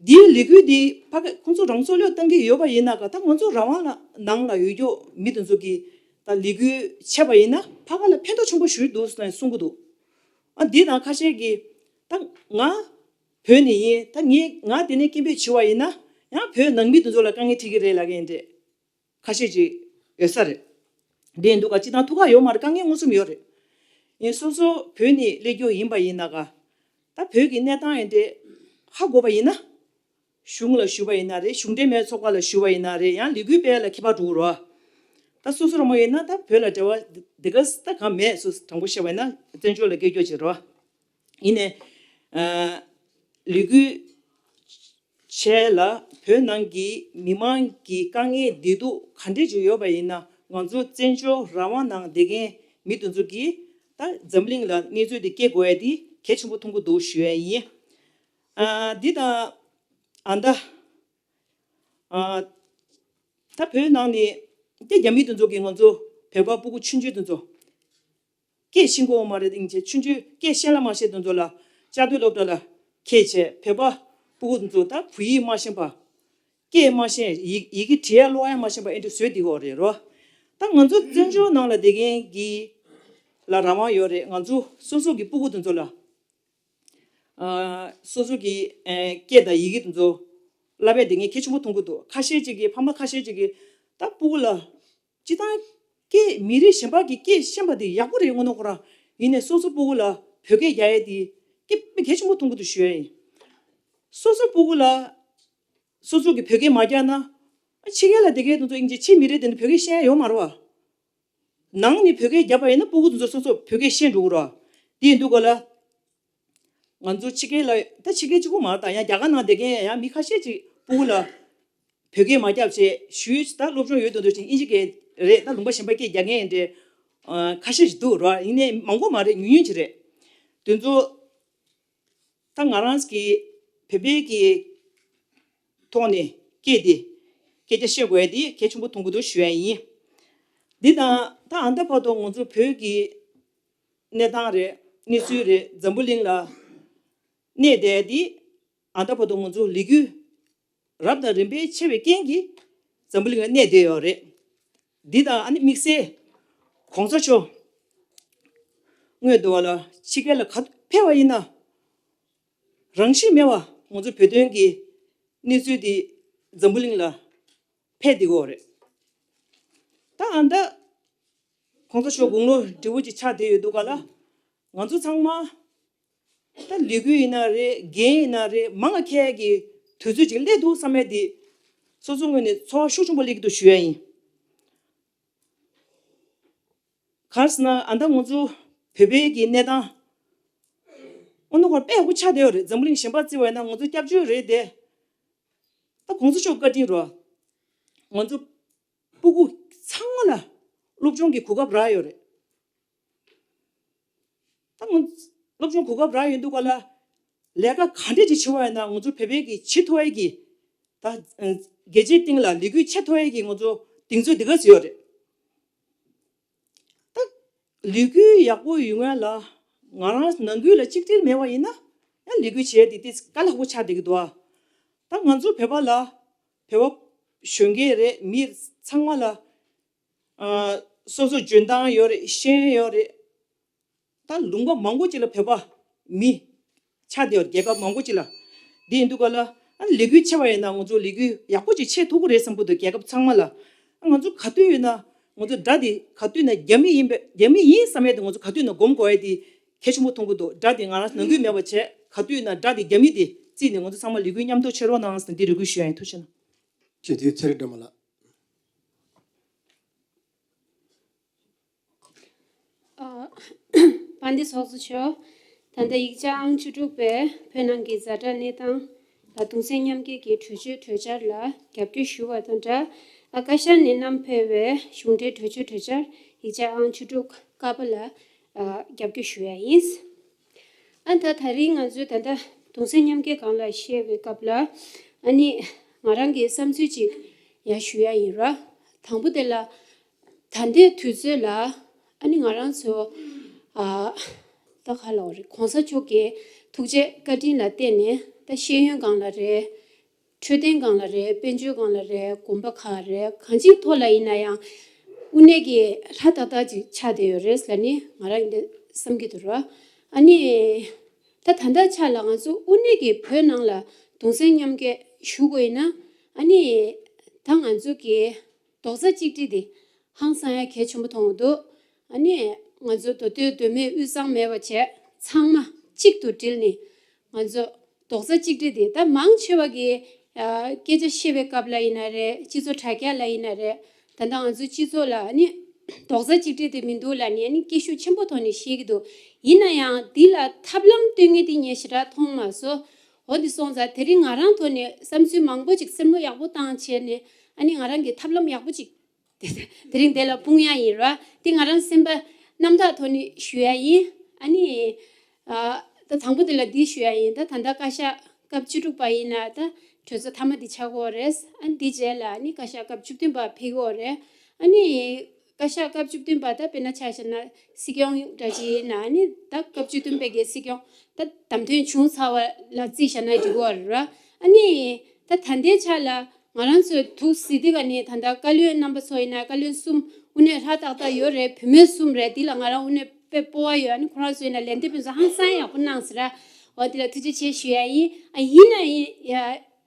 འདིའི་ལས་འགུལ་འདི་ཕ་གི་ཁོང་ཚོ་རང་ཚོ་བློས་བཏང་གི་ཡོད་པ་ཡིན་ན་ག་ད་ང་ཚོ་རང་དབང་ལ་ནང་ལ་ཡོད་རྒྱུ་མི་དེ་ཚོ་གི་ད་ལས་འགུལ་ཆེ་བ་ཡིན་ན་ཕ་ག་ལ་ཕན་ཐོགས་ཆེན་པོ་ཞིག་འདུག་ཟེར་ནས་གསུང་གི་འདུག་ཨ་འདི་དང་ཁ་ཤས་ཀྱིས་ད་ང་བོད་ནས་ཡིན། ད་ངས་ང་དེ་ནས་སྐད་འབོད་བྱས་པ་ཡིན་ན་ཡང་བོད་ནང་མི་དེ་ཚོ་ལ་དཀའ་ངལ་འཕྲད་ཀྱི་རེད་ལབ་མཁན་རེད། ཁ་ཤས་ཅིག་ཡོད་ས་རེད། དེ་འདུག་ག་སྤྱིར་བཏང་ཐུགས་ཁག་ཡོད་མ་རེད། དཀའ་ངལ་མངོན་སུམ་ཡོད་རེད། ཡིན་སོ་སོ་བོད་ནས་སླེབས་རྒྱུ་ཡིན་པ་ཡིན་ན་ག་ད་བོད་ཀྱི་གནས་སྟངས་ཡིན་དེ་ཧ་གོ་བ་ཡིན་ན། གཞུང་ལ་ཞུ་བ་ཡིན་ན་རེད། གཞུང་འབྲེལ་མེད་ཚོགས་པ་ལ་ཞུ་བ་ཡིན་ན་རེད། ཡང་ལས་འགུལ་སྤེལ་ལ་ཁྱད་པར་འགྲོ་གི་རེད། ད་སོ་སོ་རང་མོ་ཡིན་ན་ད་བོད་ལ་འབྲེལ་བ་འདི་ག་ད་གང་མེད་སོ་སོ་དྲང་པོ་བཤད་པ་ཡིན་ན་བཙན་བྱོལ་ལ་སྐྱེལ་རྒྱུ་ཅིག་རེད། ཡིན་ནའི་ཨ་ལས་འགུལ་བྱས་ལ་བོད་ནང་གི་མི་མང་གི་དཀའ་ངལ་བདེ་སྡུག་ག་འདྲས་ཅིག་ཡོད་པ་ཡིན་ན་ང་ཚོ་བཙན་བྱོལ་རང་དབང་ནང་བསྡད་མཁན་མི་དེ་ཚོ་གིས་ད་འཛམ་གླིང་ལ་གནས་ཚུལ་དེ་སྐྱེལ་དགོས་ཡ་དེ་གལ་ཆེན་པོ་མཐོང་གི་འདུག་ཞུ་ཡ་ཡིན། ཨ་འདི་དང་ཨ་མདའ། ཨ་ད་བོད་ནང་ནས་དེ་རྒྱ་མི་དེ་ཚོ་གིས་ང་ཚོ་བོད་པ་སྤུ་གུ་ཆུང་ཆུང་དེ་ཚོ་སྐད་ཤེས་ཀྱི་ཡོད་མ་རེད། དེང་ཆེ་ཆུང་ཆུང་སྐད་བཤད་ལ་མ་ཤེས་དེ་ཚོ་ལ་བཅའ་སྡོད་སློབ་གྲྭ་ལ་ཁྱེར་བྱས། བོད་པ་སྤུ་གུ་དེ་ཚོ་ད་བོད་ཡིག་མ་ཤེས་པ། སྐད་མ་ཤེས། ཡི་ཡི་གེ་བྲིས་ཡ་ཀློག་ཡ་མ་ཤེས་པ་ཨེ་འདྲ་བཟོས་བསྡད་ཡོད་རེད་རོ། ད་ང་ཚོ་བཙན་བྱོལ་ནང་ལ་བསྡད་མཁན་གྱི་ལ་རང་དབང་ཡོད་རེད། ང་ཚོ་སོ་སོ་གི་སྤུ་གུ་དེ་ཚོ་ལ། ཨ་སོ་སོ་གི་ཨ་སྐད་དང་ཡི་གེ་དེ་ཚོ་བསླབ་པའི་དེ་ངས་གལ་ཆེན་པོ་མཐོང་གི་འདུག་ཁ་ཤས་ཅིག་གིས་ཕ་མ་ཁ་ཤས་ཅིག་གིས་ད་སྤུ་གུ་ལ་སྤྱིར་བཏང་སྐད་མི་རིགས་གཞན་པ་གི་སྐད་ཤེས་པ་དེ་ཡག་པོ་རེད་དངོས་གནས་ཁོ་རང་། ཡིན་ནའི་སོ་སོ་སྤུ་གུ་ལ་བོད་སྐད་རྒྱག་ཡས་དེ་སྐད་དཔེ་གལ་ཆེན་པོ་མཐོང་གི་འདུག་ཞུ་ཡ་ཡིན། སོ་སོ་སྤུ་གུ་ལ་སོ་སོ་གི་བོད་སྐད་མ་རྒྱག་ན་ཕྱི་རྒྱལ་ལ་བསྡད་མཁན་དེ་ཚོ་ཡིན་གཅིག་ཕྱི་མི་རིགས་དེ་ནི་བོད་སྐད་ཤེས་ཡ་ཡོད་མ་རེད་བ། ནང་ནས་བོད་སྐད་རྒྱབ་པ་ཡིན་ན་སྤུ་གུ་དེ་ཚོ་སོ་སོ་བོད་སྐད་ཤེས་འགྲོ་གི་རེད། དེ་ཡིན་དུས་ག་ལ་ང་ཚོ་ཕྱི་རྒྱལ་ལ་ད་ཕྱི་རྒྱལ་གཅིག་པུ་མ་རེད། ད་ཡང་རྒྱ་གར་ནང་བསྡད་མཁན་ཡང་མི་ཁ་ཤས་ཅིག་སྤུ་གུ་ལ་བོད་སྐད་མ་རྒྱབ་བྱས་ཞུས། ད་སློབ་སྦྱོང་ཡོད་དོ་འདུག་ཅིག་དབྱིན་ཇི་སྐད་རེད། ད་ལུང་པ་གཞན་པ་སྐད་རྒྱག་མཁན་འདྲ་ཁ་ཤས་ཤིག་འདུག་ར། ཡིན་ནའི་མང་པོ་མ་རེད། ཉུང་ཉུང་ཅིག་རེད། དེ་ཚོ་ད་ང་རང་གི་བོད་པའི་གི་ཐོག་ནས་སྐད་དེ་སྐད་ཆ་བཤད་དགོས་ཡ་དེ་གལ་ཆེན་པོ་མཐོང་གི་འདུག་ཞུ་ཡ་ཡིན། འདི་དང་ད་ཨ་མདའ་བར་དུ་ང་ཚོ་བོད་ཀྱི་གནས་སྟངས་རེད། གནས་ཚུལ་རེད། འཛམ་བུ་གླིང་ལ་གནས་བསྡད་དེ་ཨ་མདའ་བར་དུ་ང་ཚོ་ལས་འགུལ་རབ་དང་རིམ་པས་ཆེ་བའི་རྐྱེན་གྱིས་འཛམ་བུ་གླིང་ལ་གནས་བསྡད་ཡོད་རེད། འདི་དང་ཨ་ནི་དམིགས་བསལ་གོང་ས་མཆོག་སྔོན་དུ་བ་ལ་ཕྱི་རྒྱལ་ལ་ག་ཕེབས་པ་ཡིན་ན། རང་བཞིན་མེད་པ་ང་ཚོ་བོད་དོན་གྱི་གནས་ཚུལ་འདི་འཛམ་བུ་གླིང་ལ་ཕེབས་བསྡད་ཡོད་རེད། ད་ཨ་མདའ་གོང་ས་མཆོག་དགུང་ལོ་བགྲེས་པོ་ཅིག་ཆགས་བསྡད་ཡོད་དུས་ག་ལ་ང་ཚོ་ཚང་མ་ད་ལས་འགུལ་ཡིན་ན་རེད། འགན་ཡིན་ན་རེད། མང་ང་འཁྱེར་གྱི་དུས་ཚོད་ཅིག་སླེབས་འདུག་བསམ་ཡས་འདི་སོ་སོ་ངོས་ནས་ཚོར་བ་ཤུགས་ཆེན་པོ་སླེབས་ཀྱི་འདུག་ཞུ་ཡ་ཡིན། ག་རེ་ཟེར་ན་ཨ་མདའ་ང་ཚོ་བོད་པའི་གི་གནས་སྟངས་དངོས་གནས་ཁོ་དཔེ་ཡག་པོ་ཆགས་བསྡད་ཡོད་རེད། འཛམ་བུ་གླིང་གཞན་པ་བརྩི་བ་ཡིན་ན་ང་ཚོ་སྐྱབས་བཅོལ་རེད་དེ། ད་གོང་ས་མཆོག་བཀའ་དྲིན་རོ། ང་ཚོ་སྤུ་གུ་ཚང་མ་ལ་སློབ་སྦྱོང་གི་གོ་སྐབས་རག་ཡོད་རེད། ད་ང་སློབ་སྦྱོང་གོ་སྐབས་རག་ཡོད་དུས་ག་ལ་ལས་ཀ་ག་འདྲས་ཅིག་བྱེད་པ་ཡིན་ན་ང་ཚོ་བོད་པའི་གི་བྱེད་ཐུབ་ཡས་ཀྱི་ད་རྒྱལ་སྤྱིའི་སྟེང་ལ་ལས་འགུལ་བྱེད་ཐུབ་ཡས་ཀྱི་ང་ཚོ་གདེང་ཚོད་འདི་ག་ཚོད་ཡོད་རེད། ད་ལས་འགུལ་ཡག་པོ་ཡོང་ཡ་ལ་ང་རང་ནང་ཁུལ་ལ་གཅིག་སྒྲིལ་མེད་པ་ཡིན་ན་ཡང་ལས་འགུལ་བྱེད་ཡ་དེ་དེ་དཀའ་ལས་ཁག་པོ་ཆགས་བསྡད་ཀྱི་འདུག་ཨ། ད་ང་ཚོ་བོད་པ་ལ་བོད་པ་གཞོན་སྐྱེས་རེད། མི་ཚང་མ་ལ་ཨ་སོ་སོ་འཇོན་ཐང་ཡོད་རེད། ཤེས་ཡོན་ཡོད་རེད། ད་ལུང་པ་མང་པོ་ཅིག་ལ་བོད་པ་མི་ཆགས་བསྡད་ཡོད། རྒྱལ་ཁབ་མང་པོ་ཅིག་ལ། འདི་ཡིན་དུས་ག་ལ་ཨ་ལས་འགུལ་ཆེ་བ་ཡིན་ན་ང་ཚོ་ལས་འགུལ་ཡག་པོ་ཅིག་བྱེད་ཐུབ་ཀྱི་རེད་བསམ་གྱི་འདུག་རྒྱལ་ཁབ་ཚང་མ་ལ། ང་ཚོ་ག་དུས་ཡིན་ན་ང་ཚོ་དགྲ་འདི་ག་དུས་ན་རྒྱ་མི་ཡིན་པས། རྒྱ་མི་ཡིན་བསམ་ཡས་དེ་ང་ཚོ་ག་དུས་ན་སྒོམ་དགོས་ཡས་དེ་གལ་ཆེན་པོ་མཐོང་གི་འདུག་དགྲ་དེ་ང་རང་ནང་ཁུལ་མེད་པ་བྱས། ག་དུས་ན་དགྲ་དེ་རྒྱ་མི་དེ་བརྩིས་ནས་ང་ཚོ་ཚང་མ་ལས་འགུལ་མཉམ་དུ་བྱེད་རོགས་གནང་ཟེར་འདི་རེ་སྐུལ་ཞུ་ཡ་ཡིན། ཐུགས་རྗེ་གནང་། ཅེས་དུས་ཚེ་རིང་སྒྲོལ་མ་ལགས། ཨ། དཔལ་ལྡན་ཚོགས་གཙོ་མཆོག་ད་ལྟ་ཡིག་ཆ་ཨང་བཅུ་དྲུག་པའི་བོད་ནང་གི་ཛ་དྲག་གནས་སྟངས་ལ་གདུང་སེམས་མཉམ་སྐྱེད་ཀྱི་གྲོས་ཆོད་གྲོས་འཆར་ལ་རྒྱབ་སྐྱོར་ཞུ་བ་དང་སྦྲགས། ཨ་བཀའ་ཤག་ནས་བསྣམས་ཕེབས་པའི་གཞུང་འབྲེལ་གྲོས་ཆོད་གྲོས་འཆར་ཡིག་ཆ་ཨང་བཅུ་དྲུག་ཀ་པ་ལ་ཨ་རྒྱབ་སྐྱོར་ཞུ་ཡ་ཡིན། ཨ་ད་ད་རིང་ང་ཚོས་ད་ལྟ་གདུང་སེམས་མཉམ་སྐྱེད་སྒང་ལ་བཤད་པའི་སྐབས་ལ་ཨ་ནི་ང་རང་གི་བསམ་ཚུལ་ཅིག་ཡང་ཞུ་ཡ་ཡིན་ར། དང་པོ་དེ་ལ། ད་ལྟའི་དུས་ཚོད་ལ་ཨ་ནི་ང་རང་ཚོ་ཨ་ད་ག་ལབ་དགོས་རེད། གོང་ས་མཆོག་གི་ཐུགས་རྗེ་བཀའ་དྲིན་ལ་བརྟེན་ནས་ད་ཤེས་ཡོན་སྒང་ལ་རེད། འཕྲོད་བསྟེན་སྒང་ལ་རེད། དཔལ་འབྱོར་སྒང་ལ་རེད། གོམ་པ་གང་རེད། གང་ཅིའི་ཐོག་ལ་ཡིན་ན་ཡང་དངོས་གནས་ཀྱི་ལྷ་ཏག་ཏག་ཅིག་ཆགས་བསྡད་ཡོད་རེད་ལབ་ནས་ང་རང་འདི་བསམ་གྱི་འདུག་ར། ཨ་ནི་ད་ད་ལྟ་ཆ་ལ་ང་ཚོ་དངོས་གནས་ཀྱི་བོད་ནང་ལ་གདུང་སེམས་མཉམ་སྐྱེད་ཞུ་དགོས་ཡིན་ན་ཨ་ནི་ད་ང་ཚོ་གི་རྡོག་རྩ་གཅིག་སྒྲིལ་དེ་ཧང་སང་ཡ་གལ་ཆེན་པོ་མཐོང་གི་འདུག་ཨ་ནི་ང་ཚོ་མདོ་སྟོད་མདོ་སྨད་དབུས་གཙང་མེད་པ་བྱས་ཚང་མ་གཅིག་ཏུ་སྒྲིལ་ནས་ང་ཚོ་རྡོག་རྩ་གཅིག་སྒྲིལ་དེ་ད་མང་ཆེ་བ་གི་ཨ་སྐད་ཆ་བཤད་པའི་སྐབས་ལ་ཡིན་ན་རེད། སྤྱི་ཚོགས་དྲ་རྒྱ་ལ་ཡིན་ན་རེད། ད་ལྟ་ང་ཚོའི་སྤྱི་ཚོགས་ལ་ཨ་ནི་རྡོག་རྩ་གཅིག་སྒྲིལ་དེ་མི་འདུག་ལབ་ནས་ཨ་ནི་སྐད་ཤུགས་ཆེན་པོ་ཐོག་ནས་བཤད་ཀྱི་འདུག་ཡིན་ན་ཡང་འདི་ལ་ཐབས་ལམ་སྟོན་མཁན་དེ་ངས་ཞེ་དྲག་མཐོང་མ་སོང་། འོ་འདི་སོང་ཙང་དེ་རིང་ང་རང་ཐོག་ནས་བསམ་ཚུལ་མང་པོ་ཅིག་སེམས་བློ་ཡག་པོ་བཏང་བྱས་ནས་ཨ་ནི་ང་རང་གི་ཐབས་ལམ་ཡག་པོ་ཅིག་དེ་དེ་རིང་དེ་ལ་སྤུངས་ཡ་ཡིན་ར། དེ་ང་རང་སེམས་པ་རྣམ་དག་ཐོག་ནས་ཞུ་ཡ་ཡིན། ཨ་ནི་ཨ་ད་དང་པོ་དེ་ལ་འདི་ཞུ་ཡ་ཡིན། ད་ད་ལྟ་བཀའ་ཤག་ སྐབས་བཅུ་དྲུག་པ་ཡིན་ན་ད་གྲོས་ཚོགས་མཐའ་མ་དེ་ཆགས་ཀྱི་ཡོད་རེད། ཨ་ནི་དེ་རྗེས་ལ་ཨ་ནི་བཀའ་ཤག་སྐབས་བཅུ་བདུན་པ་ཕེབས་ཀྱི་ཡོད་རེད། ཨ་ནི་བཀའ་ཤག་སྐབས་བཅུ་བདུན་པ་ད་དཔེར་ན་ཆ་བཞག་ན་སྲིད་སྐྱོང་འདྲ་ཅིག་ཡིན་ན་ཨ་ནི་ད་སྐབས་བཅུ་བདུན་པའི་གི་སྲིད་སྐྱོང་ད་བདམས་ཐོན་བྱུང་ཚར་བ་ལ་རྩིས་བཞག་ན་འགྲིག་གི་ཡོད་རེད། ཨ་ནི་ད་ད་ལྟའི་ཆ་ལ་ང་རང་ཚོའི་འདུག་སེ་དེ་ག་ནས་ད་ལྟ་བཀའ་བློན་རྣམ་པ་ཚོ་ཡིན་ན་བཀའ་བློན་གསུམ་དངོས་གནས་ལྷག་ཏག་ཏག་ཡོད་རེད། བུད་མེད་གསུམ་རེད། དེ་ལ་ང་རང་དངོས་གནས་དཔེ་སྤོབས་པ་ཡོད། ཨ་ནི་ཁོ་རང་ཚོ་ཡིན་ན་ལན་འདེབས་ཕུན་ཚོགས་ཧང་སང་ཡག་པོ་གནང་ཟེར། འོ་དེ་ལ་ཐུགས་རྗེ་ཆེ་ཞུ་ཡ་ཡིན། ཨ་ཡིན་ན་ཡིན་ཡ་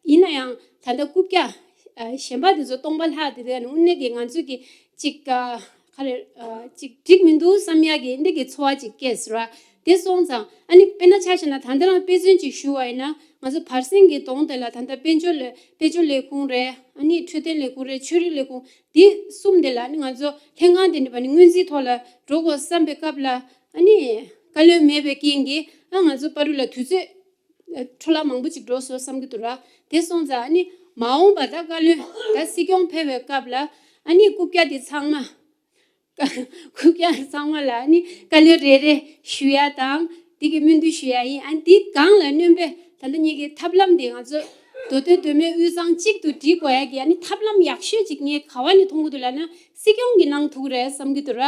ཡིན་ན་ཡང་ད་ལྟ་རྐུབ་བཀྱག་ཨ་གཞན་པ་དེ་ཚོ་སྟོང་པ་ལྷག་དེ་དེ་ནི་དངོས་གནས་ཀྱི་ང་ཚོས་ཀྱི་ཅིག་ཨ་ག་རེ་ཨ་ཅིག་འགྲིག་མི་འདུག་བསམ་ཡ་གི་འདི་གི་ཚོར་བ་ཅིག་སྐྱེས་ཟེར་བ། དེ་སོང་ཙང་ཨ་ནི་དཔེར་ན་ཆ་བཞག་ན་ད་ལྟ་རང་དཔེ་མཚོན་ཅིག་ཞུ་བ་ཡིན་ན་ང་ཚོ་བར་གསེང་གི་གདོང་དེ་ལ་ད་ལྟ་དཔལ་འབྱོར་ལས་དཔལ་འབྱོར་ལས་ཁུངས་རེད། ཨ་ནི་འཕྲོད་བསྟེན་ལས་ཁུངས་རེད། ཆོས་རིག་ལས་ཁུངས་འདི་གསུམ་དེ་ལ་ཨ་ནི་ང་ཚོ་ལྷན་ཁང་དེ་འདྲ་བ་ནི་སྔོན་རྩིས་ཐོག་ལ་འགྲོ་དགོས་བསམ་པའི་སྐབས་ལ་ཨ་ནི་བཀའ་བློན་མེད་པའི་རྐྱེན་གྱིས་ཨ་ང་ཚོ་བར་དུ་ལ་དུས་ཚོད་འཕྲོ་བརླག་མང་པོ་ཅིག་འགྲོ་སོང་བསམ་གྱི་འདུག་ར། དེ་སོང་ཙང་ཨ་ནི་མ་འོངས་པ་ད་བཀའ་བློན་ད་སྲིད་སྐྱོང་ཕེབས་པའི་སྐབས་ལ་ཨ་ནི་རྐུབ་བཀྱག་དེ་ཚང་མ་རྐུབ་བཀྱག་ཚང་མ་ལ་ཨ་ནི་བཀའ་བློན་རེ་རེ་ཞུ་ཡ་དང་དེ་གི་སྨོན་འདུན་ཞུ་ཡ་ཡིན། ཨ་ནི་དེ་སྒང་ལ་སྣོན་པའི་ད་ལྟ་ངེད་ཀྱི་ཐབས་ལམ་དེ་ང་ཚོ་མདོ་སྟོད་མདོ་སྨད་དབུས་གཙང་གཅིག་ཏུ་སྒྲིལ་དགོས་ཡ་གི་ཨ་ནི་ཐབས་ལམ་ཡག་ཤོས་ཅིག་ངས་ག་བ་ནས་མཐོང་གི་འདུག་ལབ་ན་སྲིད་སྐྱོང་གིས་གནང་ཐུབ་ཀྱི་རེད་བསམ་གྱི་འདུག་ར།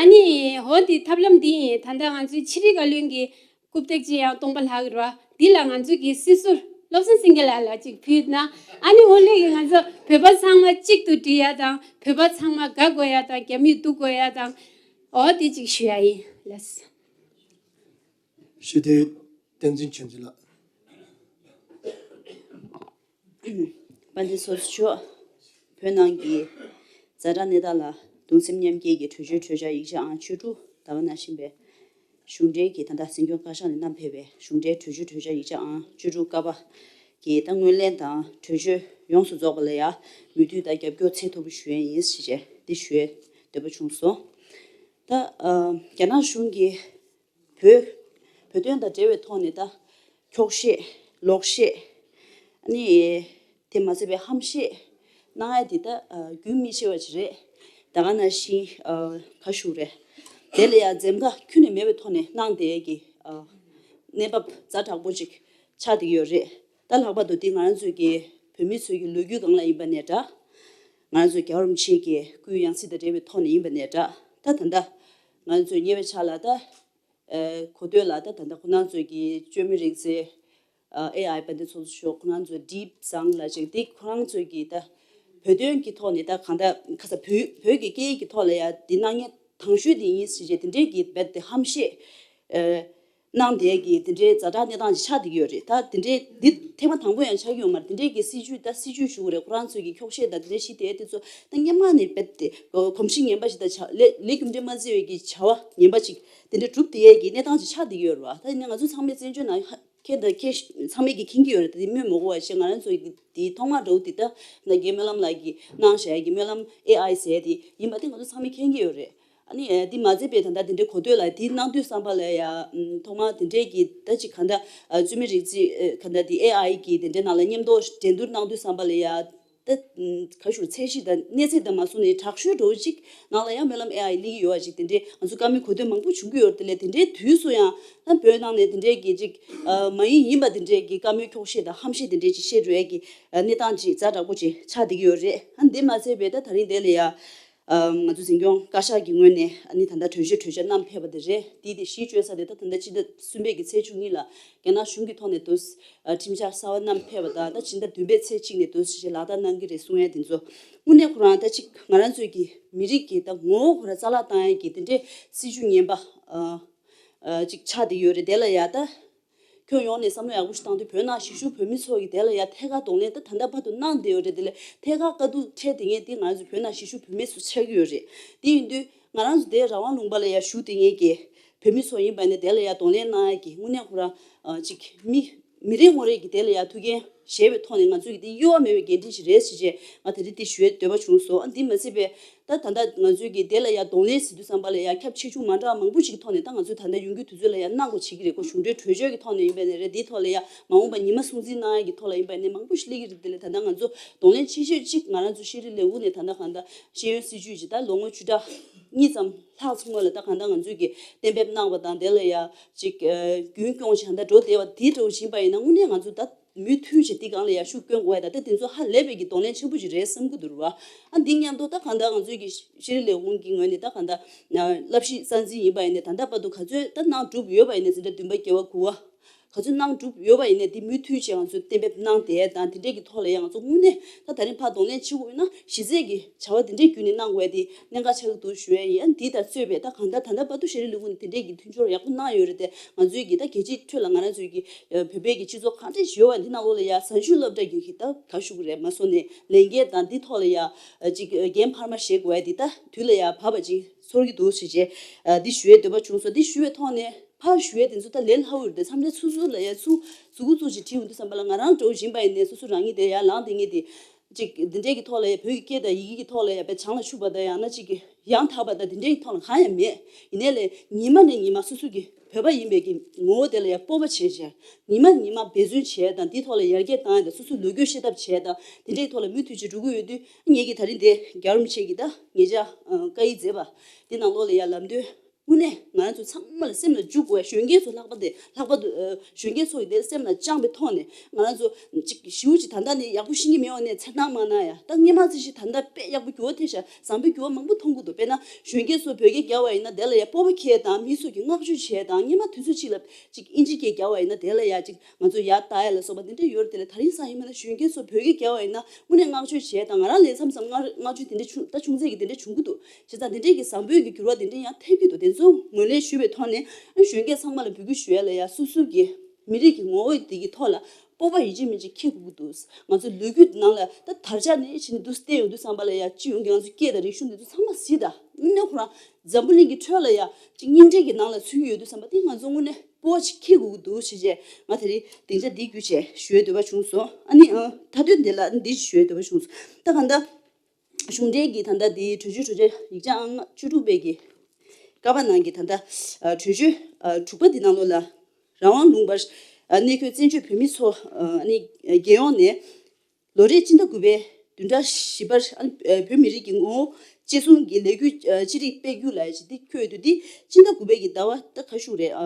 ཨ་ནི་འོ་དེ་ཐབས་ལམ་དེ་ཡིན། ད་ལྟ་ང་ཚོའི་ཕྱི་དྲིལ་བཀའ་བློན་གྱི་རྐུབ་སྟེགས་ཅིག་ཡང་སྟོང་པ་ལྷག་གི་རེད་བ། འདི་ལ་ང་ཚོས་ཀྱི་སྲིད་ཟུར་བློ་བཟང་སེང་གེ་ལགས་ལ་ཅིག་ཕུལ་ན་ཨ་ནི་འོ་ལེ་ཡིན། ང་ཚོ་བོད་པ་ཚང་མ་གཅིག་ཏུ་སྒྲིལ་ཡ་དང་བོད་པ་ཚང་མ་དགའ་དགོས་ཡ་དང་རྒྱ་མིས་སྡུག་དགོས་ཡ་དང་འོ་དེ་ཅིག་ཞུ་ཡ་ཡིན་ལགས། ཞུ་དེ་བསྟན་འཛིན་ཆོས་འཛིན་ལགས། དཔལ་ལྡན་ཚོགས་གཙོ་མཆོག་བོད་ནང་གི་ཛ་དྲག་གནས་སྟངས་ལ་གདུང་སེམས་མཉམ་སྐྱེད་ཀྱི་གྲོས་ཆོད་གྲོས་འཆར་ཡིག་ཆ་ཨང་བཅུ་དྲུག་ད་ག་ནང་བཞིན་པའི་གཞུང་འབྲེལ་གྱི་ད་ལྟ་འཛིན་སྐྱོང་བཀའ་ཤག་ནས་བསྣམས་ཕེབས་པའི་གཞུང་འབྲེལ་གྲོས་ཆོད་གྲོས་འཆར་ཡིག་ཆ་ཨང་བཅུ་དྲུག་ཀ་པ་གི་ད་ངོས་ལེན་དང་གྲོས་ཆོད་ཡོངས་སུ་རྫོགས་པ་ལ་ཡང་མོས་མཐུན་དང་རྒྱབ་སྐྱོར་ཚད་མཐོ་པོ་ཞུ་ཡས་ཡིན་ཞེས་བྱས་འདི་ཞུ་ཡས་འདོད་པ་བྱུང་སོང་། ད་ཨ་རྒྱ་ནག་གཞུང་གིས་བོད་བོད་དོན་དང་འབྲེལ་བའི་ཐོག་ནས་ད་འཁྱོག་བཤད་ལོག་བཤད་ཨ་ནི་དེ་མ་ཚད་པའི་ཧམ་བཤད་གནང་ཡ་དེ་ད་ཨ་རྒྱུན་མི་ཆད་པ་ཅིག་རེད། ད་ག་ནང་བཞིན་ཨ་ག་ཞུ་རེད། དེ་ལ་ཡང་འཛེམ་ཁ་ཁྱོན་ནས་མེད་པའི་ཐོག་ནས་གནང་བསྡད་ཀྱི་ཨ་གནས་བབ་ཛ་དྲག་པོ་ཅིག་ཆགས་བསྡད་ཀྱི་ཡོད་རེད། ད་ལྷག་པར་དུ་དེ་ང་རང་ཚོའི་གི་བོད་མི་ཚོའི་གི་ལོ་རྒྱུས་སྒང་ལ་ཡིན་པ་ནས་འདྲ། ང་རང་ཚོའི་རྒྱལ་བ་རིན་པོ་ཆེ་གི་སྐུའི་ཡང་སྲིད་དང་འབྲེལ་བའི་ཐོག་ནས་ཡིན་པ་ནས་འདྲ། ད་ད་ལྟ་ང་རང་ཚོའི་ཉེ་བའི་ཆར་ལ་ད་ཨ་གོ་ཐོས་ལ་ད་ད་ལྟ་ཁོ་རང་ཚོའི་གི་བཅོས་མིན་རིག་རྩལ་ཨ་ཨེ་ཨའི་དཔལ་ལྡན་ཚོགས་གཙོ་མཆོག་ཁོ་རང་ཚོའི་ཌིབ་ཛང་ལབ་ཅིག་དེ་ཁོ་རང་ཚོའི་གི་ད་བོད་དོན་གྱི་ཐོག་ནས་ད་གང་ལྟར་ཁ་ས་བོད་བོད་ཀྱི་སྐད་ཡིག་གི་ཐོག་ལ་ཡ་དེ་གནང་མཁན་དང་ཤོས་དེ་ཡིན་ཟེར་བྱས་དེ་འདྲའི་གི་རྦད་དེ་ཧམ་བཤད་ཨ་གནང་བསྡད་ཀྱི་དེ་འདྲའི་ཛ་དྲག་གནས་སྟངས་ཅིག་ཆགས་བསྡད་ཀྱི་ཡོད་རེད། ད་དེ་འདྲའི་འདི་ཐེངས་མ་དང་པོ་ཡང་ཆགས་ཀྱི་ཡོད་མ་རེད། དེ་འདྲའི་གི་སྲིད་ཇུས་ད་སྲིད་ཇུས་ཞུ་དགོས་རེད། ཁོ་རང་ཚོའི་གི་འཁྱོག་བཤད་དང་དེ་འདྲའི་ཞི་དེ་དེ་ཚོ་ད་སྔོན་མ་ནས་རྦད་དེ་གོམས་གཤིས་ངན་པ་ཞིག་དང་བྱ་ལས་ལས་རྒྱུ་འབྲས་མ་བརྩི་བའི་གི་བྱ་བ་ངན་པ་ཅིག་དེ་འདྲ་གྲུབ་བསྡད་ཡས་ཀྱི་གནས་སྟངས་ཅིག་ཆགས་བསྡད་ཀྱི་ཡོད་རེད་བ། ད་ཡིན་ན་ང་ཚོ་ཚང་མས་བཙན་བྱོལ་ནང་ཧ་ཁྱེད་འདི་ཁྱེད་ཚང་མས་ཀྱི་མཁྱེན་གྱི་ཡོད་རེད། དེ་སྨོས་མ་དགོས་པ་བྱས་ང་རང་ཚོ་གི་དེ་ཐོག་མར་འགྲོ་དེ་ད་ན་རྒན་སྨོན་ལམ་ལགས་ཀྱིས་གནང་བཞག་གི་སྨོན་ལམ་ཨེ་ཨའི་ཟེར་དེ་ཡིན་པ་དེ་ང་ཚོ་ཚང་མས་མཁྱེན་གྱི་ཡོད་རེད། ཨ་ནི་ཨ་དེ་མ་ཚད་པའི་ད་ལྟ་དེ་འདྲའི་གོ་ཐོས་ལ་དེ་གནང་དུས་བསམ་པ་ལ་ཡ་ཨམ་ཐོག་མར་དེ་འདྲའི་གི་ད་ཅིག་ག་འདྲ་ཨ་བཅོས་མིན་རིག་རྩལ་ཨ་ག་འདྲ་དེ་ཨེ་ཨའི་གི་དེ་འདྲའི་ནང་ལ་མཉམ་དུ་འགྲན་བསྡུར་གནང་དུས་བསམ་པ་ལ་ཡ་ད་ཨམ་ག་ཞུ་ཚད་གཞི་དང་གནས་ཚད་དང་མ་བཟུང་ནས་དྲག་ཤོས་འདྲ་བོ་ཅིག་ནང་ལ་ཡང་སྨོན་ལམ་ཨེ་ཨའི་སླེབས་ཀྱི་ཡོད་པ་ཅིག་དེ་འདྲའི་ང་ཚོ་བཀའ་མོལ་གོ་ཐོས་མང་པོ་བྱུང་གི་ཡོད་རེད། དེ་ལས་དེ་འདྲའི་དུས་སུ་ཡང་ད་བོད་ནང་ནས་དེ་འདྲའི་གི་ཅིག་ཨ་མ་ཡིན་ཡིན་པ་དེ་འདྲའི་གི་བཀའ་མོལ་འཁྱོག་བཤད་དང་ཧམ་བཤད་དེ་འདྲའི་ཅིག་བཤད་འགྲོ་ཡས་ཀྱི་ཨ་གནས་སྟངས་ཅིག་ཛ་དྲག་པོ་ཅིག་ཆགས་བསྡད་ཀྱི་ཡོད་རེད། ཨ་འདི་མ་ཚད་པའི་ད་ད་རིང་དེ་ལ་ཡ་ཨ་ང་ཚོ་འཛིན་སྐྱོང་བཀའ་ཤག་གི་ངོས་ནས་ཨ་ནི་ད་ལྟ་གྲོས་ཆོད་གྲོས་འཆར་བསྣམས་ཕེབས་པ་དེ་རེད། དེ་དེ་གཞི་བཅོལ་ས་དེ་ད་ད་ལྟ་ཕྱི་ཟླ་གསུམ་པའི་གི་ཚེས་བཅུ་གཉིས་ལ་རྒྱ་ནག་གཞུང་གི་ཐོག་ནས་དུ་ཨ་ཁྲིམས་འཆར་གསར་པ་བསྣམས་ཕེབས་པ་དང་ད་ཕྱི་ཟླ་བདུན་པའི་ཚེས་གཅིག་ནས་དུ་ཞེས་ལག་བསྟར་གནང་གི་རེད་གསུང་ཡ་དེ་ཚོ་དངོས་གནས་ཁོ་རང་ད་ཅིག་ང་རང་ཚོའི་གི་མི་རིགས་ཀྱི་ད་ངོ་བོ་ཁོ་རང་རྩ་བརླག་བཏང་ཡ་གི་དེ་འདྲའི་སྲིད་ཇུས་ངན་པ་ཨ་ཨ་ཅིག་ཆགས་བསྡད་ཡོད་རེད། དེ་ལ་ཡ་ད་ཁྱོན་ཡོངས་ནས་བསམ་བློ་ཡག་པོ་ཞིག་བཏང་དུས་བོད་ནང་གཞིས་བཞུགས་བོད་མི་ཚོ་གི་དེ་ལ་ཡ་ཐད་ཀར་གདོང་ལེན་ད་ད་ལྟ་བར་དུ་གནང་བསྡད་ཡོད་རེད། དེ་ལས་ཐད་ཀར་དཀའ་སྡུག་འཕྲད་བསྡད་མཁན་དེ་ང་ཚོ་བོད་ནང་གཞིས་བཞུགས་བོད་མི་ཚོ་ཆགས་ཀྱི་ཡོད་རེད། དེ་ཡིན་དུས་ང་རང་ཚོ་དེ་རང་དབང་ལུང་པ་ལ་ཡ་བཞུགས་བསྡད་མཁན་གྱི་བོད་མི་ཚོ་ཡིན་པ་ནས་དེ་ལ་ཡ་གདོང་ལེན་གནང་ཡ་གི་དངོས་གནས་ཁོ་རང་ཨ་ཅིག་མི་མི་རེ་ངོ་རེ་གི་དེ་ལ་ཡ་ཐུགས་འགན་བཞེས་པའི་ཐོག་ནས་ང་ཚོ་གི་དེ་གཡོ་བ་མེད་པའི་འགན་འཁྲི་ཞིག་རེད་ཟེར་བྱས་ང་དེ་རིང་དེ་ཞུ་ཡའི་འདོད་པ་བྱུང་སོང་། ཨ་འདི་མ་ཟད་པའི་ད་ད་ལྟ་ང་ཚོའི་གི་དེ་ལ་ཡ་གདོང་ལེན་ཟེར་དུས་ཙམ་པ་ལ་ཡ་ཁྱབ་ཆེ་ཆུང་མ་འདྲ་བ་མང་པོ་ཞིག་གི་ཐོག་ནས་ད་ང་ཚོས་ད་ལྟ་ཡོང་རྒྱུའི་དུས་ཚོད་ལ་ཡ་གནང་དགོས་བྱེད་ཀྱི་རེད་ཁོ། གཞུང་འབྲེལ་གྲོས་ཆོད་ཀྱི་ཐོག་ནས་ཡིན་པ་ནས་རེད། དེའི་ཐོག་ལ་ཡ་མ་འོངས་པ་ཉི་མ་སྲུང་བརྩི་གནང་ཡ་གི་ཐོག་ལ་ཡིན་པ་ནས་མང་པོ་ཞིག་སླེབས་ཀྱི་རེད། དེ་ལས་ད་ལྟ་ང་ཚོ་གདོང་ལེན་ཆེ་ཤོས་གཅིག་ང་རང་ཚོ་ཤེས་རིག་ལས་ཁུངས་ནས་ད་ལྟ་ཤེས་ཡོན་སྲིད་ཇུས་ཀྱི་ད་ལོ་ངོ་བཅུ་ཕྲག་གཉིས་ཙམ་ལྷག་ཚང་མ་ལ་ད་གང་ལྟར་ང་ཚོས་ཀྱི་གཏན་འབེབས་གནང་བ་དང་དེ་ལ་ཡ་ཅིག་རྒྱུན་སྐྱོང་བྱས་ད་འགྲོ་བསྡད་པ་དེ་འདྲ་བོ་ཡིན་པ་ཡིན་ན་དངོས་གནས་ང་ཚོ་ད་ མུ་མཐུད་བྱས་འདི་སྒང་ལ་ཡ་ཤུགས་སྐྱོན་དགོས་ཡ། ད་ལྟ་དེ་ཚོ་ཧ་ལས་པའི་གི་གདོང་ལེན་ཆེན་པོ་ཞིག་རེད་བསམ་གི་འདུག་ར་བ། ཨ་འདི་མཉམ་དུ་ད་གང་ལྟར་ང་ཚོའི་གི་ཤེས་རིག་ལས་ཁུངས་ཀྱི་ངོས་ནས་ད་གང་ལྟར་བསླབ་གཞི་རྩ་འཛིན་ཡིན་པ་ཡིན་ནའི་ད་ལྟ་བར་དུ་ག་ཚོད་ད་གནང་གྲུབ་ཡོད་པ་ཡིན་ནའི་འཛིན་གྲྭ་བདུན་པ་བརྒྱད་པ་དགུ་པ། ག་ཚོད་གནང་གྲུབ་ཡོད་པ་ཡིན་ནའི་འདི་མུ་མཐུད་བྱས་ང་ཚོས་གཏན་འབེབས་གནང་བསྡད་དང་དེ་འདྲས་ཀྱི་ཐོག་ལ་ཡང་ང་ཚོ་དངོས་གནས་ད་ད་རིང་ཕར་གདོང་ལེན་བྱེད་དགོས་ཡོད་ན་གཞི་རྩའི་གི་བྱ་བ་དེ་འདྲས་བརྒྱུད་ནས་གནང་དགོས་ཡ་དེ་གནད་འགག་ཆགས་ཀྱི་འདུག་ཞུ་ཡ་ཡིན། ཨ་འདི་དང་གཙོས་པའི་ད་གང་ལྟར་ད་ལྟ་བར་དུ་ཤེས་རིག་ལས་ཁུངས་ནས་དེ་འདྲས་ཀྱི་མཐུན་སྦྱོར་ཡག་པོ་གནང་ཡོད་རེད་དེ། ང་ཚོའི་གི་ད་རྒྱལ་སྤྱིའི་ཁྲོད་ལ་ང་རང་ཚོའི་གི་བོད་པའི་གི་སྤྱི་ཚོགས་གང་འདྲས་ཞིག་ཡོད་པ་འདི་ནང་ལོགས་ལ་ཡ་གཟའ་མཇུག་སློབ་གྲྭ་གི་གི་ད་ག་ཞུ་གི་རེད་མ་སོང་ནས་ལས་འགན་དང་འདི་ཐོག་ལ་ཡ་ཅིག་འགན་འཕར་མ་བཞེས་དགོས་ཡ་འདི་ད་དུས་ལ་ཡ་བབ་པ་ཅིག་ཚོར་གྱི་འདུག་ཞེས་བྱས་འདི་ཞུ་ཡའི་འདོད་པ་བྱུང་སོང་། འདི་ཞུ་བའི་ཐོག་ནས། ཕར་ཞུ་ཡས་དེ་ཚོ་ད་ལས་སླ་བོ་རེད་དེ། མཚམས་རེ་སོ་སོ་ལ་ཡ་ཚུར་མཛུབ་གུ་བཙུགས་ཅིག་བྲིས་ཡོང་དུས་ཙམ་པ་ལ་ང་རང་འདྲ་བོ་ཡིན་པ་ཡིན་ནའི་སོ་སོ་རང་ཉིད་དེ་ཡར་ལངས་དེ་ངེས་དེ་ཅིག་འདི་འདྲའི་གི་ཐོག་ལ་ཡ་བོད་ཀྱི་སྐད་དང་ཡི་གེ་གི་ཐོག་ལ་ཡ་དཔེ་བྱང་ལ་ཆུབ་པ་དང་ཡང་ན་ཅིག་གི་ཡང་དག་པ་དང་དེ་འདྲའི་གི་ཐོག་ལ་གང་ཡང་མེད། ཡིན་ནའི་ལས་ཉི་མ་ནས་ཉི་མ་སོ་སོ་གི་བོད་པ་ཡིན་པའི་གི་ངོ་བོ་དེ་ལ་ཡ་སྤོབས་པ་བྱས་བྱས་ཉི་མ་ནས་ཉི་མ་འབད་བརྩོན་བྱས་དང་དེའི་ཐོག་ལ་ཡར་རྒྱས་བཏང་ཡ་དང་སོ་སོ་ལོ་རྒྱུས་ཤེས་ཐབས་བྱས་དང་དེ་འདྲའི་ཐོག་ལ་མུ་མཐུད་ཅིག་འགྲོ་གི་ཡོད་དུས་ངེད་ཀྱི་ད་རིང་དེ་རྒྱལ་བ་རིན་པོ་ཆེ་གི་ད་ཉེ་ཆར་བཀའ་ཡིག་མཛད་པ་དེ་ནང་ལོགས་ལ་ཡ་ལམ་སྟོན། དངོས་གནས་ང་རང་ཚོ་ཚང་མ་ལ་སེམས་ལ་འཇུག་དགོས། གཞོན་སྐྱེས་ཚོ་ལྷག་པ་དེ་ལྷག་པར་དུ་ཨ་གཞོན་སྐྱེས་ཚོ་ཡི་དེ་སེམས་ལ་བཅངས་པའི་ཐོག་ནས་ང་རང་ཚོ་ཅིག་ཞེ་པོ་ཅིག་ད་ལྟ་ནས་ཡག་པོ་ཤེས་ཀྱི་མེད་པ་ནས་འཚེར་སྣང་མ་གནང་ཡ། ད་སྔོན་མ་ཚོ་ཞིག་ད་ལྟ་དཔེ་ཡག་པོ་འགྱུར་བ་ཐེབས་ཤག་བཟང་པོའི་འགྱུར་བ་མང་པོ་མཐོང་གི་འདུག་དཔེར་ན་གཞོན་སྐྱེས་ཚོ་བོད་སྐད་རྒྱབ་པ་ཡིན་ན་དེ་ལ་ཡ་སྤོབས་པ་འཁྱེར་དང་མི་ཚོ་གི་བསྔགས་བརྗོད་བྱས་དང་སྔོན་མ་དུས་ཚོད་ཅིག་ལ་ཅིག་དབྱིན་ཇི་སྐད་རྒྱབ་པ་ཡིན་ན་དེ་ལ་ཡ་ཅིག་ང་ཚོ་ཡར་ལྟ་ཡ་ལ་སོགས་པ་དེ་འདྲ་ཡོད་རེད། དེ་ལས་ད་རིང་སང་ཡིན་མིན་ན་གཞོན་སྐྱེས་ཚོ་བོད་སྐད་རྒྱབ་པ་ཡིན་ན་དངོས་གནས་བསྔགས་བརྗོད་བྱས་དང་ང་རང་ལས་མཚམས་མཚམས་བསྔགས་བརྗོད་དེ་འདྲ་བྱུང་ད་ཆུང་ཚད་ཀྱི་དེ་འདྲ་བྱུང་གི་འདུག་བྱས་ཙང་དེ་འདྲའི་གི་བཟང་པོའི་གི་འགྱུར་བ་དེ་འདྲ་ཡང་ཐེབས་ཀྱི་འདུག་དེ་ཚོ་ངོས་ལེན་ཞུས་པའི་ཐོག་ནས་གཞོན་སྐྱེས་ཚང་མ་ལ་འབོད་སྐུལ་ཞུ་ཡ་ལ་ཡ་སོ་སོའི་གི་མི་རིགས་ཀྱི་ངོ་བོ་དེ་གི་ཐོག་ལ་སྤོབས་པ་ཡིན་གཅིག་མིན་གཅིག་འཁྱེར་དགོས་ཀྱི་འདུག་ང་ཚོ་ལོ་རྒྱུས་ནང་ལ་ད་དར་ཆ་ནས་ཕྱིན་ནས་འདུག་བལྟས་ཡོང་དུས་ཙམ་པ་ལ་ཡ་སྤྱི་ཡོངས་ཀྱི་ང་ཚོ་སྐད་དང་རིག་གཞུང་འདི་ཚོ་ཚང་མ་གཟིགས་དང་དངོས་གནས་ཁོ་རང་འཛམ་བུ་གླིང་གི་ཁྲོད་ལ་ཡ་གཅིག་སྙིང་འདྲེས་ཀྱི་ནང་ལ་ཚུད་ཀྱི་ཡོད་དུས་ཙམ་པ་དེ་ང་ཚོ་དངོས་གནས་སྤོབས་པ་ཅིག་འཁྱེར་དགོས་ཀྱི་འདུག་ཞེས་བྱས་ང་དེ་རིང་སྡིངས་ཆ་འདི་བརྒྱུད་བྱས་ཞུ་ཡའི་འདོད་པ་བྱུང་སོང་། ཨ་ནི་ཨ་མཐའ་དོན་འདི་ལ་འདི་ཞུ་ཡའི་འདོད་པ་བྱུང་སོང་། ད་གང་ལྟར་གཞུང་འབྲེལ་གྱི་ད་ལྟ་འདི་གྲོས་ཆོད་གྲོས་འཆར་ཡིག་ཆ་ཨང་བཅུ་དྲུག་པའི་གི་ཀ་པ་ནང་གི་ད་ལྟ་ཨ་གྲོས་ཆོད་ཨ་དྲུག་པ་འདི་ནང་ལོགས་ལ་རང་དབང་ལུང་པར་ཨ་གནས་འཁོད་བཙན་བྱོལ་བོད་མི་ཚོ་ཨ་ནི་རྒྱལ་ཡོངས་ནས་ལོ་རེའི་སྤྱི་ཟླ་དགུ་པའི་བདུན་ཕྲག་བཞི་པར་ཨ་ནི་བོད་མི་རིགས་ཀྱི་ངོ་བོ་གཅེས་སྲུང་གི་ལས་འགུལ་ཨ་ཅི་རིགས་སྤེལ་རྒྱུ་ལ་ཡ་ཅིག་འདི་འཁོད་འདུག་འདི་སྤྱི་ཟླ་དགུ་པའི་གི་ཟླ་བ་ད་ག་ཞུ་རེད། ཨ་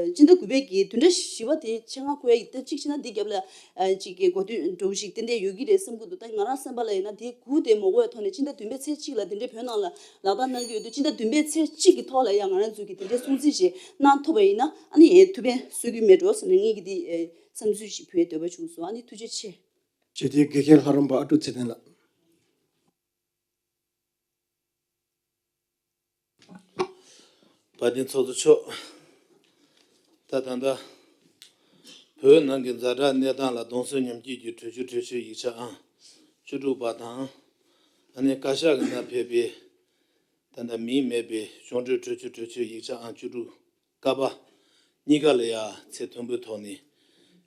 སྤྱི་ཟླ་དགུ་པའི་གི་བདུན་ཕྲག་བཞི་པ་དེ་ཆེད་མངགས་འཁོད་ཡ་གི་ད་གཅིག་བྱས་ན་འདི་རྒྱབ་ལ་ཨ་ཅིག་གི་གོ་དོན་འདྲ་བོ་ཞིག་དེ་འདྲས་ཡོད་ཀྱི་རེད་བསམ་གྱི་འདུག་ད་ང་རང་བསམ་པ་ལ་ཡིན་ན་དེ་གུ་དེ་མ་གོ་བའི་ཐོག་ནས་སྤྱི་ཟླ་བདུན་པའི་ཚེས་གཅིག་ལ་དེ་འདྲས་བོད་ནང་ལ་ལག་བསྟར་གནང་གི་ཡོད་དུས་སྤྱི་ཟླ་བདུན་པའི་ཚེས་གཅིག་གི་ཐོག་ལ་ཡང་ང་རང་ཚོ་གི་དེ་འདྲས་སྲུང་བརྩི་ཞིག་གནང་ཐུབ་པ་ཡིན་ན་ཨ་ནི་ཨེ་ཐུགས་ཕན་གསོས་ཀྱི་མེད་འགྲོ་བསམ་ནས་ངེད་ཀྱི་དེ་ཨེ་བསམ་ཚུལ་ཞིག་ཕུལ་བའི་འདོད་པ་བྱུང་སོང་། ཨ་ནི་ཐུགས་རྗེ་ཆེ། ཇུ་ཏི་དགེ་རྒན་ལྷ་རམས་པ་ཨ་ཀྲུག་ཚེ་བརྟན་ལགས། དཔལ་ལྡན་ཚོགས་གཙོ་མཆོག་ད་ད་ལྟ་བོད་ནང་གི་ཛ་དྲག་གནས་སྟངས་ལ་གདུང་སེམས་མཉམ་སྐྱེད་ཀྱི་གྲོས་ཆོད་གྲོས་ཆོད་ཡིག་ཆ་ཨང་བཅུ་དྲུག་པ་དང་། ཨ་ནི་བཀའ་ཤག་གི་ནང་ཕེབས་པའི་ད་ལྟ་མིང་མེད་པའི་གཞུང་འབྲེལ་གྲོས་ཆོད་གྲོས་ཆོད་ཡིག་ཆ་ཨང་བཅུ་དྲུག་ཀ་པ་གཉིས་ཀ་ལ་ཡ་ཚད་མཐོན་པོའི་ཐོག་ནས་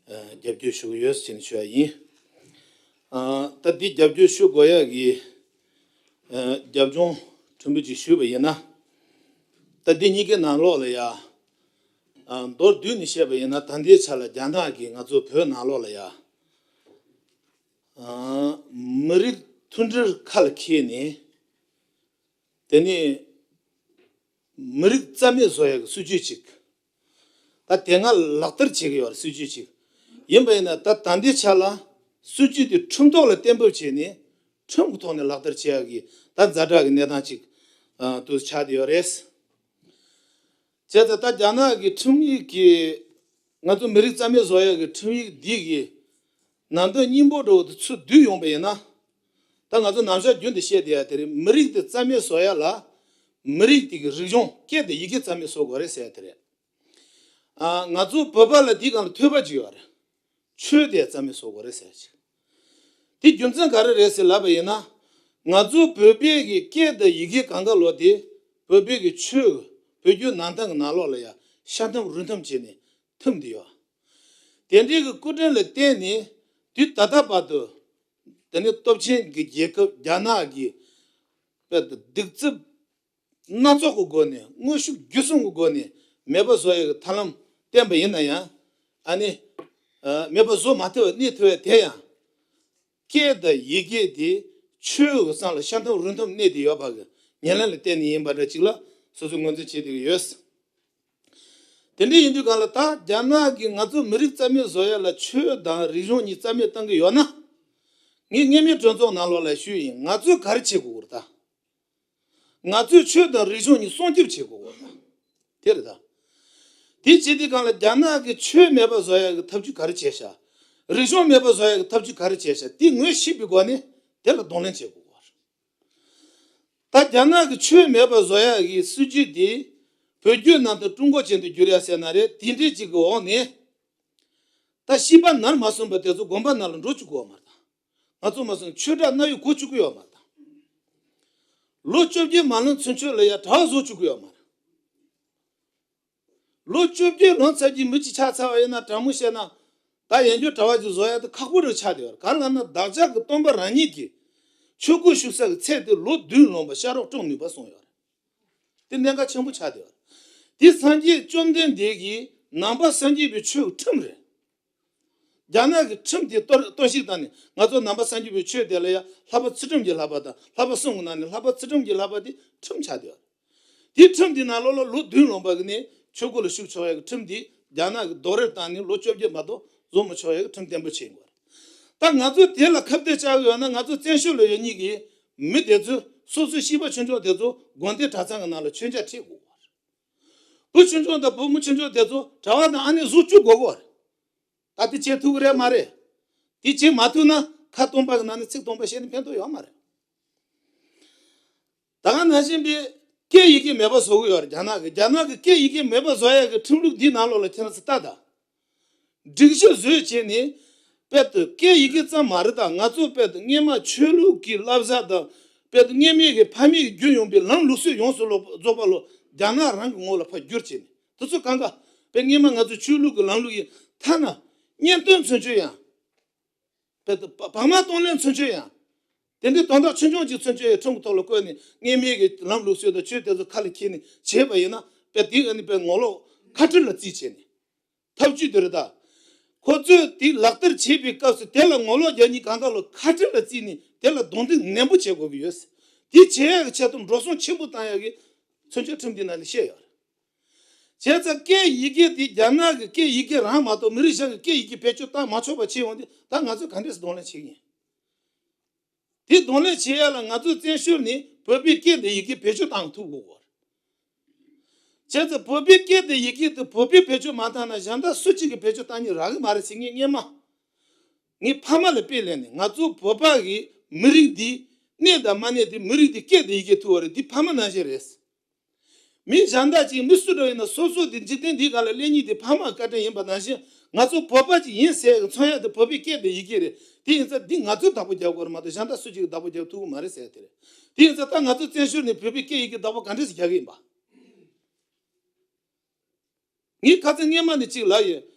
ཨ་རྒྱབ་སྐྱོར་ཞུ་གི་ཡོད་ཟེར་ནས་ཞུ་ཡ་ཡིན། ཨ་ད་འདི་རྒྱབ་སྐྱོར་ཞུ་དགོས་ཡ་གི་ཨ་རྒྱབ་ལྗོངས་ཕྲན་བུ་ཅིག་ཞུས་པ་ཡིན་ན། ད་འདི་གཉིས་ཀའི་ནང་ལོགས་ལ་ཡ་ཨ་མདོར་བསྡུས་ནས་བཤད་པ་ཡིན་ན་ད་ལྟའི་ཆ་ལ་རྒྱ་ནག་གིས་ང་ཚོ་བོད་ནང་ལོགས་ལ་ཡ་ཨ་མི་རིགས་མཐུན་སྒྲིལ་ཁ་ལ་འཁྱེར་ནས། དེ་ནས་མི་རིགས་རྩ་མེད་བཟོ་ཡག་གི་སྲིད་ཇུས་ཅིག་ད་དེ་སྔ་ལག་བསྟར་བྱེད་ཀྱི་ཡོད་རེད། སྲིད་ཇུས་ཅིག་ཡིན་པ་ཡིན་ན་ད་ད་ལྟའི་ཆ་ལ་སྲིད་ཇུས་དེ་ཁྲིམས་ཐོག་ལ་གཏན་འབེབས་བྱས་ནས་ཁྲིམས་ཀྱི་ཐོག་ནས་ལག་བསྟར་བྱེད་ཡག་གི་ད་ཛ་དྲག་གི་གནས་སྟངས་ཅིག་ཨ་དུ་ཆགས་བསྡད་ཡོད་རེད། བྱས་ཙང་ད་རྒྱ་ནག་གི་ཁྲིམས་ཡིག་གི་ང་ཚོ་མི་རིགས་རྩ་མེད་བཟོ་ཡག་གི་ཁྲིམས་ཡིག་འདི་གི་ནང་དོན་སྙིང་པོ་འདྲ་བོ་དེ་ཚུར་བསྡུས་ཡོང་པ་ཡིན་ན། ད་ང་ཚོ་ནམ་ཞག་རྒྱུན་དུ་བཤད་བསྡད་ཡ་དེ་རེད། མི་རིགས་དེ་རྩ་མེད་བཟོ་ཡ་ལ་མི་རིགས་དེ་གི་རིག་གཞུང་སྐད་དང་ཡི་གེ་རྩ་མེད་བཟོ་དགོས་རེད་ཟེར་ཡ་དེ་རེད། ཨ་ང་ཚོ་བོད་པ་ལ་འདི་སྒང་ལ་ཐོས་པ་ཅིག་ཡོད་རེད། ཆོས་དེ་རྩ་མེད་བཟོ་དགོས་རེད་ཟེར་ཡ་ཅིག་དེ་རྒྱུ་མཚན་ག་རེ་རེད་ཟེར་ལབ་པ་ཡིན་ན། ང་ཚོ་བོད་པའི་གི་སྐད་དང་ཡི་གེ་གང་ག་ལོ་དེ་བོད་པའི་གི་ཆོས་བོད་བརྒྱུད་ནང་བསྟན་གི་ནང་ལོགས་ལ་ཡ་ཤ་འཐམ་རུས་འཐམ་བྱས་ནས་འཐིམ་བསྡད་ཡོད། དེ་འདྲའི་གི་སྐུ་དྲིན་ལ་བརྟེན་ནས་དུས་ད་ལྟ་བར་དུ་དེ་ནི་སྟོབས་ཆེན་གྱི་རྒྱལ་ཁབ་རྒྱ་ནག་གིས་དཔེ་གདུག་རྩུབ་སྣ་ཚོགས་ཀྱི་སྒོ་ནས་དངོས་ཤུགས་བརྒྱུད་གསུམ་གྱི་སྒོ་ནས་མེད་པ་བཟོ་ཡག་གི་ཐབས་ལམ་བསྟེན་པ་ཡིན་ན་ཡང་ཨ་ནི་མེད་པ་བཟོ་མ་ཐུབ་པ་གནས་ཐུབ་པ་དེ་ཡང་སྐད་དང་ཡི་གེ་དེ་ཆོས་ཀྱི་སང་ལ་ཤ་འཐམ་རུས་འཐམ་གནས་བསྡད་ཡོད་པ་གི་ཉེར་ལེན་ལ་བརྟེན་ནས་ཡིན་པ་འདྲ་ཅིག་ལ་སོ་སོས་ངོས་འཛིན་བྱེད་བསྡད་ཀྱི་ཡོད། དེ་འདྲ་ཡིན་དུས་གང་ལ་ད་རྒྱ་ནག་གིས་ང་ཚོ་མི་རིགས་རྩ་མེད་བཟོ་ཡ་ལ་ཆོས་དང་རིག་གཞུང་གཉིས་རྩ་མེད་བཏང་གི་ཡོད་ན། ངས་སྔོན་མའི་གྲོས་ཚོགས་ནང་ལོགས་ལ་ཞུས་ཡིན། ང་ཚོས་ག་རེ་བྱེད་དགོས་རེད་ད། ང་ཚོས་ཆོས་དང་རིག་གཞུང་གཉིས་སྲུང་སྐྱོབ་བྱེད་དགོས་རེད་ད། དེ་རེད་ད། དེ་བྱེད་དུས་གང་ལ་རྒྱ་ནག་གིས་ཆོས་མེད་པ་བཟོ་ཡ་གི་ཐབས་ཇུས་ག་རེ་བྱས་ཤག་རིག་གཞུང་མེད་པ་བཟོ་ཡ་གི་ཐབས་ཇུས་ག་རེ་བྱས་ཤག་དེ་ངོས་ཤེས་པའི་སྒོ་ནས་དེ་ལ་གདོང་ལེན་བྱེད་དགོས་རེད། ད་རྒྱ་ནག་གི་ཆོས་མེད་པ་བཟོ་ཡ་གི་སྲིད་ཇུས་དེ་བོད་བརྒྱུད་ནང་བསྟན་ཀྲུང་གོ་ཅན་དུ་བསྒྱུར་ཡ་ཟེར་ན་རེད། དེ་འདྲའི་ཅིག་གི་འོག་ནས་ད་ཤིས་པ་ནར་མ་སོན་པ་དེ་ཚོ་དགོན་པ་ནང་ལ་འགྲོ་བཅུག་གི་ཡོད་མ་རེད་ད། ང་ཚོ་མ་སོན་ཆོས་གྲྭ་གནའ་ཡོད་གོ་བཅུག་གི་ཡོད་མ་རེད་ད། ལོ་བཅོ་བརྒྱད་མ་ལོན་ཚུན་ཆོད་ལ་ཡ་གྲྭ་བ་བཟོ་བཅུག་གི་ཡོད་མ་རེད། ལོ་བཅོ་བརྒྱད་ལོན་ཚར་གྱི་མི་གཅིག་ཆགས་ཚར་བ་ཡིན་ན་དྲང་མོ་བཤད་ན། ད་ཡན་ཆོད་གྲྭ་བ་ཅིག་བཟོ་ཡ་དེ་ཁག་པོ་རུ་ཆགས་བསྡད་ཡོད་རེད། ག་རེ་ལབ་ན་བདག་ཅག་གི་སྟོན་པ་རང་ཉིད་ཀྱིས་ཆོས་སྐུ་བཞུགས་ས་གི་ཚད་དེ་ལོ་བདུན་ལོན་པ་ཤ་རོགས་བཀྲོངས་ནུས་པ་གསུངས་ཡོད་རེད། དེ་གནད་འགག་ཆེན་པོ་ཆགས་བསྡད་ཡོད་རེད། དེ་སངས་རྒྱས་བཅོམ་ལྡན་འདས་ཀྱིས་ནང་པ་སངས་རྒྱས་པའི་ཆོས་ཀྱི་ཁྲིམས་རེད། རྒྱ་ནག་གི་ཁྲིམས་དེ་གཏོར་གཏོར་བཤིག་བཏང་ནས་ང་ཚོ་ནང་པ་སངས་རྒྱས་པའི་ཆོས་དེ་ལ་ཡང་ལྷག་པ་ཚུལ་ཁྲིམས་ཀྱི་བསླབ་པ་དང་ལྷག་པ་གསུམ་གྱི་ནང་ནས་ལྷག་པ་ཚུལ་ཁྲིམས་ཀྱི་བསླབ་པ་དེ་ཁྲིམས་ཆགས་བསྡད་ཡོད་རེད། དེའི་ཁྲིམས་དེའི་ནང་ལོགས་ལ་ལོ་བདུན་ལོན་པ་གི་ནས་ཆོས་སྒོ་ལ་ཞུགས་ཆོག་ཡ་གི་ཁྲིམས་དེ་རྒྱ་ནག་གི་རྡོག་རོལ་བཏང་ནས་ལོ་བཅོ་བརྒྱད་མ་གཏོགས་བཟོ་མི་ཆོག་ཡ་གི་ཁྲིམས་བརྟན་པོ་བྱས་ཡོད་རེད། ད་ང་ཚོ་དེ་ལ་ཁ་གཏད་བཅག་གི་ཡོད་ན་ང་ཚོ་བཙན་བྱོལ་ལ་ཡོད་མཁན་གྱི་མི་དེ་ཚོས་སོ་སོའི་སྐྱེས་པ་ཆུང་ཆུང་དེ་ཚོ་དགོན་སྡེ་གྲྭ་ཚང་གི་ནང་ལ་མཆོད་མཇལ་ཁྲིད་དགོས་པ་རེད། བུ་ཆུང་ཆུང་དང་བུ་མོ་ཆུང་ཆུང་དེ་ཚོ་གྲྭ་བ་དང་ཨ་ནེ་བཟོ་བཅུག་དགོས་པ་རེད། ད་དེ་བྱེད་ཐུབ་ཀྱི་རེད་མ་རེད། དེ་བྱེད་མ་ཐུབ་ན་ཁ་སྟོང་པ་གི་ནང་ནས་ཚིག་སྟོང་པ་བཤད་ནས་ཕན་ཐོགས་ཡོད་མ་རེད། ད་ག་ནང་བཞིན་པའི་སྐད་ཡི་གེ་མེད་པ་བཟོ་གི་ཡོད་རེད། རྒྱ་ནག་གི་རྒྱ་ནག་གི་སྐད་ཡི་གེ་མེད་པ་བཟོ་ཡ་གི་ཁྲིམས་ལུགས་འདིའི་ནང་ལོགས་ལ་ཁྱེད་རང་ཚོ་ལྟ་དང་། སྒྲིག་གཞི་བཟོས་བྱས་ནས་དཔེར་དུ་སྐད་ཡི་གེ་ཙམ་མ་རེད། ད་ང་ཚོ་དཔེར་དུ་སྔོན་མ་ཆོས་ལུགས་ཀྱི་བསླབ་བྱ་དང་དཔེར་དུ་སྔོན་མའི་གི་ཕ་མེས་ཀྱི་བརྒྱུད་ཡོང་པའི་ལམ་ལུགས་སྲོལ་ཡོངས་སུ་རྫོགས་པ་ལོ་རྒྱ་ནག་རང་གི་ངོ་ལ་ཕར་བསྒྱུར་བྱས་ནས་དེ་ཚོ་གང་ག་དཔེར་སྔོན་མ་ང་ཚོ་ཆོས་ལུགས་ཀྱི་ལམ་ལུགས་ཡིན་ཐ་ན་གཉེན་སྟོན་ཚུན་ཆོད་ཡང་། དཔེར་ན་བག་མ་གཏོང་ལེན་ཚུན་ཆོད་ཡང་། དེ་འདྲའི་དོན་དག་ཆུང་ཆུང་ཅིག་ཚུན་ཆོད་ཡང་ཁྲིམས་ཀྱི་ཐོག་ལ་བཀོད་ནས་སྔོན་མའི་གི་ལམ་ལུགས་སྲོལ་དང་ཆོས་དེ་ཚོ་ཁ་ལ་འཁྱེར་ནས་བྱས་པ་ཡིན་ན་དཔེ་དེ་ཨ་ནི་དཔེ་ངོ་ལོག་ཁ་བྲལ་ལ་རྩིས་བྱས་ནས་ཐབས་ཇུས་དེ་རེད་ད། ཁོ་ཚོས་དེ་ལག་བསྟར་བྱེད་པའི་སྐབས་སུ་དེ་ལ་ངོ་ལོག་རྒྱག་མཁན་གང་ག་ལ་ཁ་བྲལ་ལ་རྩིས་ནས་དེ་ལ་རྡུང་རྡེག་ནན་པོ་བྱེད་དགོས་ཀྱི་ཡོད། དེ་བྱེད་ཡག་གི་ཆེད་དུ་འགྲོ་སོང་ཆེན་པོ་བཏང་ཡག་གི་ཚུན་ཆོད་ཁྲིམས་འདི་ནང་ནས་བཤད་ཡོད་རེད། བྱས་ཙང་སྐད་ཡི་གེ་དེ་རྒྱ་ནག་གི་སྐད་ཡི་གེ་རང་མ་གཏོགས་མི་རིགས་གཞན་གྱི་སྐད་ཡི་གེ་བེད་སྤྱོད་བཏང་མ་ཆོག་པ་བྱས་ཡོང་དུས་ད་ང་ཚོས་ག་འདྲས་སེ་གདོང་ལེན་བྱེད་ཀྱི་ཡིན། དེ་གདོང་ལེན་བྱེད་ཡ་ལ་ང་ཚོས་བཙན་བྱོལ་ནས་བོད་པའི་སྐད་དང་ཡི་གེ་བེད་སྤྱོད་བཏང་ཐུབ་དགོས། བྱས་ཙང་བོད་པའི་སྐད་དང་ཡི་གེ་དེ་བོད་པས་བེད་སྤྱོད་མ་བཏང་ན་གཞན་དག་སུ་གཅིག་གིས་བེད་སྤྱོད་བཏང་ནི་རག་གི་མ་རེད་ཟེར་ངས་སྔོན་མ། ངས་ཕ་མ་ལ་དཔེ་ལེན་ནས་ང་ཚོ་བོད་པ་གི་མི་རིགས་འདི་གནས་དང་མ་གནས་དེ་མི་རིགས་འདི་སྐད་དང་ཡི་གེ་ཐུབ་པ་རེད། འདི་ཕ་མ་ནང་བཞིན་རེད། མི་གཞན་དག་ཅིག་མི་སུ་འདྲ་ཡིན་ན་སོ་སོ་དེ་འཇིག་རྟེན་འདིའི་སྒང་ལ་སླེབས་མཁན་དེ་ཕ་མ་བཀའ་དྲིན་ཡིན་པ་ནང་བཞིན་ང་ཚོ་བོད་པ་ཅིག་ཡིན་ཟེར་མཚོན་ཡ་དེ་བོད་པའི་སྐད་དང་ཡི་གེ་རེད། དེ་ཡིན་ཙང་འདི་ང་ཚོས་བདག་པོ་རྒྱག་དགོས་རེད་མ་གཏོགས་གཞན་དག་སུ་གཅིག་གིས་བདག་པོ་རྒྱག་ཐུབ་ཀྱི་མ་རེད་ཟེར་ཡ་དེ་རེད། དེ་ཡིན་ཙང་ད་ང་ཚོ་བཙན་བྱོལ་ནས་བོད་པའི་སྐད་ཡི་གེ་བདག་པོ་ག་འདྲས་སེ་རྒྱག་གི་ཡིན་པ། ངས་ཁ་སང་སྔོན་མ་ནས་གཅིག་ལབ་ཡོད།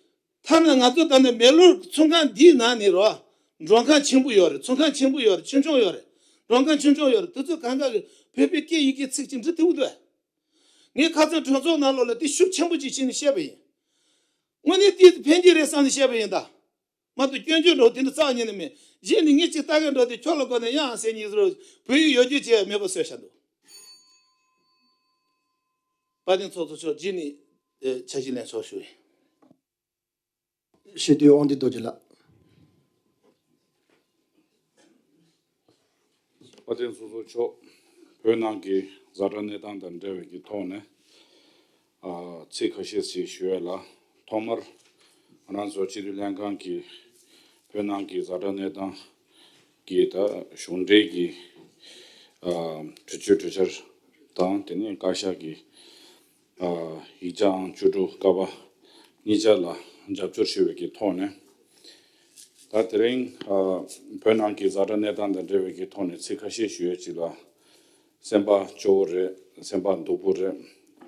ཐ་ན་ང་ཚོ་ད་ནི་མེག་ལོར་ཚོང་ཁང་འདིའི་ནང་ནས་རོ། མགྲོན་ཁང་ཆེན་པོ་ཡོད་རེད། ཚོང་ཁང་ཆེན་པོ་ཡོད་རེད། ཆུང་ཆུང་ཡོད་རེད། མགྲོན་ཁང་ཆུང་ཆུང་ཡོད་རེད། དེ་ཚོ་གང་ག་གི་བོད་པའི་སྐད་ཡི་གེ་ཚིག་གཅིག་འབྲི་ཐུབ་ཀྱི་འདུག་ངས་ཁ་སང་གྲོས་ཚོགས་ནང་ལོགས་ལ་དེ་ཤུགས་ཆེན་པོ་ཅིག་བྱས་ནས་བཤད་པ་ཡིན། དངོས་གནས་དེ་ཕན་གྱི་རེད་བསམ་ནས་བཤད་པ་ཡིན་ད། མ་གཏོགས་སྐྱོན་བརྗོད་འདྲ་བོ་དེ་འདྲ་རྩ་བ་ཉིད་ནས་མེད། རྗེས་ནས་ངས་ཅིག་ལྟ་གི་འགྲོ་དུས་ཁྱོད་ལ་གོ་ནས་ཡང་ཟེར་ཉིས་རོ་བོད་ཡིག་ཡོད་རྒྱུ་བྱས་མེད་པ་བཟོས་བཞག་འདུག་དཔལ་ལྡན་ཚོགས་གཙོ་མཆོག་རྗེས་ནས་ཨེ་འཆར་གཞི་ལེན་ཆོག་ཞུ་ཡིན། སྤྱི་འཐུས་དབང་འདུས་རྡོ་རྗེ་ལགས། དཔལ་ལྡན་ཚོགས་གཙོ་མཆོག་བོད་ནང་གི་ཛ་དྲག་གནས་སྟངས་དང་འབྲེལ་བའི་གི་ཐོག་ནས་ཨ་ཚིག་ཁ་ཤས་ཤིག་ཞུ་ཡ་ལ། ཐོག་མར་ང་རང་ཚོ་སྤྱི་འཐུས་ལྷན་ཁང་གི་བོད་ནང་གི་ཛ་དྲག་གནས་སྟངས་ཀྱི་ད་གཞུང་འབྲེལ་གྱི་ཨ་གྲོས་ཆོད་གྲོས་འཆར་དང་དེ་ནས་བཀའ་ཤག་གི་ཨ་ཡིག་ཆ་ཨང་བཅུ་དྲུག་ཀ་པ་གཉིས་ཆ་ལ་རྒྱབ་སྐྱོར་ཞུ་བའི་གི་ཐོག་ནས། ད་དེ་རིང་ཨ་བོད་ནང་གི་ཛ་དྲག་གནས་སྟངས་དང་འབྲེལ་བའི་གི་ཐོག་ནས་ཚིག་ཁ་ཤས་ཞུ་ཡ་ཅིག་ལ། སེམས་པ་སྐྱོ་བོ་རེད། སེམས་པ་སྡུག་པོ་རེད།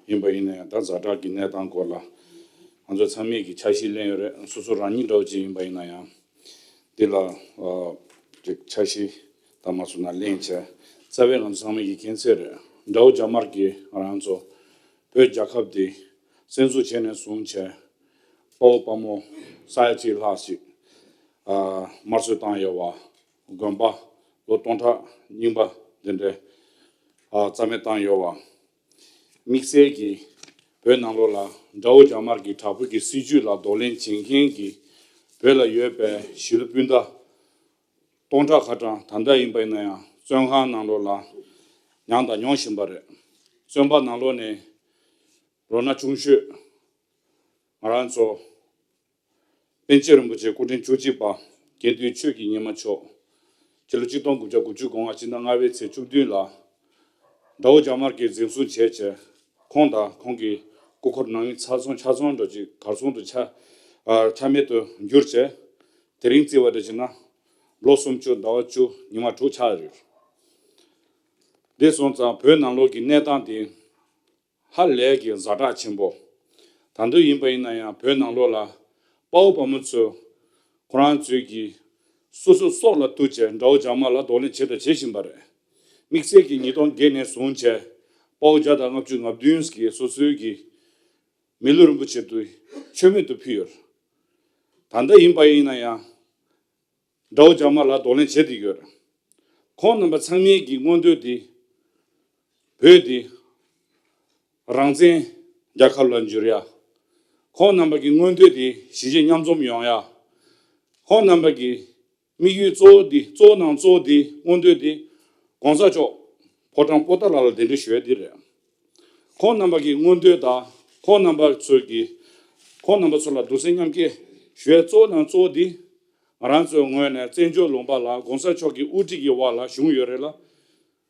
ཡིན་པ་ཡིན་ན་ཡང་ད་ཛ་དྲག་གི་གནས་སྟངས་སྐོར་ལ་ང་ཚོ་ཚང་མས་ཀྱི་འཆར་གཞི་གླེང་ཡོད་རེད། སོ་སོ་རང་ཉིད་འདྲ་བོ་ཅིག་ཡིན་པ་ཡིན་ན་ཡང་འདི་ལ་ཨ་ཅིག་འཆར་གཞི་དང་མ་སོང་ན་གླེང་བྱས་རྩ་བའི་ང་ཚོ་ཚང་མས་ཀྱི་མཁྱེན་གསལ་རེད། དགྲ་བོ་རྒྱ་དམར་གྱིས་ང་རང་ཚོ་བོད་རྒྱལ་ཁབ་འདི་བཙན་འཛུལ་བྱས་ནས་བཟུང་བྱས་དཔའ་བོ་དཔའ་མོ་ས་ཡ་གཅིག་ལྷག་ཞིག་ཨ་དམར་གསོད་བཏང་ཡོད་པ། དགོན་པ་ལོ་སྟོང་ཕྲག་རྙིང་པ་འདི་འདྲའི་ཨ་རྩ་མེད་བཏང་ཡོད་པ། དམིགས་བསལ་གྱི་ བོད་ནང་ལོགས་ལ་དགྲ་བོ་རྒྱ་དམར་གྱི་དྲག་པོའི་གི་སྲིད་བྱུས་ལ་གདོང་ལེན་བྱེད་མཁན་གྱི་བོད་ལ་ཡོད་པའི་གཞིས་ལུས་སྤུན་ཟླ་སྟོང་ཕྲག་ཁ་གྲངས་ད་ལྟ་ཡིན་པ་ཡིན་ན་ཡང་བཙོན་ཁང་ནང་ལོགས་ལ་མྱངས་དང་མྱོང་བཞིན་པ་རེད། བཙོན་པ་ནང་ལོགས་ནས་ལོ་ན་ཆུང་ཤོས་ང་རང་ཚོ་པཎ་ཆེན་རིན་པོ་ཆེ་སྐུ་ཕྲེང་བཅུ་གཅིག་པ་དགེ་འདུན་ཆོས་ཀྱི་ཉི་མ་མཆོག་ཕྱི་ལོ་ཆིག་སྟོང་དགུ་བརྒྱ་དགུ་བཅུ་གོ་ལྔ་ཕྱི་ཟླ་ལྔ་པའི་ཚེས་བཅུ་བདུན་ལ་དགྲ་བོ་རྒྱ་དམར་གྱིས་འཛིན་བཟུང་བྱས་བྱས་ཁོང་དང་ཁོང་གི་སྐུ་འཁོར་ནང་མི་ཚ་ཚོང་ཆ་ཚང་འགྲོ་ཅིག་གར་སོང་དུ་ཆ་ཨ་ཆ་མེད་དུ་གྱུར་བྱས་དེ་རིང་བརྩིས་པ་འདྲ་བྱས་ན་ལོ་སུམ་ཅུ་ཟླ་བ་བཅུ་ཉི་མ་དྲུག་ཆགས་ཡོད། འདི་སོང་ཙང་བོད་ནང་ལོགས་ཀྱི་གནས་སྟངས་དེ་ཧ་ལས་ཀྱི་ཛ་དྲག་ཆེན་པོ། ད་དུང་ཡིན་པ་ཡིན་ན་ཡང་བོད་ནང་ལོགས་ལ་དཔའ་བོ་དཔའ་མོ་ཚོས་ཁོ་རང་ཚོས་ཀྱི་སོ་སོའི་སྲོག་ལ་གཏུགས་བྱས་དགྲ་བོ་རྒྱ་དམར་ལ་གདོང་ལེན་བྱས་དང་བྱེད་བཞིན་པ་རེད། དམིགས་བསལ་གྱི་ཉིས་སྟོང་བརྒྱད་ནས་བཟུང་བྱས་དཔའ་བོ་བརྒྱ་དང་ལྔ་བཅུ་ང་བདུན་གྱིས་སོ་སོའི་གི་མི་ལུས་རིན་པོ་ཆེ་དུ་མཆོད་མེ་དུ་ཕུལ་ཡོད། ད་ལྟ་ཡིན་པ་ཡིན་ན་ཡང་དགྲ་བོ་རྒྱ་དམར་ལ་གདོང་ལེན་བྱེད་དུ་ཡོད། ཁོང་རྣམ་པ་ཚང་མའི་གི་མངོན་འདོད་དེ་བོད་དེ་རང་བཙན་རྒྱལ་ཁབ་ལ་འགྱུར་ཡ། ཁོང་རྣམ་པ་གི་མངོན་འདོད་དེ་གཞིས་བྱེས་མཉམ་འཛོམས་ཡོང་ཡ། ཁོང་རྣམ་པ་གི་དམིགས་ཡུལ་གཙོ་བོ་འདི་གཙོ་བོ་ནང་གཙོ་བོ་འདི་མངོན་འདོད་འདི་གོང་ས་མཆོག་ཕོ་བྲང་པོ་ཏཱ་ལ་ལ་གདན་འདྲེན་ཞུ་ཡ་འདི་རེད། ཁོང་རྣམ་པ་གི་མངོན་འདོད་དང་ཁོང་རྣམ་པ་ཚོས་ཀྱི་ཁོང་རྣམ་པ་ཚོ་ལ་གདུང་སེམས་མཉམ་སྐྱེད་ཞུ་ཡ་གཙོ་བོ་ནང་གཙོ་བོ་འདི་ང་རང་ཚོའི་ངོས་ནས་བཙན་བྱོལ་ལུང་པ་ལ་གོང་ས་མཆོག་གི་དབུ་ཁྲིད་ཀྱི་འོག་ལ་གཞུང་ཡོད་རེད་ལ།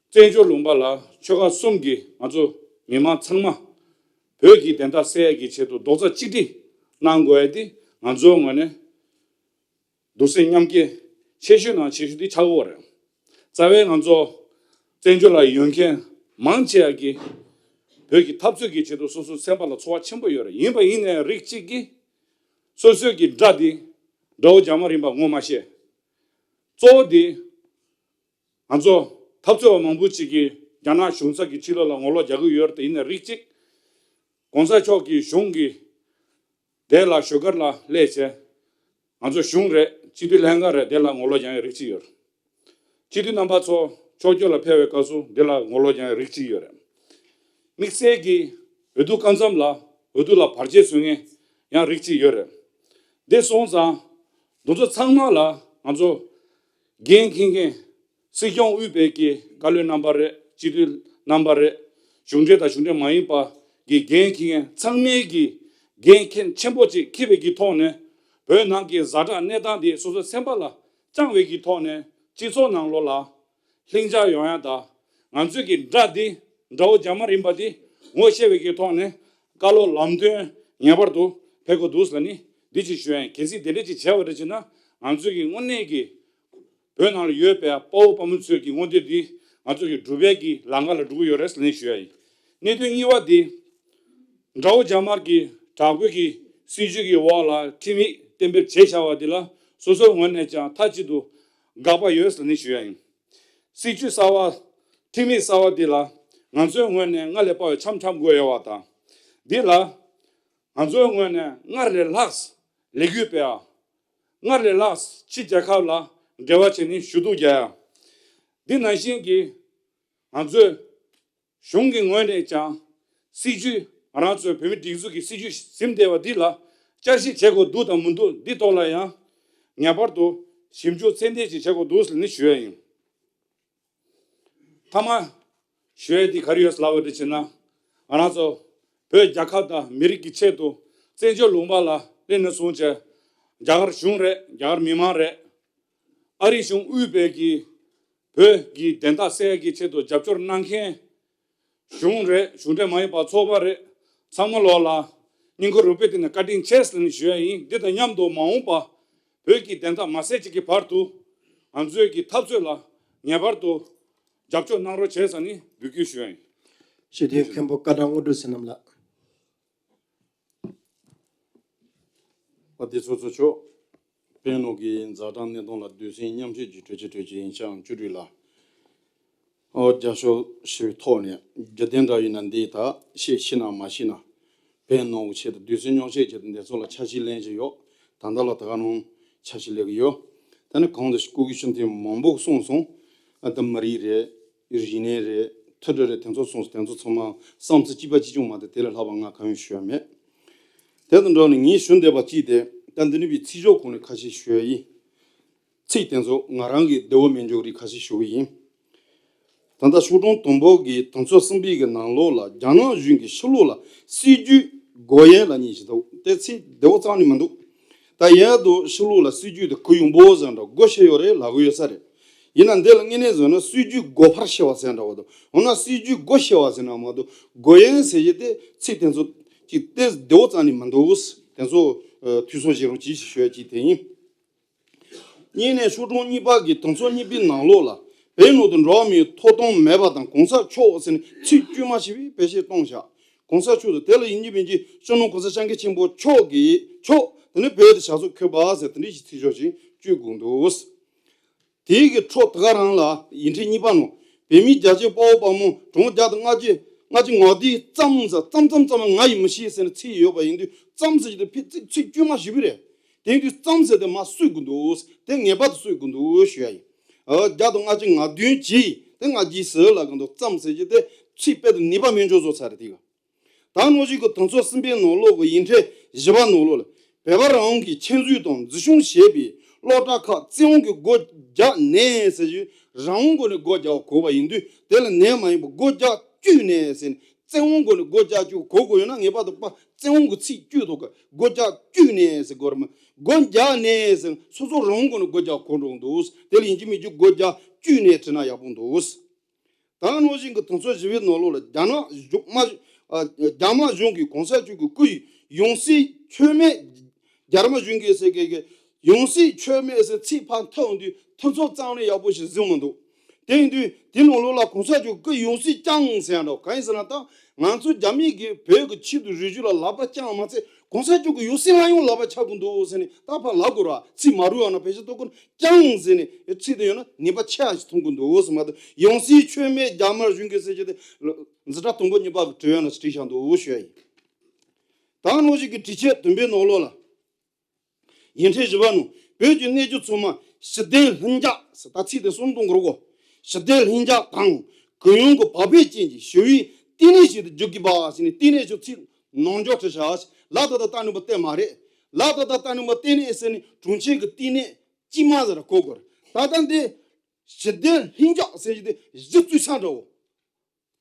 བཙན་བྱོལ་ལུང་པ་ལ་ཆོལ་ཁ་གསུམ་གྱི་ང་ཚོ་མི་མང་ཚང་མ་བོད་ཀྱི་བདེན་མཐའ་གསལ་ཡ་གི་ཆེད་དུ་རྡོག་རྩ་གཅིག་སྒྲིལ་གནང་དགོས་ཡ་འདི་ང་ཚོའི་ངོས་ནས་གདུང་སེམས་མཉམ་སྐྱེད་ཆེ་ཤོས་ནང་ཆེ་ཤོས་དེ་ཆགས་ཀྱི་ཡོད་རེད། རྩ་བའི་ང་ཚོ་བཙན་བྱོལ་ལ་ཡོད་མཁན་མང་ཆེ་བ་གིས་བོད་ཀྱི་འཐབ་རྩོད་ཀྱི་ཆེད་དུ་སོ་སོའི་སེམས་པ་ལ་ཚོར་བ་ཆེན་པོ་ཡོད་རེད། ཡིན་པ་ཡིན་ནའི་རིགས་གཅིག་གིས་སོ་སོའི་གི་དགྲ་དེ་དགྲ་བོ་རྒྱ་དམར་ཡིན་པ་ངོ་མ་ཤེས། གཙོ་བོ་དེ་ང་ཚོ་འཐབ་རྩོད་པ་མང་པོ་ཅིག་གིས་རྒྱ་ནག་གཞུང་ཚབ་ཀྱི་ཕྱི་ལོགས་ལ་ངོ་ལོག་རྒྱག་གི་ཡོད་རེད་དེ། ཡིན་ནའི་རིགས་གཅིག་གོང་ས་མཆོག་གི་གཞུང་གི་དེ་ལ་ཞོགས་ཀར་ལ་སླེབས་བྱས་ང་ཚོ་གཞུང་རེད། སྤྱི་འཐུས་ལྷན་ཁང་རེད། དེ་ལ་ངོ་ལོག་རྒྱག་ཡ་རིགས་གཅིག་ཡོད་རེད། སྤྱི་འཐུས་རྣམ་པ་ཚོ་ཕྱོགས་སྐྱོད་ལ་ཕེབས་པའི་སྐབས་སུ་དེ་ལ་ངོ་ལོག་རྒྱག་ཡ་རིགས་གཅིག་ཡོད་རེད། དམིགས་བསལ་གྱི་འོས་བསྡུ་སྐབས་མཚམས་ལ་འོས་བསྡུ་ལ་བར་ཆད་བཟོ་མཁན་ཡང་རིགས་གཅིག་ཡོད་རེད། དེ་སོང་ཙང་དེ་ཚོ་ཚང་མ་ལ་ང་ཚོ་འགན་འཁྱེར་མཁན་སྲིད་སྐྱོང་དབུས་པའི་གི་བཀའ་བློན་རྣམ་པ་རེད། སྤྱི་འཐུས་རྣམ་པ་རེད། གཞུང་འབྲེལ་དང་གཞུང་འབྲེལ་མ་ཡིན་པ་གི་འགན་འཁྱེར་མཁན་ཚང་མའི་གི་འགན་འཁྱེར་ཆེན་པོ་ཅིག་འཁྱེར་བའི་གི་ཐོག་ནས་བོད་ནང་གི་ཛ་དྲག་གནས་སྟངས་དེ་སོ་སོའི་སེམས་པ་ལ་བཅངས་པའི་གི་ཐོག་ནས་སྤྱི་ཚོགས་ནང་ལོགས་ལ་ལྷིང་འཇགས་ཡོང་ཡ་དང་། ང་ཚོའི་གི་དགྲ་འདི་དགྲ་བོ་རྒྱ་དམར་ཡིན་པ་འདི་ངོ་ཤེས་པའི་གི་ཐོག་ནས་བཀའ་སློབ་ལམ་སྟོན་ངེས་པར་དུ་ཕེབས་དགོས་འདུག་ཟེར་ནི་འདི་ཅིག་ཞུ་ཡ་ཡིན། གལ་སྲིད་དེ་འདྲ་ཅིག་བྱས་པ་རེད་ཅེ་ན་ང་ཚོའི་གི་དངོས་གནས་ཀྱི་བོད་ནང་ལ་ཡོད་པའི་དཔའ་བོ་དཔའ་མོ་ཚོའི་གི་མངོན་འདོད་འདི་ང་ཚོའི་གི་སྒྲུབ་པའི་གི་ལམ་ཁ་ལ་འགྲོ་གི་ཡོད་རེད་ཟེར་ནི་ཞུ་ཡ་ཡིན། གནད་དོན་གཉིས་པ་འདི་དགྲ་བོ་རྒྱ་དམར་གྱི་དྲག་པོའི་གི་སྲིད་བྱུས་ཀྱི་འོག་ལ་ཁྲིམས་ཡིག་གཏན་འབེབས་བྱས་བཞག་པ་འདི་ལ་སོ་སོའི་ངོས་ནས་ཀྱང་མཐའ་གཅིག་ཏུ་དགག་པ་ཡོད་ཟེར་ནི་ཞུ་ཡ་ཡིན། སྲིད་བྱུས་གསར་བ། ཁྲིམས་ཡིག་གསར་བ་འདི་ལ་ང་ཚོའི་ངོས་ནས་སྔར་ལས་དཔའ་བའི་འཆམ་འཆམ་དགོས་ཡོད་པ་དང་། འདི་ལ་ང་ཚོའི་ངོས་ནས་སྔར་ལས་ལྷག་ལས་འགུལ་སྤེལ་ཡ། སྔར་ལས་ལྷག་ཕྱི་རྒྱལ་ཁབ་ལ་འབྲེལ་བ་བྱས་ནས་ཞུ་གཏུག་རྒྱག་ཡ། འདི་ནང་བཞིན་གྱི་ང་ཚོས་གཞུང་གི་ངོས་ནས་ཀྱང་སྲིད་བྱུས་ང་རང་ཚོའི་བོད་མི་སྒྲིག་འཛུགས་ཀྱི་སྲིད་བྱུས་ཟིན་བསྡད་པ་འདི་ལ་བསྐྱར་ཞིབ་བྱེད་དགོས་འདུག་དང་མི་འདུག་འདི་ཐོག་ལ་ཡང་ངེས་པར་དུ་ཞིབ་འཇུག་ཚད་ལྡན་ཞིག་བྱེད་དགོས་འདུག་ཟེར་ནས་ཞུ་ཡ་ཡིན། མཐའ་མ་ཞུ་ཡ་འདི་ག་རེ་ཡོད་ལབ་པ་འདི་བྱས་ན། ང་རང་ཚོ་བོད་རྒྱལ་ཁབ་དང་མི་རིགས་ཀྱི་ཆེད་དུ་བཙན་བྱོལ་ལུང་པ་ལ་སླེབས་ནས་བཟུང་བྱས་རྒྱ་གར་གཞུང་རེད། རྒྱ་གར་མི་མང་རེད། ཨ་རི་གཞུང་དབུས་པའི་གི་བོད་ཀྱི་བདེན་མཐའ་གསལ་ཡ་གི་ཆེད་དུ་རྒྱབ་སྐྱོར་གནང་མཁན་གཞུང་རེད། གཞུང་འབྲེལ་མ་ཡིན་པ་ཚོགས་པ་རེད། ཚང་མ་ལོག་ལ་སྙིང་ཁོང་རུས་པའི་གཏིང་ནས་བཀའ་དྲིན་ཆེ་ཟེར་ནས་ཞུ་ཡ་ཡིན། འདི་དང་མཉམ་དུ་མ་འོངས་པ་བོད་ཀྱི་བདེན་མཐའ་མ་གསལ་ཅིག་གི་བར་དུ་ང་ཚོའི་གི་འཐབ་རྩོད་ལ་ངེས་པར་དུ་རྒྱབ་སྐྱོར་གནང་རོགས་བྱས་ཟེར་ནས་འབོད་སྐུལ་ཞུ་ཡ་ཡིན། སྤྱི་འཐུས་མཁན་པོ་བཀའ་བློན་དངོས་གྲུབ་བསོད་ནམས་ལགས། བ་དེ་ཚོ་ཚོ་ཆོག་དཔོན་ནོ་གི་ཛ་དྲག་གནད་དོན་ལ་འདོད་སེམས་མཉམ་སྐྱེད་ཀྱི་གྲོས་ཆོད་གྲོས་ཆོད་ཡིན་ཤག་བཅུ་དྲུག་ལ། ཨོ་རྒྱབ་སྐྱོར་ཞུ་བའི་ཐོག་ནས་རྒྱུ་ལྡན་འདྲ་ཡིན་ན་འདི་ད་ཤེས་ཤེས་ན་མ་ཤེས་ན་དཔོན་ནོ་གི་ཆེད་དུ་འདོད་སེམས་མཉམ་སྐྱེད་ཀྱི་འདི་ཚོ་ལ་འཆར་གཞི་ལེན་བཞིན་ཡོད། ད་ལྟ་ལ་ད་ག་རང་འཆར་གཞི་ལས་ཀྱི་ཡོད། ད་ནི་གང་དུ་སྐུ་གི་ཤུན་ཐེངས་མང་པོ་གསུངས་སོང་། ཨ་ད་མི་རིགས་རེད། རིག་གནས་རེད། ཁྲི་འདྲ་རེད། དེ་ཚོ་སོང་ཙང་དེ་ཚོ་ཚང་མ་བསམ་ཚུལ་གཅིག་པ་གཅིག་རྐྱང་མ་གཏོགས་དེ་ལས་ལྷག་པ་ང་གང་ཡང་ཞུ་ཡ་མེད། དེ་དང་འབྲེལ་ནས་ངས་ཞུ་འདོད་པ་གཅིག་དེ་ད་འདི་ནས་པའི་ཚིག་སྦྱོར་ཁོངས་ནས་ཁ་ཤས་ཞུ་ཡ་ཡིན། ཚིག་དེ་ཚོ་ང་རང་གི་བདེ་བོ་མི་འཇོག་རིགས་ཁ་ཤས་ཞུ་གི་ཡིན། ད་ལྟ་ཤོག་གྲངས་དང་པོ་གི་དང་ཚོ་གསུམ་པའི་གི་ནང་ལོགས་ལ་རྒྱ་ནག་གཞུང་གིས་ཕྱི་ལོགས་ལ་སྲིད་ཇུས་སྒོ་དབྱེ་ལབ་མཁན་ཞིག་འདུག་དེ་ཚིག་བདེ་བོ་རྩ་ནས་མི་འདུག་ད་ཡིན་ཡང་དུ་ཕྱི་ལོགས་ལ་སྲིད་ཇུས་དེ་གུ་ཡངས་པོ་ཟེར་འདྲ་སྒོ་ཕྱེ་ཡོད་རེད་ལབ་གི་ཡོད་ས་རེད། ཡིན་ན་འདི་ལ་དངོས་གནས་བཟོས་ན་སྲིད་ཇུས་སྒོ་འཕར་ཕྱེ་བ་ཟེར་འདྲ་བ་དང་འོ་ན་སྲིད་ཇུས་སྒོ་ཕྱེ་བ་ཟེར་ན་མ་གཏོགས་སྒོ་དབྱེ་ཟེར་གྱི་དེ་ཚིག་དེ་ཚོ་ཅིག་དེ་བདེ་བོ་རྩ་ནས་མི་འདུག་དེ་ཚོ་ཨ་འཐུས་ཤོར་བྱེད་རོགས་གྱིས་ཞེས་ཞུ་ཡ་གཅིག་དེ་ཡིན། གཉིས་ནས་ཤོག་གྲངས་གཉིས་པ་གི་དང་ཚོ་གཉིས་པའི་ནང་ལོགས་ལ་བོད་ནང་དུ་འགྲོ་བ་མིའི་ཐོབ་ཐང་མེད་པ་དང་གོང་ས་མཆོག་ཟེར་ནས་ཚིག་དཀྱུས་མ་ཞིག་བེད་སྤྱོད་གཏོང་བཞག་གོང་ས་མཆོག་ཏུ་དེ་ལ་ཡིན་གཅིག་མིན་གཅིག་སྤྱི་ནོར་གོང་ས་སྐྱབས་མགོན་ཆེན་པོ་མཆོག་གིས་མཆོག་དེ་ནས་བོད་དུ་ཞབས་སོར་འཁོད་པ་ཟེར་དེ་འདྲའི་ཞིག་ཚིག་སྦྱོར་ཞིག་སྤྱོད་དགོས་འདུག་དེའི་གི་འཕྲོ་དེ་ག་རང་ལ་ཡིག་ཕྲེང་གཉིས་པ་ནང་བོད་མིའི་རྒྱལ་གཅེས་དཔའ་བོ་དཔའ་མོ་གྲངས་བརྒྱ་དང་ལྔ་བཅུ་ལྔ་བཅུ་ང་བདུན་ཙམ་ཟེར་ཙམ་ཙམ་ཙམ་ང་ཡིས་མི་ཤེས་ཟེར་ནས་ཚིག་ཡོད་པ་ཡིན་དུས་ཙམ་ཟེར་གྱི་དེ་ཕི་ཚིག་ཚིག་དཀྱུས་མ་ཞིག་བི་རེད། དེ་ཡིན་དུས་ཙམ་ཟེར་དེ་མ་གསོད་དགོས་འདུག་དེ་ངེས་པར་དུ་གསོད་དགོས་འདུག་ཞུ་ཡ་ཡིན། ཨ་བརྒྱ་དང་ལྔ་བཅུ་ང་བདུན་གྱིས་དེ་ང་རྒྱལ་ཟེར་ལ་གང་དུ་ཙམ་ཟེར་གྱི་དེ་ཚིག་དཔེ་དེ་ནུས་པ་མེད་འཇོག་བཟོ་ཚར་རེད་དེ་ག་ད་ནང་བཞིན་གྱི་དང་ཚོ་གསུམ་པའི་ནང་ལོགས་ཀྱི་ཡིག་ཕྲེང་བཞི་པ་ནང་ལོགས་ལ་བོད་པ་རང་དབང་གི་ཁྱིམ་མཚེས་དང་འཛིན་སྐྱོང་བྱེད་པའི་སློབ་གྲྭ་ཁག་བཙན་དབང་གིས་སྒོ་རྒྱག་ནས་ཟེར་ཞིག་རང་དབང་སྒོ་ནས་སྒོ་རྒྱག་དགོས་པ་ཡིན་དུས་དེ་ལ་ནས་མ་ཡིན་པ་སྒོ་རྒྱག་བཅུག་ནས་ཟེར་ནས་བཙན་དབང་སྒོ་ནས་སྒོ་རྒྱག་བཅུག་གོ་དགོས་ཡོད་ན་ངེས་པར་དུ་པ་བཙན་དབང་གི་ཚིག་བཅུག་ཐུབ་གི་སྒོ་རྒྱག་བཅུག་ནས་ཟེར་དགོས་རེད་མ་སྒོ་རྒྱག་ནས་ཟེར་སོ་སོ་རང་དབང་སྒོ་ནས་སྒོ་རྒྱག་གོ་འགྲོ་འདུག་དེ་ལ་ཡིན་གཅིག་མིན་གཅིག་སྒོ་རྒྱག་བཅུག་ནས་བྲིས་ན་ཡག་པོ་འདུག་ད་ནང་བཞིན་གྱི་དང་ཚོ་བཞི་པའི་ནང་ལོགས་ལ་རྒྱ་ནག་གཞུང་མ་ཨ་རྒྱ་དམར་གཞུང་གིས་གོང་ས་མཆོག་གི་སྐུ་ཡི་ཡང་སྲིད་མཆོད་མེ་རྒྱ་དམར་གཞུང་གིས་ཟེར་གི་གི་ཡང་སྲིད་མཆོད་མེ་ཟེར་ཚིག་ཕར་འཐེན་དུས་ཐུབ་ཚོད་རྩ་ནས་ཡག་པོ་ཞིག་བཟོས་མི་འདུག་དེ་ཡིན་དུས་དེ་ནང་ལོགས་ལ་གོང་ས་མཆོག་སྐུ་ཡང་སྲིད་བསྐྱངས་ཟེར་ཡ་འདྲ་གང་ཡིན་ཟེར་ན་ད་ང་ཚོ་རྒྱ་མི་གིས་བོད་ཀྱི་ཆེད་དུ་རེ་ཞུ་ལ་ལག་པ་བརྐྱངས་མ་ཚད་གོང་ས་མཆོག་གི་ཡང་སྲིད་ལ་ཡང་ལག་པ་འཆང་གི་འདུག་ཟེར་ནས་ད་ཕར་ལབ་དགོས་ར་ཚིག་མ་རུལ་བ་ན་བེད་སྤྱོད་གཏོང་གི་ཀྱང་ཟེར་ནས་ཚིག་དེ་ཡོད་ན་ནུས་པ་ཆེ་བ་ཞིག་མཐོང་གི་འདུག་ཟེར་མ་གཏོགས་ཡང་སྲིད་མཆོད་མེ་རྒྱ་དམར་གཞུང་གིས་ཟེར་གྱི་དེ་འཛིན་གྲྭ་དང་པོ་གཉིས་པ་གི་བྲིས་ཡོད་ན་བྲིས་བཞག་འདུག་ཞུ་ཡ་ཡིན། ད་ནང་བཞིན་གྱི་དྲི་ཆད་བདུན་པའི་ནང་ལོགས་ལ་ཡིག་ཕྲེང་བཞི་པ་ནང་བོད་ཀྱི་གནས་ཚུལ་ཚང་མ་ཞི་བདེ་ལྷིང་འཇགས་ཟེར་ད་ཚིག་དེ་གསུམ་གཏོང་དགོས་གོ་ཞི་བདེ་ལྷིང་འཇགས་དང་གུ་ཡངས་ཀྱི་བག་ཕེབས་ཅན་གྱི་ཞི་བའི་བསྟི་གནས་ཤིག་ཏུ་འགྱུར་དགོས་པ་ཟེར་ནས་བསྟི་གནས་ཤིག་ཚིག་ནང་འཇོག་བྲིས་བཞག་ལ་ད་ལྟ་རྟ་ནུབ་པ་བལྟས་མ་རེད། ལ་ད་ལྟ་རྟ་ནུབ་པ་བལྟས་ནས་ཟེར་ནས་གྲོང་ཁྱེར་གྱི་བསྟི་གནས་དཀྱིལ་མ་ཟེར་ར་གོ་དགོས་རེད། ད་ལྟ་འདི་ཞི་བདེ་ལྷིང་འཇགས་ཟེར་གྱི་དེ་གཞི་བཙུགས་ས་འདྲ་བོ།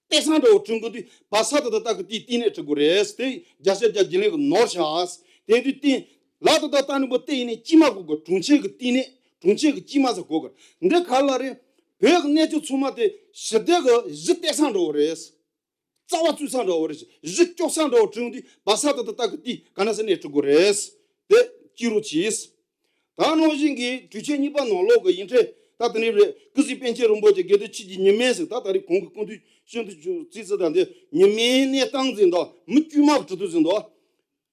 བལྟས་ས་འདྲ་བོ་བསྐྲུན་དགོས་དུས་བ་ས་ད་ད་ལྟ་གི་དེའི་བསྟི་གནས་བྲི་དགོས་རེད་དེ་བརྒྱ་ཆ་བརྒྱ་རྒྱུན་ལས་ཀྱི་ནོར་བྱས། དེ་དུས་བསྟི་ལ་ད་ད་རྟ་ནུབ་པ་བལྟས་ཡིན་ནས་དཀྱིལ་མ་གོ་དགོས་གྲོང་ཁྱེར་གྱི་བསྟི་གནས་གྲོང་ཁྱེར་གྱི་དཀྱིལ་མ་ཟེར་གོ་དགོས་འདི་ག་ལ་རེད། བོད་ཀྱི་གནས་ཚུལ་ཚང་མ་དེ་ཞི་བདེ་གི་གཞི་བལྟས་ས་འདྲ་བོ་རེད། རྩ་བ་བཙུགས་ས་འདྲ་བོ་རེད། གཞི་སྐྱོག་ས་འདྲ་བོ་བསྐྲུན་དུས་བ་ས་ད་ད་ལྟ་གི་དེ་ག་ན་ས་གནས་བྲི་དགོས་རེད། དེ་སྐྱིད་རོགས་གྱིས། ད་ནང་བཞིན་གྱི་དྲི་ཆད་གཉིས་པ་ནང་ལོགས་ཀྱི་ཡིག་ཕྲེང་ད་ལྟ་ནི་རེད། སྐུ་ཚེ་པཎ་ཆེན་རིན་པོ་ཆེ་དགེ་འདུན་ཆོས་ཀྱི་ཉི་མའི་ཟེར་ད་ད་རེས་གོང་གི་སྐུ་མདུན་ཤིན་ཏུ་བརྩི་ཚུལ་དང་དེ་ཉི་མའི་གནས་སྟངས་ཟེར་འདུག་མི་དཀྱུས་མ་གི་བྲི་དུས་ཟེར་འདུག་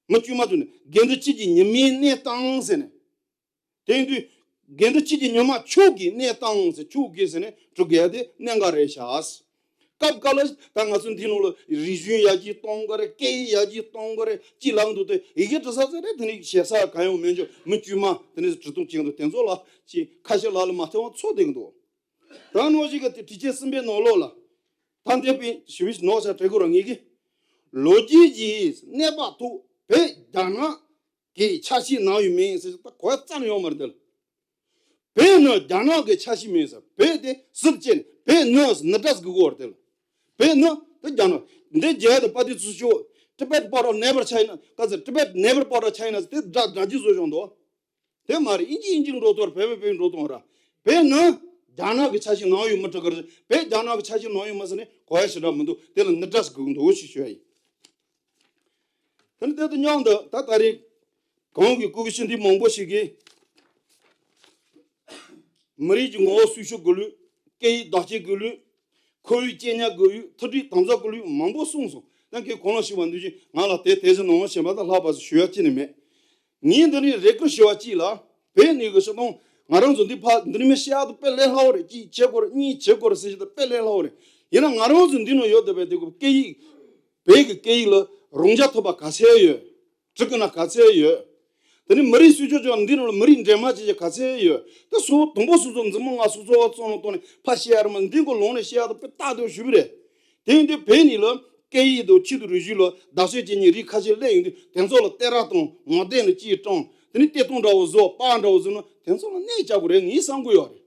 མི་དཀྱུས་མ་དུ་ནི་དགེ་འདུན་ཆོས་ཀྱི་ཉི་མའི་གནས་སྟངས་ཟེར་ནས། དེ་ཡིན་དུས་དགེ་འདུན་ཆོས་ཀྱི་ཉི་མ་མཆོག་གི་གནས་སྟངས་ཟེར་མཆོག་གི་ཟེར་ནས་གྲུབ་དགོས་དེ་གནད་འགག་རེད་ཤག་སྐབས་འགའ་ལ་ད་ང་ཚོ་འདི་ནང་ལ་རིག་གཞུང་ཡར་རྒྱས་གཏོང་དགོས་རེད། སྐད་ཡིག་ཡར་རྒྱས་གཏོང་དགོས་རེད་ཅེས་ལབ་འདུག་སྟེ་ཡི་གེ་འབྲི་ས་ཚོ་རེད། དེ་ནས་ཞེ་ས་གང་ཡང་མེད་འཇོག་མི་དཀྱུས་མ་དེ་ནས་འབྲི་སྟངས་ཅིག་འདུག་དེ་ཚོ་ལ་ཅིག་ཁ་ཤས་ལག་ལ་མ་ཐེབས་པ་ཚོ་བསྡད་ཀྱི་འདུག་ད་ནང་བཞིན་གྱི་དེ་དྲི་ཆད་གསུམ་པའི་ནང་ལོགས་ལ་ད་འདས་པའི་ཞི་བའི་ནོར་ཆ་བྲི་དགོས་ར་ངེས་ཀྱི་ལོ་རྒྱུས་ཀྱི་གནས་བབ་ཐོག་བོད་རྒྱ་ནག་གི་ཆ་ཤས་ནང་ཡོད་མིན་ཟེར་ད་གོ་ཡ་རྩ་ནས་ཡོང་མ་རེད་དེ་ལ། བོད་ནི་རྒྱ་ནག་གི་ཆ་ཤས་མིན་ཟེར། བོད་དེ་ཟུར་བཅད་ནས་བོད་ནི་ཟེར་ནི་འདྲ་ཟེར་གི་གོ་རེད་དེ་ལ། བོད་ནི་དེ་རྒྱ་ནག་འདི་རྒྱ་དང་པ་དེ་ཚུར་ཤོག Tibet part of never China ག་ཟེར། Tibet never part of China ཟེར་དེ་འདྲ་འདྲ་ཅིག་བཟོ་བྱུང་འདུག་དེ་མ་རེད། ཨིན་ཇི་ཨིན་ཇི་འགྲོ་དོར་བོད་བོད་བོད་འགྲོ་དོང་ར། བོད་ནི་རྒྱ་ནག་གི་ཆ་ཤས་ནང་ཡོད་མི་འགྲོ་གི་རེད། བོད་རྒྱ་ནག་གི་ཆ་ཤས་ནང་ཡོད་མ་ཟེར་ནས་གོ་ཡ་ཞེ་དྲག་མི་འདུག་དེ་ལ་ནི་འདྲ་ཟེར་གི་འདུག་ཞེས་ཞུ་ཡ་ཡིན། དེ་ནི་དེ་དང་མཉམ་དུ་ད་ད་རེས་གོང་གི་སྐུ་སྒེར་ཤིན་ཏུ་མང་པོ་ཞིག་གིས་མི་རིགས་ཀྱི་ངོ་བོ་སྲུང་སྐྱོབ་དགོས་ལུགས། སྐད་ཡིག་བདག་གཅེས་དགོས་ལུགས། ཁོར་ཡུག་གཅེས་ཉར་དགོས་ལུགས། མཐུན་སྒྲིལ་དམ་ཟབ་དགོས་ལུགས་མང་པོ་གསུངས་སོང་། ད་ཁྱེད་གང་ལ་ཞུ་བ་འདུག་ཅིང་ང་ལ་དེ་དེ་ཚོ་ནང་བཞིན་པ་དང་ལྷག་པ་ཞིག་ཞུ་ཡ་ཅི་ནས་མེད། ངས་འདི་ནས་རེ་སྐུལ་ཞུ་བ་གཅིག་ལ། བོད་ནས་གི་སྤྱི་དང་ང་རང་ཚོ་འདི་ཕ་འདི་ནས་མི་བཤད་ཡག་དུ་དཔེ་ལས་སླ་བོ་རེད། གཅིག་བྱེད་དགོས་རེད། གཉིས་བྱེད་དགོས་རེད་ཟེར་གྱི་དུ་དཔེ་ལས་སླ་བོ་རེད། ཡིན་ན་ང་རང་ཚོ་འདི་ནང་ཡོད་བསྡད་པའི་དེ་གི་སྐད་ཡིག་བོད་ཀྱི་སྐད་ཡིག་ལ་རང་རྐྱ་ཐུབ་པ་ག་ཚད་ཡོད། འབྲི་གི་ན་ག་ཚད་ཡོད། དེ་ནས་མི་རིགས་སྲུང་སྐྱོབ་ཀྱི་འདི་ནང་ལ་མི་རིགས་འདྲེས་མ་བྱེད་ཀྱི་ག་ཚད་ཡོད། དེ་སོ་དང་པོ་སོ་སོ་འཛིན་མ་ང་སོ་སོ་བ་ཚོ་ནང་བཏང་ནས་ཕ་བཤད་ཡ་རེད་མ་འདི་གི་ལུང་ནས་བཤད་ཡག་དུ་དཔེ་རྟག་ཏུ་ཞུ་བི་རེད། དེ་ཡིན་དུས་བོད་ནས་ལ་སྐད་ཡིག་དང་ཆོས་དང་རིག་གཞུང་ལ་བདག་སྐྱོང་བྱེད་མཁན་རིགས་ཁ་ཤས་སླེབས་ཡོང་དུས། དེ་ཚོ་ལ་གཏད་རགས་དང་ངོ་དེབ་ནས་ཅིག་བཀྲམ། དེ་ནས་བརྩེ་དུང་འདྲ་བོ་བཟོ། པར་འདྲ་བོ་བཟོས་ན་དེ་ཚོ་ལ་གནོད་རྒྱག་དགོས་རེད་ངས་བསམ་གྱི་ཡོད་རེད།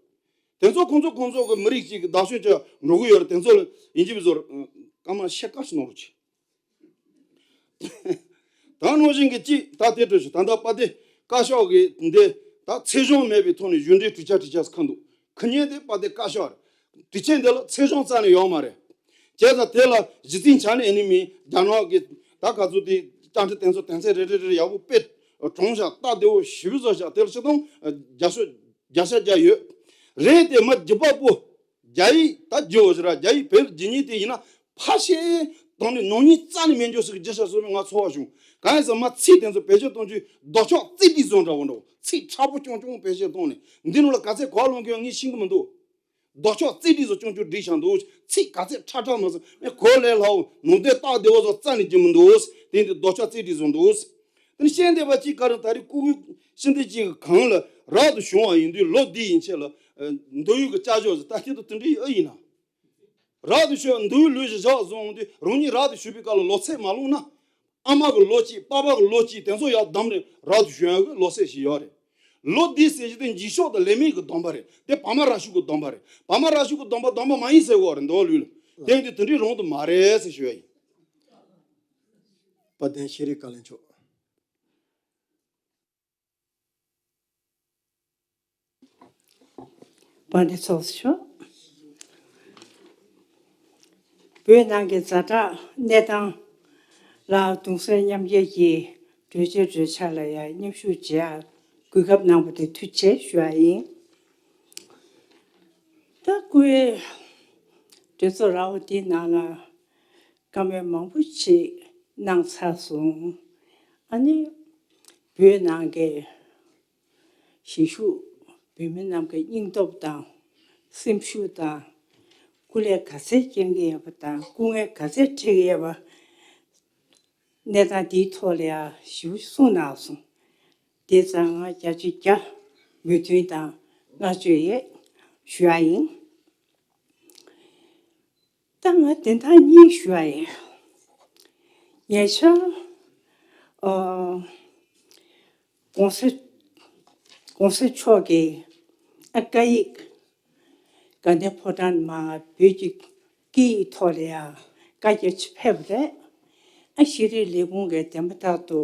དེ་ཚོ་ཁོང་ཚོ་ཁོང་ཚོ་གི་མི་རིགས་གཅིག་གི་བདག་སྐྱོང་བྱས་འགྲོ་གི་ཡོད་རེད། དེ་ཚོ་ལ་ཡིན་གཅིག་མིན་གཅིག་སྐར་མ་ཕྱེད་ཀ་ཞིག་གནང་རོགས་གྱིས། ད་ནང་བཞིན་གྱི་གཅིག་ད་དེ་འགྲོ་ཞིག་ད་ལྟ་དཔལ་ལྡན་བཀའ་ཤག་གི་འདི་ད་ཚད་གཞི་མེད་པའི་ཐོག་ནས་གཞུང་འབྲེལ་གྲོས་འཆར་གྲོས་འཆར་ཁ་འདུག་ཁུ་ཉན་དེ་དཔལ་ལྡན་བཀའ་ཤག་རེད། གྲོས་འཆར་འདི་ལ་ཚད་གཞི་རྩ་ནས་ཡོད་མ་རེད། བྱས་ཙང་དེ་ལ་གཞི་རྩའི་ཆ་ནས་ཨེ་ནི་མི་རྒྱ་ནག་གི་ད་ག་ཚོད་དེ་བཅའ་ཁྲིམས་དེ་ཚོ་དོན་ཚན་རེ་རེ་རེ་རེ་ཡག་པོ་དཔེ་དྲངས་བཞག་སྟབས་བདེ་བོ་ཞེ་པོ་བཟོ་བཞག་དེ་ལ་ཆིག་སྟོང་བརྒྱ་ཤོག་བརྒྱ་ཆ་བརྒྱ་ཡོད། རེད་དེ་མི་རྒྱུད་པ་པོ། རྒྱ་ཡིག་ད་རྒྱུ་བོ་ཞིག་ར་རྒྱ་ཡིག་བོད་རྒྱུད་གཉིས་དེ་ཡིན་ན་ཕ་ཤེས་དང་ནི་ནང་ཉིད་རྩ་ནས་མེད་འཇོག་ཟེར་གི་རྒྱུ་ཆ་བཟོ་བའི་ང་ཚོར་བ་བྱུང་། གང་ཡིན་ཟེར་མ་ཚིག་དེ་ཚོ་བེད་སྤྱོད་གཏོང་རྒྱུའི་ལྡོག་ཕྱོགས་རྩིས་སྒྲིག་བཟོ་འདྲ་བོ་འདྲ་བོ་ཚིག་ཕྲ་པོ་ཅུང་ཅུང་བེད་སྤྱོད་གཏོང་ནས་འདི་ནང་ལ་ག་ཚད་གོ་བ་ལོན་གི་ཡོད་ངས་ཤེས་གི་མི་འདུག་ལྡོག་ཕྱོགས་རྩིས་སྒྲིག་བཟོ་ཅུང་ཅུང་སྒྲིག་བཞག་འདུག་ཚིག་ག་ཚད་ཁྲ་ཁྲ་མ་བཟོ་ངས་གོ་ལས་སླ་བོ་ནང་དོན་སྟབས་བདེ་བོ་བཟོ་རྩ་ནས་རྒྱུ་མི་འདུག་དེ་འདི་ལྡོག་ཕྱོགས་རྩིས་སྒྲིག་བཟོ་འདུག་དེ་ནི་ཤེས་འདོད་པ་གཅིག་ག་རེ་ད་རེས་སྐུ་ངོ་ཤིན་ཏུ་གཅིག་གི་གང་ལ་རབ་ཏུ་བྱུང་བ་ཡིན་དུས་ལོ་འདི་ཡན་ཆད་ལ་མདོ་དབུས་ཀྱི་བསྐྱར་ཞིབ་ཟེར་ད་ཁྱེད་ཚོ་དེ་འདྲ་ཡི་ཨེ་ཡིན་ན། རབ་ཏུ་བྱུང་མདོ་དབུས་ལོ་བཞི་བཞག་བཟུང་འོང་དུས་རང་ཉིད་རབ་ཏུ་བྱུང་བའི་སྐབས་ལ་ལོ་ཚད་མ་ལོངས་ན། ཨ་མ་གི་ལོ་གཅིག་པ་ཕ་གི་ལོ་གཅིག་དེ་ཚོ་ཡར་བསྡོམས་ནས་རབ་ཏུ་བྱུང་ཡག་གི་ལོ་ཚད་ཞིག་ཡོད་རེད། ལོ་འདི་ཟེར་གྱི་དེ་འཇིག་ཤོག་དང་ལས་མེད་ཀྱི་སྡོམ་པ་རེད། དེ་བ་མ་རབ་བྱུང་གི་སྡོམ་པ་རེད། བ་མ་རབ་བྱུང་གི་སྡོམ་པ་སྡོམ་པ་མ་ཡིན་ཟེར་བ་རེད་མདོ་དབུས་ལུགས་ལ། དེ་འདི་དེ་འདྲའི་རང་དུ་མ་རེད་ཟེར་ཞུ་ཡ་ཡིན། དཔལ་ལྡན་ཤེས་རིག་བཀའ་བློན་མཆོག་དཔལ་ལྡན་ཚོགས་གཙོ་མཆོག་བོད་ནང་གི་ཛ་དྲག་གནས་སྟངས་ལ་གདུང་སེམས་མཉམ་སྐྱེད་ཀྱི་གྲོས་ཆོད་གྲོས་འཆར་ལ་ཡང་མཉམ་ཞུགས་བྱེད་ཡ་གོ་སྐབས་གནང་བ་དེ་ཐུགས་རྗེ་ཆེ་ཞུ་ཡ་ཡིན། ད་སྐུའི་གྲོས་ཚོགས་ར་བ་འདིའི་ནང་ལ་བཀའ་མོལ་མང་པོ་ཞིག་གནང་ཚར་སོང་། ཨ་ནི་བོད་ནང་གི་གཞིས་བཞུགས་བོད་མི་རྣམས་ཀྱི་སྙིང་སྟོབས་དང་སེམས་ཤུགས་དང་སྐུ་ལས་ག་ཚད་བསྐྱོན་གྱི་ཡོད་པ་དང་སྐུ་ངལ་ག་ཚད་འཕྲད་ཀྱི་ཡོད་པ། གནས་སྟངས་འདིའི་ཐོག་ལ་ཡང་ཞིབ་གསུངས་གནང་སོང་། དེ་ཙང་ང་བརྒྱ་ཆ་བརྒྱ་མོས་མཐུན་དང་བསྔགས་བརྗོད་ཡོད་ཞུ་ཡ་ཡིན། ད་ང་བདེན་མཐའ་གཉིས་ཞུ་ཡ་ཡིན། ཉེ་ཆར་ཨ་༸གོང་ས་༸གོང་ས་མཆོག་གིས་ཨ་སྐད་ཡིག་དགའ་ལྡན་ཕོ་བྲང་མ་བོད་ཀྱི་སྐད་ཡིག་ཐོག་ལ་ཡང་བཀའ་རྒྱ་ཆེ་ཕེབས་པ་རེད། ཨ་ཤེས་རིག་ལས་ཁུངས་ཀྱིས་བདེན་པ་ལྟར་དུ་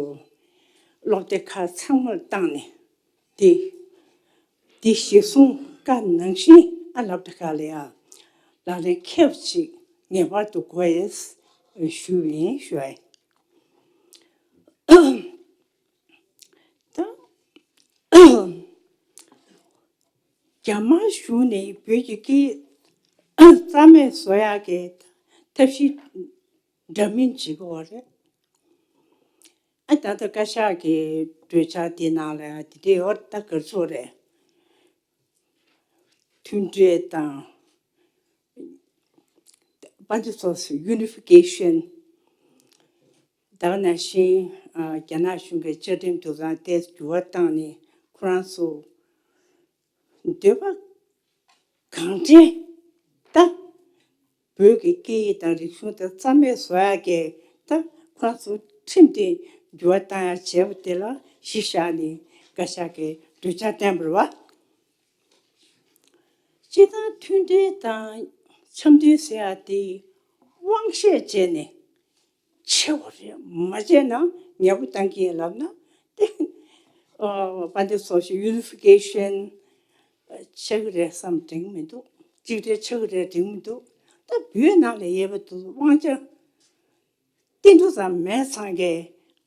སློབ་སྡེ་ཁག་ཚང་མར་བཏང་ནས་དེ་དེ་གཞིར་བཟུང་བཀའ་ནང་བཞིན་ཨ་སློབ་གྲྭ་ཁག་ལ་ཡང་ལག་ལེན་འཁེལ་བ་ཞིག་ངེས་པར་དུ་དགོས་ཡོད་ཞུ་ཡིན་ཞུ་ཡ་ཡིན། ད་རྒྱ་དམར་གཞུང་ནས་བོད་ཀྱི་སྐད་རྩ་མེད་བཟོ་ཡག་གི་ཐབས་ཤེས་འདྲ་མིན་བྱེད་ཀྱི་ཡོད་རེད། ཨ་ད་ལྟ་བཀའ་ཤག་གི་གྲོས་འཆར་དེ་ནང་ལ་ཡང་དེ་འདྲས་ཡོད་ད་ག་རེ་ཟེར་དགོས་རེད། མཐུན་སྒྲིལ་དང་། དཔལ་འབྱོར་སོགས་སུ་ཡུ་ནི་ཕི་ཀེ་ཤན། ད་ག་ནང་བཞིན་ཨ་རྒྱ་ནག་གཞུང་གི་བཅའ་ཁྲིམས་དེ་ཚོ་དེ་འགྱུར་བ་བཏང་ནས་ཁོ་རང་ཚོ་འདོད་པ་གང་དྲན་ད་བོད་ཀྱི་སྐད་ཡིག་དང་རིག་གཞུང་དེ་རྩ་མེད་བཟོ་ཡག་གི་ད་ཁོ་རང་ཚོ་ཁྲིམས་དེ་འགྱུར་བ་བཏང་ཡག་བྱས་པ་དེ་ལ་གཞི་བཞག་ནས་བཀའ་ཤག་གིས་གྲོས་འཆར་བཏོན་པ་རེད་བ། སྤྱིར་བཏང་མཐུན་སྒྲིལ་དང་འཆམ་མཐུན་ཟེར་ཡ་དེ་དབང་ཤེད་བྱས་ནས་བྱེད་དགོས་རེད། མ་བྱས་ན་ཉེས་པོ་བཏང་གི་ཡིན་ལབ་ན་དེ་ཨ་དཔལ་ལྡན་ཚོགས་གཙོ་ཡུ་ནི་ཕི་ཀེ་ཤན་ཆགས་ཀྱི་རེད་བསམ་དྲན་གྱི་མི་འདུག་གཅིག་སྒྲིལ་ཆགས་ཀྱི་རེད་དྲན་གྱི་མི་འདུག་ད་བོད་ནང་ལ་ཡོད་པ་དེ་དབང་ཆ་ཏིལ་འབྲུ་ཙམ་མེད་ཙང་གི་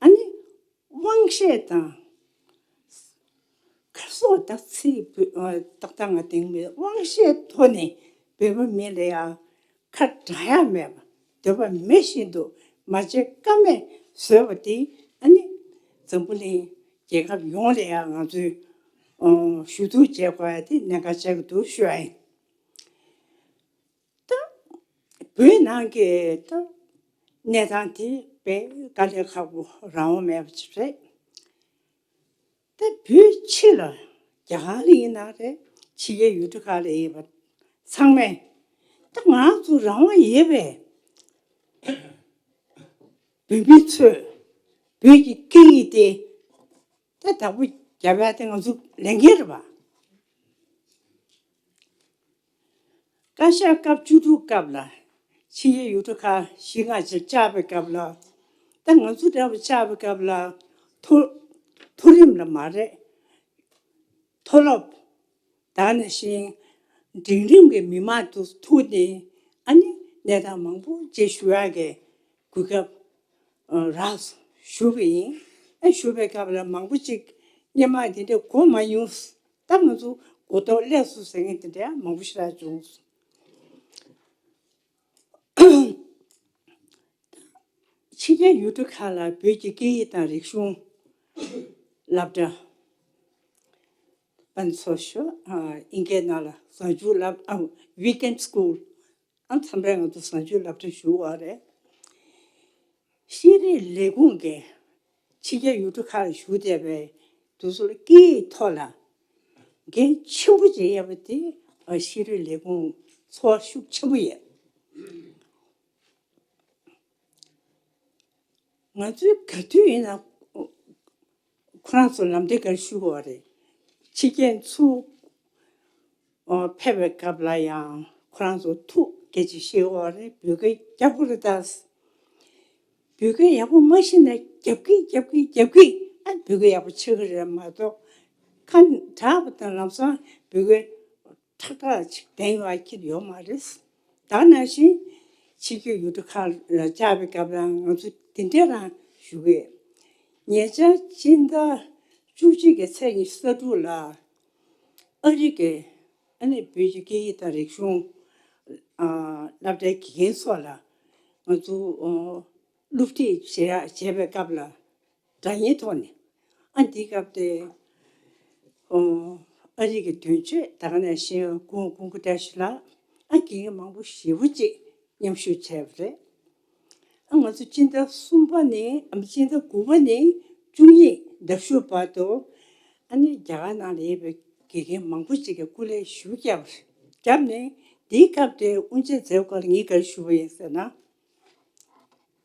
ཨ་ནི་དབང་ཤེད་དང་། ཁ་སོགས་དག་ཚིག་བོད་ཨ་ཏག་ཏག་ང་དེང་མི་དབང་ཤེད་ཐོག་ནས་བོད་པ་མི་ལ་ཡ་ཁ་གྲག་ཡ་མེད་པ་འདོད་པ་མེད་བཞིན་དུ་མ་བྱེད་ཀ་མེད་བཟོས་པ་དེ་ཨ་ནི་འཛམ་བུ་གླིང་རྒྱལ་ཁབ་ཡོངས་ལ་ཡ་ང་ཚོས་ཨ་ཞུ་གཏུག་བྱེད་དགོས་ཡ་དེ་གནད་འགག་ཆགས་ཀྱི་འདུག་ཞུ་ཡ་ཡིན། ད་བོད་ནང་གི་ད་གནས་སྟངས་དེ་དཔེ་དཀའ་ལས་ཁག་པོ་རང་དབང་མེད་པ་ཅིག་རེད། ད་བོད་ཕྱི་ལ་རྒྱ་གར་ལ་ཡིན་ན་རེད་ཕྱི་རྒྱལ་ཡུལ་གྲུ་ཁག་ལ་ཡིན་པ་ཚང་མས་ད་ང་ཚོ་རང་དབང་ཡོད་པས་ བོད་མི་ཚོས་བོད་ཀྱི་སྐད་ཡིག་དེ་ད་བདག་པོ་རྒྱབ་ཡ་དེ་ང་ཚོ་ལས་འགན་རེད་པ། བཀའ་ཤག་སྐབས་བཅུ་དྲུག་སྐབས་ལ་ཕྱི་རྒྱལ་ཡུལ་གྲུ་ཁག་བཞི་ལྔ་ཅིག་བཅར་བའི་སྐབས་ལ། ད་ང་ཚོ་འདྲ་བོ་བཅར་བའི་སྐབས་ལ་མཐོ་མཐོ་རིམ་ལ་མ་རེད། མཐོ་སློབ། ད་ནང་བཞིན་འབྲིང་རིམ་གྱི་མི་མང་དུ་ཐུག་ནས་ཨ་ནི་གནས་སྟངས་མང་པོ་ཅིག་ཞུ་ཡག་གི་གོ་སྐབས་རག་སོང་ཞུ་བ་ཡིན། ཨ་ཞུ་བའི་སྐབས་ལ་མང་པོ་ཅིག་སྔོན་མ་དེ་འདྲ་གོ་མ་མྱོང་། ད་ང་ཚོ་གོ་རྟོགས་སླེབས་སོང་ཟེར་མཁན་དེ་འདྲ་མང་པོ་ཞིག་རག་བྱུང་སོང་། ཕྱི་རྒྱལ་ཡུལ་གྲུ་ཁག་ལ་བོད་ཀྱི་སྐད་ཡིག་དང་རིག་གཞུང་སློབ་གྲྭ་པན་ཚོ་ཤོ་ཨིན་སྐད་ནང་ལ་གཟའ་མཇུག་སློབ་ཨ་weekend school ཨ་མཚམས་རེ་ང་ཚོ་གཟའ་མཇུག་སློབ་གྲྭ་ཞུགས་པ་རེད། ཤེས་རིག་ལས་ཁུངས་ཀྱི་ཕྱི་རྒྱལ་ཡུལ་གྲུ་ཁག་ལ་བཞུགས་བསྡད་པའི་དེ་ཚོ་ལ་སྐད་ཡིག་ཐོག་ལ་འགན་ཆེན་པོ་ཅིག་ཡོད་པ་དེ་ཨ་ཤེས་རིག་ལས་ཁུངས་ཚོར་བ་ཤུགས་ཆེན་པོ་ཡོད། ང་ཚོས་ག་དུས་ཡིན་ན་ཁོ་རང་ཚོ་ལམ་སྟོན་ག་རེ་ཞུ་དགོས་རེད། ཕྱི་རྒྱལ་ཚུར་ཨོ་ཕེབས་པའི་སྐབས་ལ་ཡང་ཁོ་རང་ཚོ་ཐུགས་དགྱེས་ཆེ་བཞེས་དགོས་རེད། བོད་སྐད་རྒྱག་དགོས་རེད་ད། བོད་སྐད་ཡག་པོ་མ་ཤེས་ན་རྒྱབ་ཀྱི་རྒྱབ་ཀྱི་རྒྱབ་ཀྱི་ཨ་བོད་སྐད་ཡག་པོ་ཤེས་ཀྱི་རེད་མ་གཏོགས་ཁ་གྲགས་པ་དང་ལམ་སང་བོད་སྐད་ཁྲག་ཁྲག་ཅིག་ལྡན་ཡོད་ཁྱེར་ཡོད་མ་རེད། ད་ནང་བཞིན་ཕྱི་རྒྱལ་ཡུལ་གྲུ་ཁག་ལ་བཅར་བའི་སྐབས་ལ་ང་ཚོ་དེ་འདྲ་རང་ཞུ་གི་ཡོད། ཉེ་ཆར་སྤྱི་ཟླ་བཅུ་གཅིག་གི་ཚེས་ཉི་ཤུ་རྩ་དྲུག་ལ་ཨ་རི་གི་ཨ་ནི་བོད་ཀྱི་སྐད་ཡིག་དང་རིག་གཞུང་ཨ་སློབ་གྲྭའི་དགེ་རྒན་ཚོ་ལ་ང་ཚོ་ཨོ་སློབ་ཁྲིད་བྱེད་ཡ་བྱེད་པའི་སྐབས་ལ་སྒྲ་སྙན་ཐོག་ནས་ཨ་འདིའི་སྐབས་དེ་ཨོ་ཨ་རི་གི་དོན་གཅོད་ད་ག་ནང་བཞིན་གུང་གུང་ཀུ་ཏྲ་ཤི་ལགས་ཨ་དགེ་རྒན་མང་པོ་ཞེ་པོ་ཅིག་མཉམ་ཞུགས་བྱས་པ་རེད། ཨ་ང་ཚོ་སྤྱི་ཟླ་གསུམ་པ་ནས་ཨ་སྤྱི་ཟླ་དགུ་པ་ནས་བཅུ་གཉིས་ཟླ་བཞུགས་བར་དུ་ཨ་ནི་རྒྱ་གར་ནང་ལ་ཡོད་པའི་དགེ་རྒན་མང་པོ་ཅིག་གིས་སྐུ་ལས་ཞུ་བརྒྱབ་བརྒྱབ་ནས་དེའི་སྐབས་དེ་དབུ་འབྱེད་མཛད་སྐོར་ངས་ག་རེ་ཞུ་བ་ཡིན་ཟེར་ན།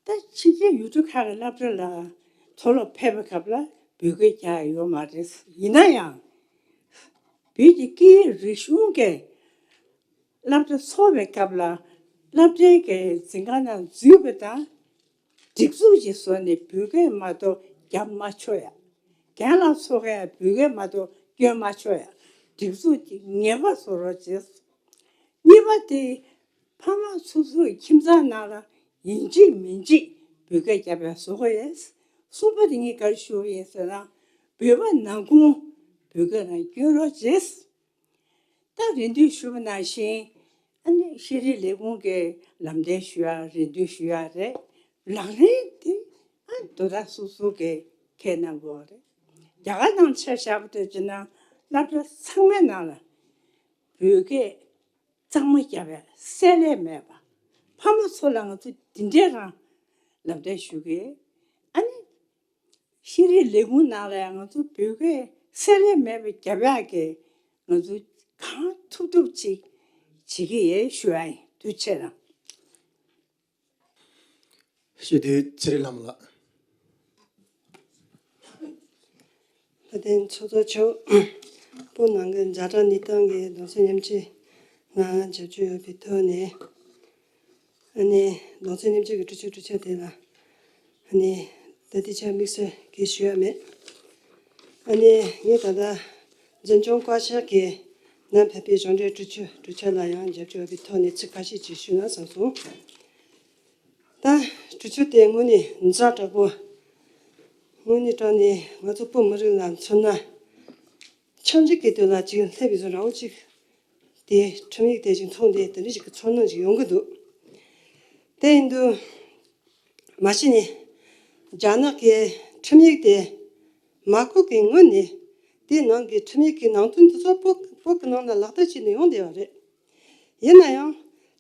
ད་ཕྱི་རྒྱལ་ཡུལ་གྲུ་ཁག་གི་སློབ་གྲྭ་ལ་མཐོ་སློབ་ཕེབས་པའི་སྐབས་ལ་བོད་སྐད་རྒྱག་ཡོད་མ་རེད། ཡིན་ན་ཡང་བོད་ཀྱི་སྐད་ཡིག་རིག་གཞུང་གི་སློབ་གྲྭ་ཚོགས་པའི་སྐབས་ལ་སློབ་གྲྭའི་གི་འཛིན་ཁང་ནང་འཛུལ་བ་དང་སྒྲིག་འཛུགས་ཀྱི་ཟུར་ནས་བོད་སྐད་མ་གཏོགས་རྒྱབ་མ་ཆོག་ཡ། རྒན་ལགས་ཚོ་གིས་བོད་སྐད་མ་གཏོགས་སྐྱོན་མ་ཆོག་ཡ། སྒྲིག་འཛུགས་ཀྱི་ངེས་པ་བཟོ་རོགས་བྱེད། གཉིས་པ་དེ་ཕ་མ་སོ་སོའི་ཁྱིམ་ཚང་ནང་ལ་ཡིན་གཅིག་མིན་གཅིག་བོད་སྐད་རྒྱབ་ཡ་བཟོ་དགོས་ཡིན། གསུམ་པ་དེ་ངས་ག་རེ་ཞུ་བ་ཡིན་ཟེར་ན་བོད་པ་ནང་ཁུལ་བོད་སྐད་རང་སྐྱོན་རོགས་བྱེད། ད་རེ་འདུན་ཞུ་བ་ནང་བཞིན་ཨ་ནི་ཤེས་རིག་ལས་ཁུངས་ཀྱི་ལམ་སྟོན་ཞུ་ཡ་རེ་འདུན་ཞུ་ཡ་རེད། ལག་ལེན་དེ་ཨ་དོ་བདག་སོ་སོ་གི་ཁས་གནང་དགོས་རེད། རྒྱ་གར་ནང་ཆ་བཞག་པ་དེ་བྱས་ན་སློབ་གྲྭ་ཚང་མའི་ནང་ལ་བོད་སྐད་གཙང་མ་རྒྱབ་ཡ་བསྲེ་ལྷད་མེད་པ། ཕ་མ་ཚོ་ལ་ང་ཚོ་འདི་འདྲའི་རང་ལམ་སྟོན་ཞུ་གི། ཨ་ནི་ཤེས་རིག་ལས་ཁུངས་ནང་ལ་ཡང་ང་ཚོ་བོད་སྐད་བསྲེ་ལྷད་མེད་པ་རྒྱབ་ཡག་གི་ང་ཚོ་གང་ཐུབ་ཐུབ་ཅིག་བྱེད་ཀྱི་ཡིན་ཞུ་ཡ་ཡིན། ཐུགས་རྗེ་ཆེ་གནང་། སྤྱི་འཐུས་ཚེ་རིང་ལྷ་མོ་ལགས། ལྷ་ལྡན་ཚོགས་གཙོ་མཆོག་སྤོ་ནང་གི་ཛ་དྲག་གནས་སྟངས་ཀྱི་གདུང་སེམས་མཉམ་སྐྱེད་ང་རྒྱབ་སྐྱོར་ཡོད་པའི་ཐོག་ནས། ཨ་ནི་གདུང་སེམས་མཉམ་སྐྱེད་ཀྱི་གྲོས་ཆོད་གྲོས་འཆར་དེ་ལ་ཨ་ནི་ད་ལྟའི་ཆར་དམིགས་བསལ་གྱི་ཞུ་ཡ་མེད། ཨ་ནི་ངས་ད་ལྟ་འཛིན་སྐྱོང་བཀའ་ཤག་གིས་ནམ་ཕེབས་པའི་གཞུང་འབྲེལ་གྲོས་ཆོད་གྲོས་འཆར་ལ་ཡང་རྒྱབ་སྐྱོར་ཡོད་པའི་ཐོག་ནས་ཚིག་ཁ་ཤས་ཅིག་ཞུས་ན་བསམ་སོང་། ད་གྲོས་ཆོད་དེ་དངོས་གནས་ཛ་དྲག་པོ། དངོས་གནས་དྲང་ནས་ང་ཚོ་བོད་མི་རིགས་ལ་མཚོན་ན། ཆབ་སྲིད་ཀྱི་དོན་ལ་ཅིག་སླེབས་པའི་བཟོ་འདྲ་བོ་ཅིག་དེ་ཁྲིམས་ཡིག་དེ་ཅིག་མཐོང་དེ་དེ་འདྲ་ཞིག་གི་ཚོར་སྣང་ཞིག་ཡོང་གི་འདུག་དེ་ཡིན་དུས་མ་གཞི་ནས་རྒྱ་ནག་གི་ཁྲིམས་ཡིག་དེ་མ་བཀོད་ཀྱི་སྔོན་ནས་དེའི་ནང་གི་ཁྲིམས་ཡིག་གི་ནང་དོན་དེ་ཚོ་བོད་བོད་ཀྱི་ནང་ལ་ལག་བསྟར་བྱས་ནས་ཡོང་བསྡད་པ་རེད། ཡིན་ན་ཡང་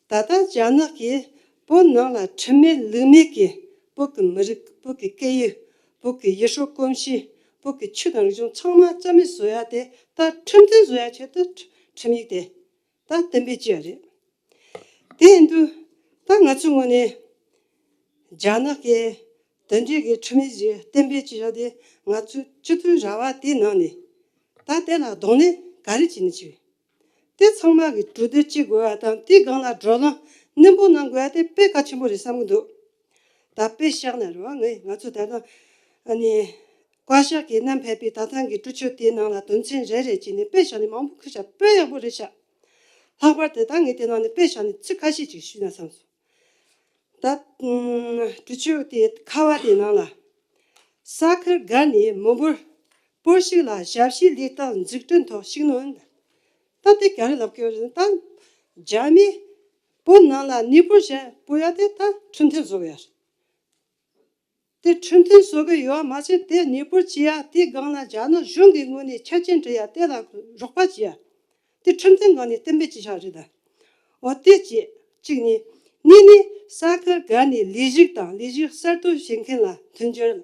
ད་ལྟ་རྒྱ་ནག་གིས་བོད་ནང་ལ་ཁྲིམས་མེད་ལུགས་མེད་ཀྱིས་བོད་ཀྱི་མི་རིགས། བོད་ཀྱི་སྐད་ཡིག། བོད་ཀྱི་ཡུལ་སྲོལ་གོམས་གཤིས། བོད་ཀྱི་ཆོས་དང་རིག་གཞུང་ཚང་མ་རྩ་མེད་བཟོ་ཡ་དེ་ད་ཁྲིམས་མཐུན་བཟོ་ཡ་ཆེད་དུ་ཁྲིམས་ཡིག་དེ་ད་གཏན་འབེབས་བྱས་ཡ་རེད། དེ་ཡིན་དུས་ད་ང་ཚོའི་ངོས་ནས་རྒྱ་ནག་གིས་ དེ་འདྲའི་གི་ཁྲིམས་ཡིག་ཅིག་གཏན་འབེབས་བྱས་བཞག་དེ་ང་ཚོའི་སྤྱི་འཐུས་ར་བ་དེའི་ནང་ནས་ད་དེ་ལ་གདོང་ལེན་ག་རེ་བྱས་ནས་བྱས། དེ་ཚང་མ་གི་གྲོས་བསྡུར་བྱེད་དགོས་པ་དང་དེའི་སྒང་ལ་བགྲོ་གླེང་རྣོན་པོ་གནང་དགོས་པ་དེ་དཔེ་གལ་ཆེན་པོ་རེད་བསམ་གྱི་འདུག་ད་དཔེ་བཞག་ན་རེད་བ། ངས་ང་ཚོ་ད་ལྟ་ཨ་ནི་བཀའ་ཤག་གིས་བསྣམས་ཕེབས་པའི་ད་ཐེངས་ཀྱི་གྲོས་ཆོད་དེའི་ནང་ལ་དོན་ཚན་རེ་རེ་བྱས་ནས་དཔེ་བཞག་ནས་མང་པོ་ཁུར་བཞག་དཔེ་ཡག་པོ་རེད་བཞག་ལྷག་པར་དུ་ད་ངས་དེ་ནང་ནས་དཔེ་བཞག་ནས་ཚིག་ཁ་ཤས་ཅིག་ཞུས་ན་བསམ་སོང་། ད་ཨུམ་གྲོས་ཆོད་དེ་ཁ་བ་དེའི་ནང་ལ། ས་ཁུལ་འགའ་ནས་མི་འབོར་སྤོར་བཤིག་ལ་ཞབས་ཞུའི་ལས་སྟངས་འཛུགས་སྐྲུན་ཐོག་ཤུགས་སྣོན། ད་དེ་ག་རེ་ལབ་ཀྱི་ཡོད་རེད་ད། རྒྱ་མིས་བོད་ནང་ལ་གནས་སྤོར་བྱས་སྤོ་ཡ་དེ་ད་ཁྲིམས་མཐུན་བཟོ་གི་ཡོད་རེད། དེ་ཁྲིམས་མཐུན་བཟོ་གི་ཡོད་མ་ཚད་དེ་གནས་སྤོར་བྱེད་ཡ་དེའི་སྒང་ལ་རྒྱ་ནག་གཞུང་གི་ངོས་ནས་ཆ་རྐྱེན་སྒྲིག་ཡ་དེ་ལ་རོགས་པ་བྱེད་ཡ། དེ་ཁྲིམས་མཐུན་སྒང་ནས་གཏན་འབེབས་བྱས་བཞག་རེད་ད། འོ་དེ་བྱས་གཅིག་ནས། གཉིས་ནས་ས་ཁུལ་འགའ་ནས་ལས་ཞུགས་དང་ལས་ཞུགས་གསར་གཏོད་བྱེད་མཁན་ལ་མཐུན་འགྱུར།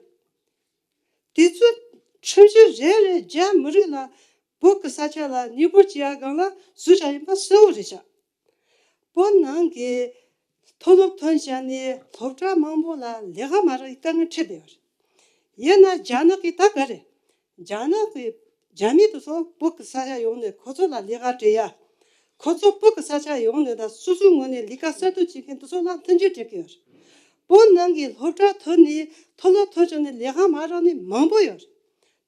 དེ་ཚོ་ཁྲིམས་གཞི་རེ་རེ་རྒྱ་མི་རིགས་ལ་བོད་ཀྱི་ས་ཆ་ལ་གནས་སྤོར་བྱེད་ཡ་སྒང་ལ་བཟོས་བཞག་ཡིན་པ་གསལ་བོ་རེད་བཞག་བོད་ནང་གི་མཐོ་སློབ་ཐོན་བྱས་ནས་སློབ་གྲྭ་མང་པོ་ལ་ལས་ཀ་མ་རག་པའི་དཀའ་ངལ་འཕྲད་བསྡད་ཡོད་རེད། ཡིན་ན་རྒྱ་ནག་གིས་ད་ག་རེ། རྒྱ་ནག་གི་རྒྱ་མི་དེ་ཚོ་བོད་ཀྱི་ས་ཆ་ཡོང་ནས་ཁོ་ཚོ་ལ་ལས་ཀ་སྤྲད་ཡ། ཁོ་ཚོ་བོད་ཀྱི་ས་ཆ་ཡོང་ནས་ད་སོ་སོའི་ངོས་ནས་ལས་ཀ་གསར་གཏོད་བྱེད་མཁན་དེ་ཚོ་ལ་མཐུན་འགྱུར་སྤྲད་ཀྱི་ཡོད་རེད། བོད་ནང་གི་སློབ་གྲྭ་ཐོན་ནས་མཐོ་སློབ་ཐོན་བྱུང་ནས་ལས་ཀ་མ་རག་ནི་མང་པོ་ཡོད་རེད།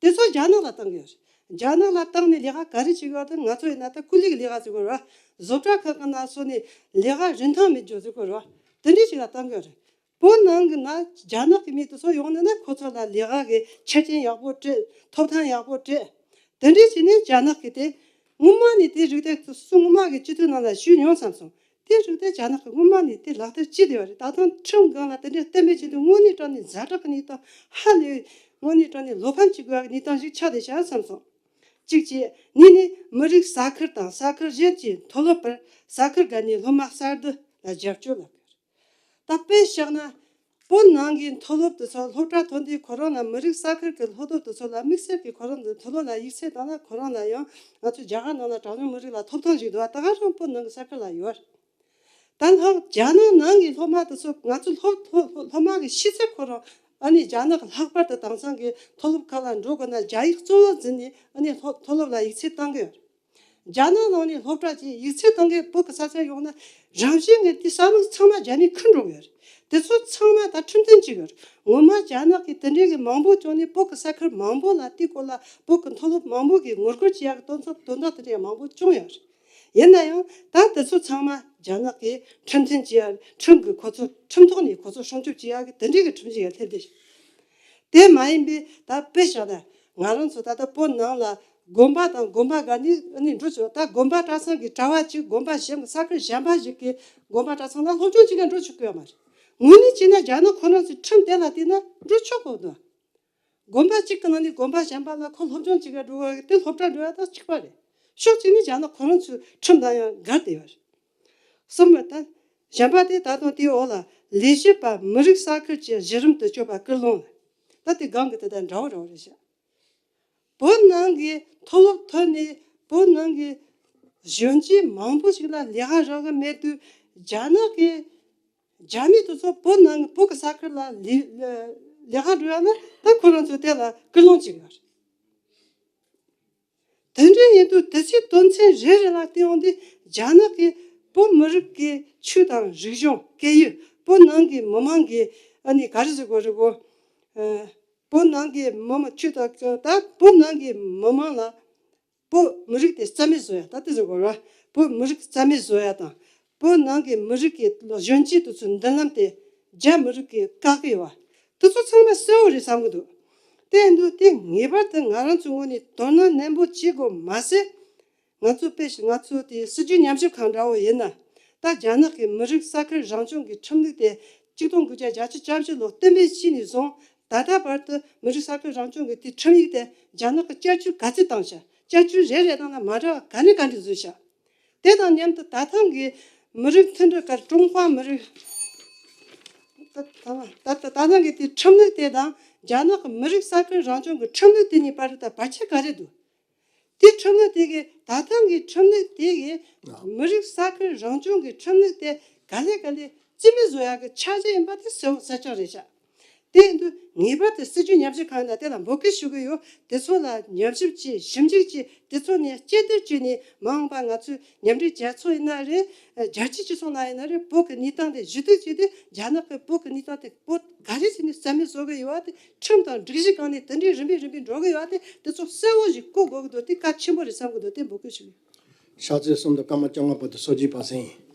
དེ་ཚོ་རྒྱ་ནག་ལ་བཏང་གི་ཡོད་རེད། རྒྱ་ནག་ལ་བཏང་ནས་ལས་ཀ་ག་རེ་བྱེད་ཀྱི་ཡོད་རེད། ང་ཚོ་ཡིན་ན་ད་ཀུ་ལི་གི་ལས་ཀ་བྱེད་དགོས་རེད་བ། བཟོ་གྲྭ་ཁག་གི་ནང་སོང་ནས་ལས་ཀ་རིན་ཐང་མེད་རྒྱུ་བཟོ་དགོས་རེད་བ། དེ་འདྲ་ཞིག་ལ་བཏང་གི་ཡོད་རེད། བོད་ནང་གི་ན་རྒྱ་ནག་གི་མི་དེ་ཚོ་ཡོང་ནས་ན་ཁོ་ཚོ་ལ་ལས་ཀ་གི་ཆ་རྐྱེན་ཡག་པོ་སྤྲད། ཐོབ་ཐང་ཡག་པོ་སྤྲད། དེ་འདྲ་བྱས་ནས་རྒྱ་ནག་གི་དེ་སྔོན་མ་ནས་དེ་རིགས་དེ་སུ་སྔོན་མ་གི་སྤྱི་འཐུས་ནང་ལ་ཞུས་མྱོང་བསམ་སོང་། དེ་རིགས་དེ་རྒྱ་ནག་གི་སྔོན་མ་ནས་དེ་ལག་བསྟར་བྱས་བསྡད་པ་རེད། ད་དུང་ཁྲིམས་སྒང་ལ་དེ་འདྲའི་གཏན་འབེབས་བྱས་དུས་དངོས་གནས་དྲང་གནས་ཛ་དྲག་གི་གནས་སྟངས་ཧ་ལས་དངོས་གནས་དྲང་གནས་བློ་ཕམ་བྱེད་དགོས་པའི་གནས་སྟངས་ཤིག་ཆགས་བསྡད་ཤག་བསམ་སོང་། གཅིག་བྱས། གཉིས་ནས་མི་རིགས་ས་ཁུལ་དང་ས་ཁུལ་གཞན་གྱི་མཐོ་སློབ་པར་ས་ཁུལ་འགའ་ནས་སློབ་མ་གསར་བསྡུ་ལ་རྒྱབ་སྐྱོར་ལ་དཔེར་བཞག་ན། བོད་ནང་གི་མཐོ་སློབ་དེ་ཚོ་སློབ་གྲྭ་ཐོན་དུས་ཁོ་རང་ལ་མི་རིགས་ས་ཁུལ་གྱི་སློབ་སྟོན་དེ་ཚོ་ལ་དམིགས་བསལ་གྱི་ཁོ་རང་ཚོའི་མཐོ་སློབ་ལ་ཡིག་ཚད་བཏང་ན་ཁོ་རང་ལ་ཡང་ང་ཚོ་རྒྱ་གར་ནང་ལ་གྲངས་ཉུང་མི་རིགས་ལ་ཐོབ་ཐང་ཞིག་འདུག་བ། ད་ག་རང་བོད་ནང་གི་ས་ཁུལ་ལ་ཡོད། ད་ལྷག་རྒྱ་ནག་ནང་གི་སློབ་མ་དེ་ཚོ་ང་ཚོ་སློབ་སློབ་སློབ་མ་གི་ཤེས་ཚད་ཁོ་རང་ཨ་ནི་རྒྱ་ནག་གི་ལྷག་པར་དུ་དེང་སང་གི་མཐོ་སློབ་ཁག་ལ་འགྲོ་དགོས་ན་རྒྱ་ཡིག་གཙོ་བོ་འཛིན་ནས་ཨ་ནི་སློབ་མཐོ་སློབ་ལ་ཡིག་ཚད་བཏང་གི་ཡོད། རྒྱ་ནག་ནང་ནས་སློབ་གྲྭ་ཆེ་ཡིག་ཚད་གཏོང་མཁན་བོད་ཀྱི་ས་ཆར་ཡོང་ན་རང་བཞིན་གྱིས་དེ་བསམ་བློ་ཚང་མ་རྒྱ་མིས་འཁུར་འགྲོ་གི་ཡོད་རེད། དེ་ཚོ་ཚང་མ་ད་ཁྲིམས་མཐུན་གཅིག་ཡོད་རེད། ངོ་མ་རྒྱ་ནག་གིས་དེ་འདྲའི་གི་མང་པོ་བྱུང་ནས་བོད་ཀྱི་ས་ཁུལ་མང་པོ་ལ་དེའི་སྐོར་ལ་བོད་ཀྱི་མཐོ་སློབ་མང་པོ་གིས་ངོ་རྒོལ་བྱེད་ཡག་གི་དོན་ཚོ་དོན་དག་དེ་འདྲའི་མང་པོ་བྱུང་ཡོད་རེད། ཡིན་ན་ཡང་ད་དེ་ཚོ་ཚང་མ་རྒྱ་ནག་གིས་ཁྲིམས་མཐུན་བྱེད་ཡག་ཁྲིམས་ཀྱི་ཁོ་ཚོ་ཁྲིམས་ཐོག་ནས་ཁོ་ཚོ་སྲུང་སྐྱོབ་བྱེད་ཡག་གི་དེ་འདྲའི་གི་ཁྲིམས་གཞི་ཡར་སླེབས་བསྡད་ཤག་དེ་མ་ཡིན་པའི་ད་དཔེ་བཞག་ན་ང་རང་ཚོ་ད་ལྟ་བོད་ནང་ལ་དགོན་པ་དང་དགོན་པ་འགའ་ནི་ནི་འགྲོ་ཆོག་ད་དགོན་པ་གྲྭ་ཚང་གི་གྲྭ་བ་གཅིག་དགོན་པ་གཞན་གྱི་ས་ཁུལ་གཞན་པ་ཞིག་གི་དགོན་པ་གྲྭ་ཚང་ལ་སློབ་སྦྱོང་བྱེད་ག་འགྲོ་ཆོག་གི་ཡོད་མ་རེད། དངོས་གནས་བྱས་ན་རྒྱ་ནག་ཁོ་རང་ཚོའི་ཁྲིམས་དེ་ལ་བལྟས་ན་འགྲོ་ཆོག་གི་འདུག་དགོན་པ་གཅིག་གི་ནང་ནས་དགོན་པ་གཞན་པ་ལ་ཁོ་སློབ་སྦྱོང་བྱེད་ག་འགྲོ་བ་དེ་སློབ་གྲྭ་འགྲོ་ཡ་དང་གཅིག་པ་རེད། ཕྱོགས་གཅིག་ནས་རྒྱ་ནག་ཁོ་རང་ཚོའི་ཁྲིམས་དང་ཡང་འགལ་བསྡད་ཡོད་རེད། གསུམ་པ་ད། གཞན་པ་དེ་ད་དུང་དེའི་འོག་ལ་ལས་བྱེད་པ་མི་རིགས་ས་ཁུལ་གྱི་གཞི་རིམ་དུ་སྐྱོད་པར་སྐུལ་སློང་། ད་དེ་སྒང་གི་དེ་དང་འདྲ་བོ་འདྲ་བོ་རེད་ཤག་བོད་ནང་གི་མཐོ་སློབ་ཐོན་ནས་བོད་ནང་གི་གཞོན་སྐྱེས་མང་པོ་ཞིག་ལ་ལས་ཀ་རག་གི་མེད་དུས་རྒྱ་ནག་གི་རྒྱ་མི་དེ་ཚོ་བོད་ནང་གི་བོད་ཀྱི་ས་ཁུལ་ལ་ལས་ལས་ཀ་འགྲོ་ཡ་ན་ད་ཁོ་རང་ཚོ་དེ་ལ་སྐུལ་སློང་བྱེད་ཀྱི་ཡོད་རེད། དེ་འདྲ་ཡིན་དུས་དེ་ཚོའི་དོན་ཚན་རེ་རེ་ལ་བལྟས་ཡོང་དུས་རྒྱ་ནག་གིས་བོད་མི་རིགས་ཀྱི་ཆོས་དང་རིག་གཞུང་སྐད་ཡིག་བོད་ནང་གི་མི་མང་གི་ཨ་ནི་ག་རེ་ཟེར་དགོས་རེད་གོ། ཨ་བོད་ནང་གི་མི་མང་ཆོས་དང་ད་བོད་ནང་གི་མི་མང་ལ་བོད་མི་རིགས་དེ་རྩ་མེད་བཟོ་ཡ་ད་དེ་ཟེར་དགོས་རེད་བ། བོད་མི་རིགས་རྩ་མེད་བཟོ་ཡ་དང་བོད་ནང་གི་མི་རིགས་ཀྱི་གཞོན་སྐྱེས་དེ་ཚོའི་མདུན་ལམ་དེ་རྒྱ་མི་རིགས་ཀྱིས་བཀག་གི་ཡོད་བ། དེ་ཚོ་ཚང་མ་གསལ་བོ་རེད་བསམ་གྱི་འདུག་དེ་ཡིན་དུས་དེ་ངེས་པར་དུ་ང་རང་ཚོའི་ངོས་ནས་དོ་སྣང་ནན་པོ་བྱེད་དགོས་མ་ཟད། ང་ཚོ་དཔེ་ང་ཚོ་དེ་སྲིད་བྱུས་ཉམས་ཞིབ་ཁང་འདྲ་བོ་ཡིན་ན། ད་རྒྱ་ནག་གི་མི་རིགས་ས་ཁུལ་རང་སྐྱོང་གི་ཁྲིམས་ལུགས་དེ་གཅིག་སྟོང་དགུ་བརྒྱ་བརྒྱད་ཅུ་གྱ་བཞི་ལོ་གཏན་འབེབས་བྱས་ནས་བཟུང་ད་ལྟ་བར་དུ་མི་རིགས་ས་ཁུལ་རང་སྐྱོང་གི་དེ་ཁྲིམས་ཡིག་དེ་རྒྱ་ནག་གི་བསྐྱར་བཅོས་ག་ཚོད་བཏང་ཤག་བསྐྱར་བཅོས་རེ་རེ་བཏང་ན་མ་འདྲ་བ་ག་ནས་ག་འདྲ་བཟོས་ཤག་དེ་དང་མཉམ་དུ་ད་ཐེངས་ཀྱི་མི་རིགས་མཐུན་སྒྲིལ་ཀྱི་ཀྲུང་ཧྭ་མི་རིགས་ད་ད་ད་ད་ད་ཐེངས་ཀྱི་དེ་ཁྲིམས་ལུགས་དེ་དང་རྒྱ་ནག་གི་མི་རིགས་ས་ཁུལ་རང་སྐྱོང་གི་ཁྲིམས་ལུགས་དེ་གཉིས་བར་དུ་ད་བར་ཁྱད་ག་རེ་འདུག་དེ་ཁྲིམས་ལུགས་དེ་གི་ད་ཐེངས་ཀྱི་ཁྲིམས་ལུགས་དེ་གི་མི་རིགས་ས་ཁུལ་རང་སྐྱོང་གི་ཁྲིམས་ལུགས་དེ་ག་ལེ་ག་ལེ་རྩིས་མེད་བཟོ་ཡག་གི་འཆར་གཞི་ཡིན་པ་དེ་གསལ་པོ་གསལ་རྐྱང་རེད་ཤག་དེ་ཡིན་དུས་ངེས་པར་དུ་སྲིད་བྱུས་ཉམས་ཞིབ་ཁང་ཡིན་ན་དེ་ལ་འབོད་སྐུལ་ཞུ་གི་ཡོད། དེ་ཚོ་ལ་ཉམས་ཞིབ་བྱས། ཞིབ་འཇུག་བྱས། དེ་ཚོ་ནས་དཔྱད་བསྡུར་བྱས་ནས་མ་འོངས་པ་ང་ཚོའི་མཉམ་འབྲེལ་རྒྱལ་ཚོགས་ཡིན་ན་རེད། རྒྱལ་སྤྱིའི་སྤྱི་ཚོགས་ནང་ཡིན་ན་རེད། བོད་ཀྱི་གནས་སྟངས་དེ་ཞུ་གཏུག་བྱས་ཏེ། རྒྱ་ནག་གི་བོད་ཀྱི་གནས་སྟངས་དེ་བོད་ག་རེ་བྱས་ནས་རྩ་མེད་བཟོ་གི་ཡོད་པ་དེ། ཁྲིམས་དང་སྒྲིག་གཞི་སྒང་ནས་དེ་འདྲའི་རིམ་པས་རིམ་པས་འགྲོ་གི་ཡོད་པ་དེ། དེ་ཚོ་གསལ་བོ་ཞིག་བཀོད་དགོས་ཀྱི་འདུག་དེ་གལ་ཆེན་པོ་རེད་བསམ་གྱི་འདུག་དེ་འབོད་སྐུལ་ཞུ་གི་ཡོད། ཕྱག་ཚོད་གསུམ་དང་སྐར་མ་བཅོ་ལྔ་བར་དུ་སོ་བརྒྱད་པ་ཟིན།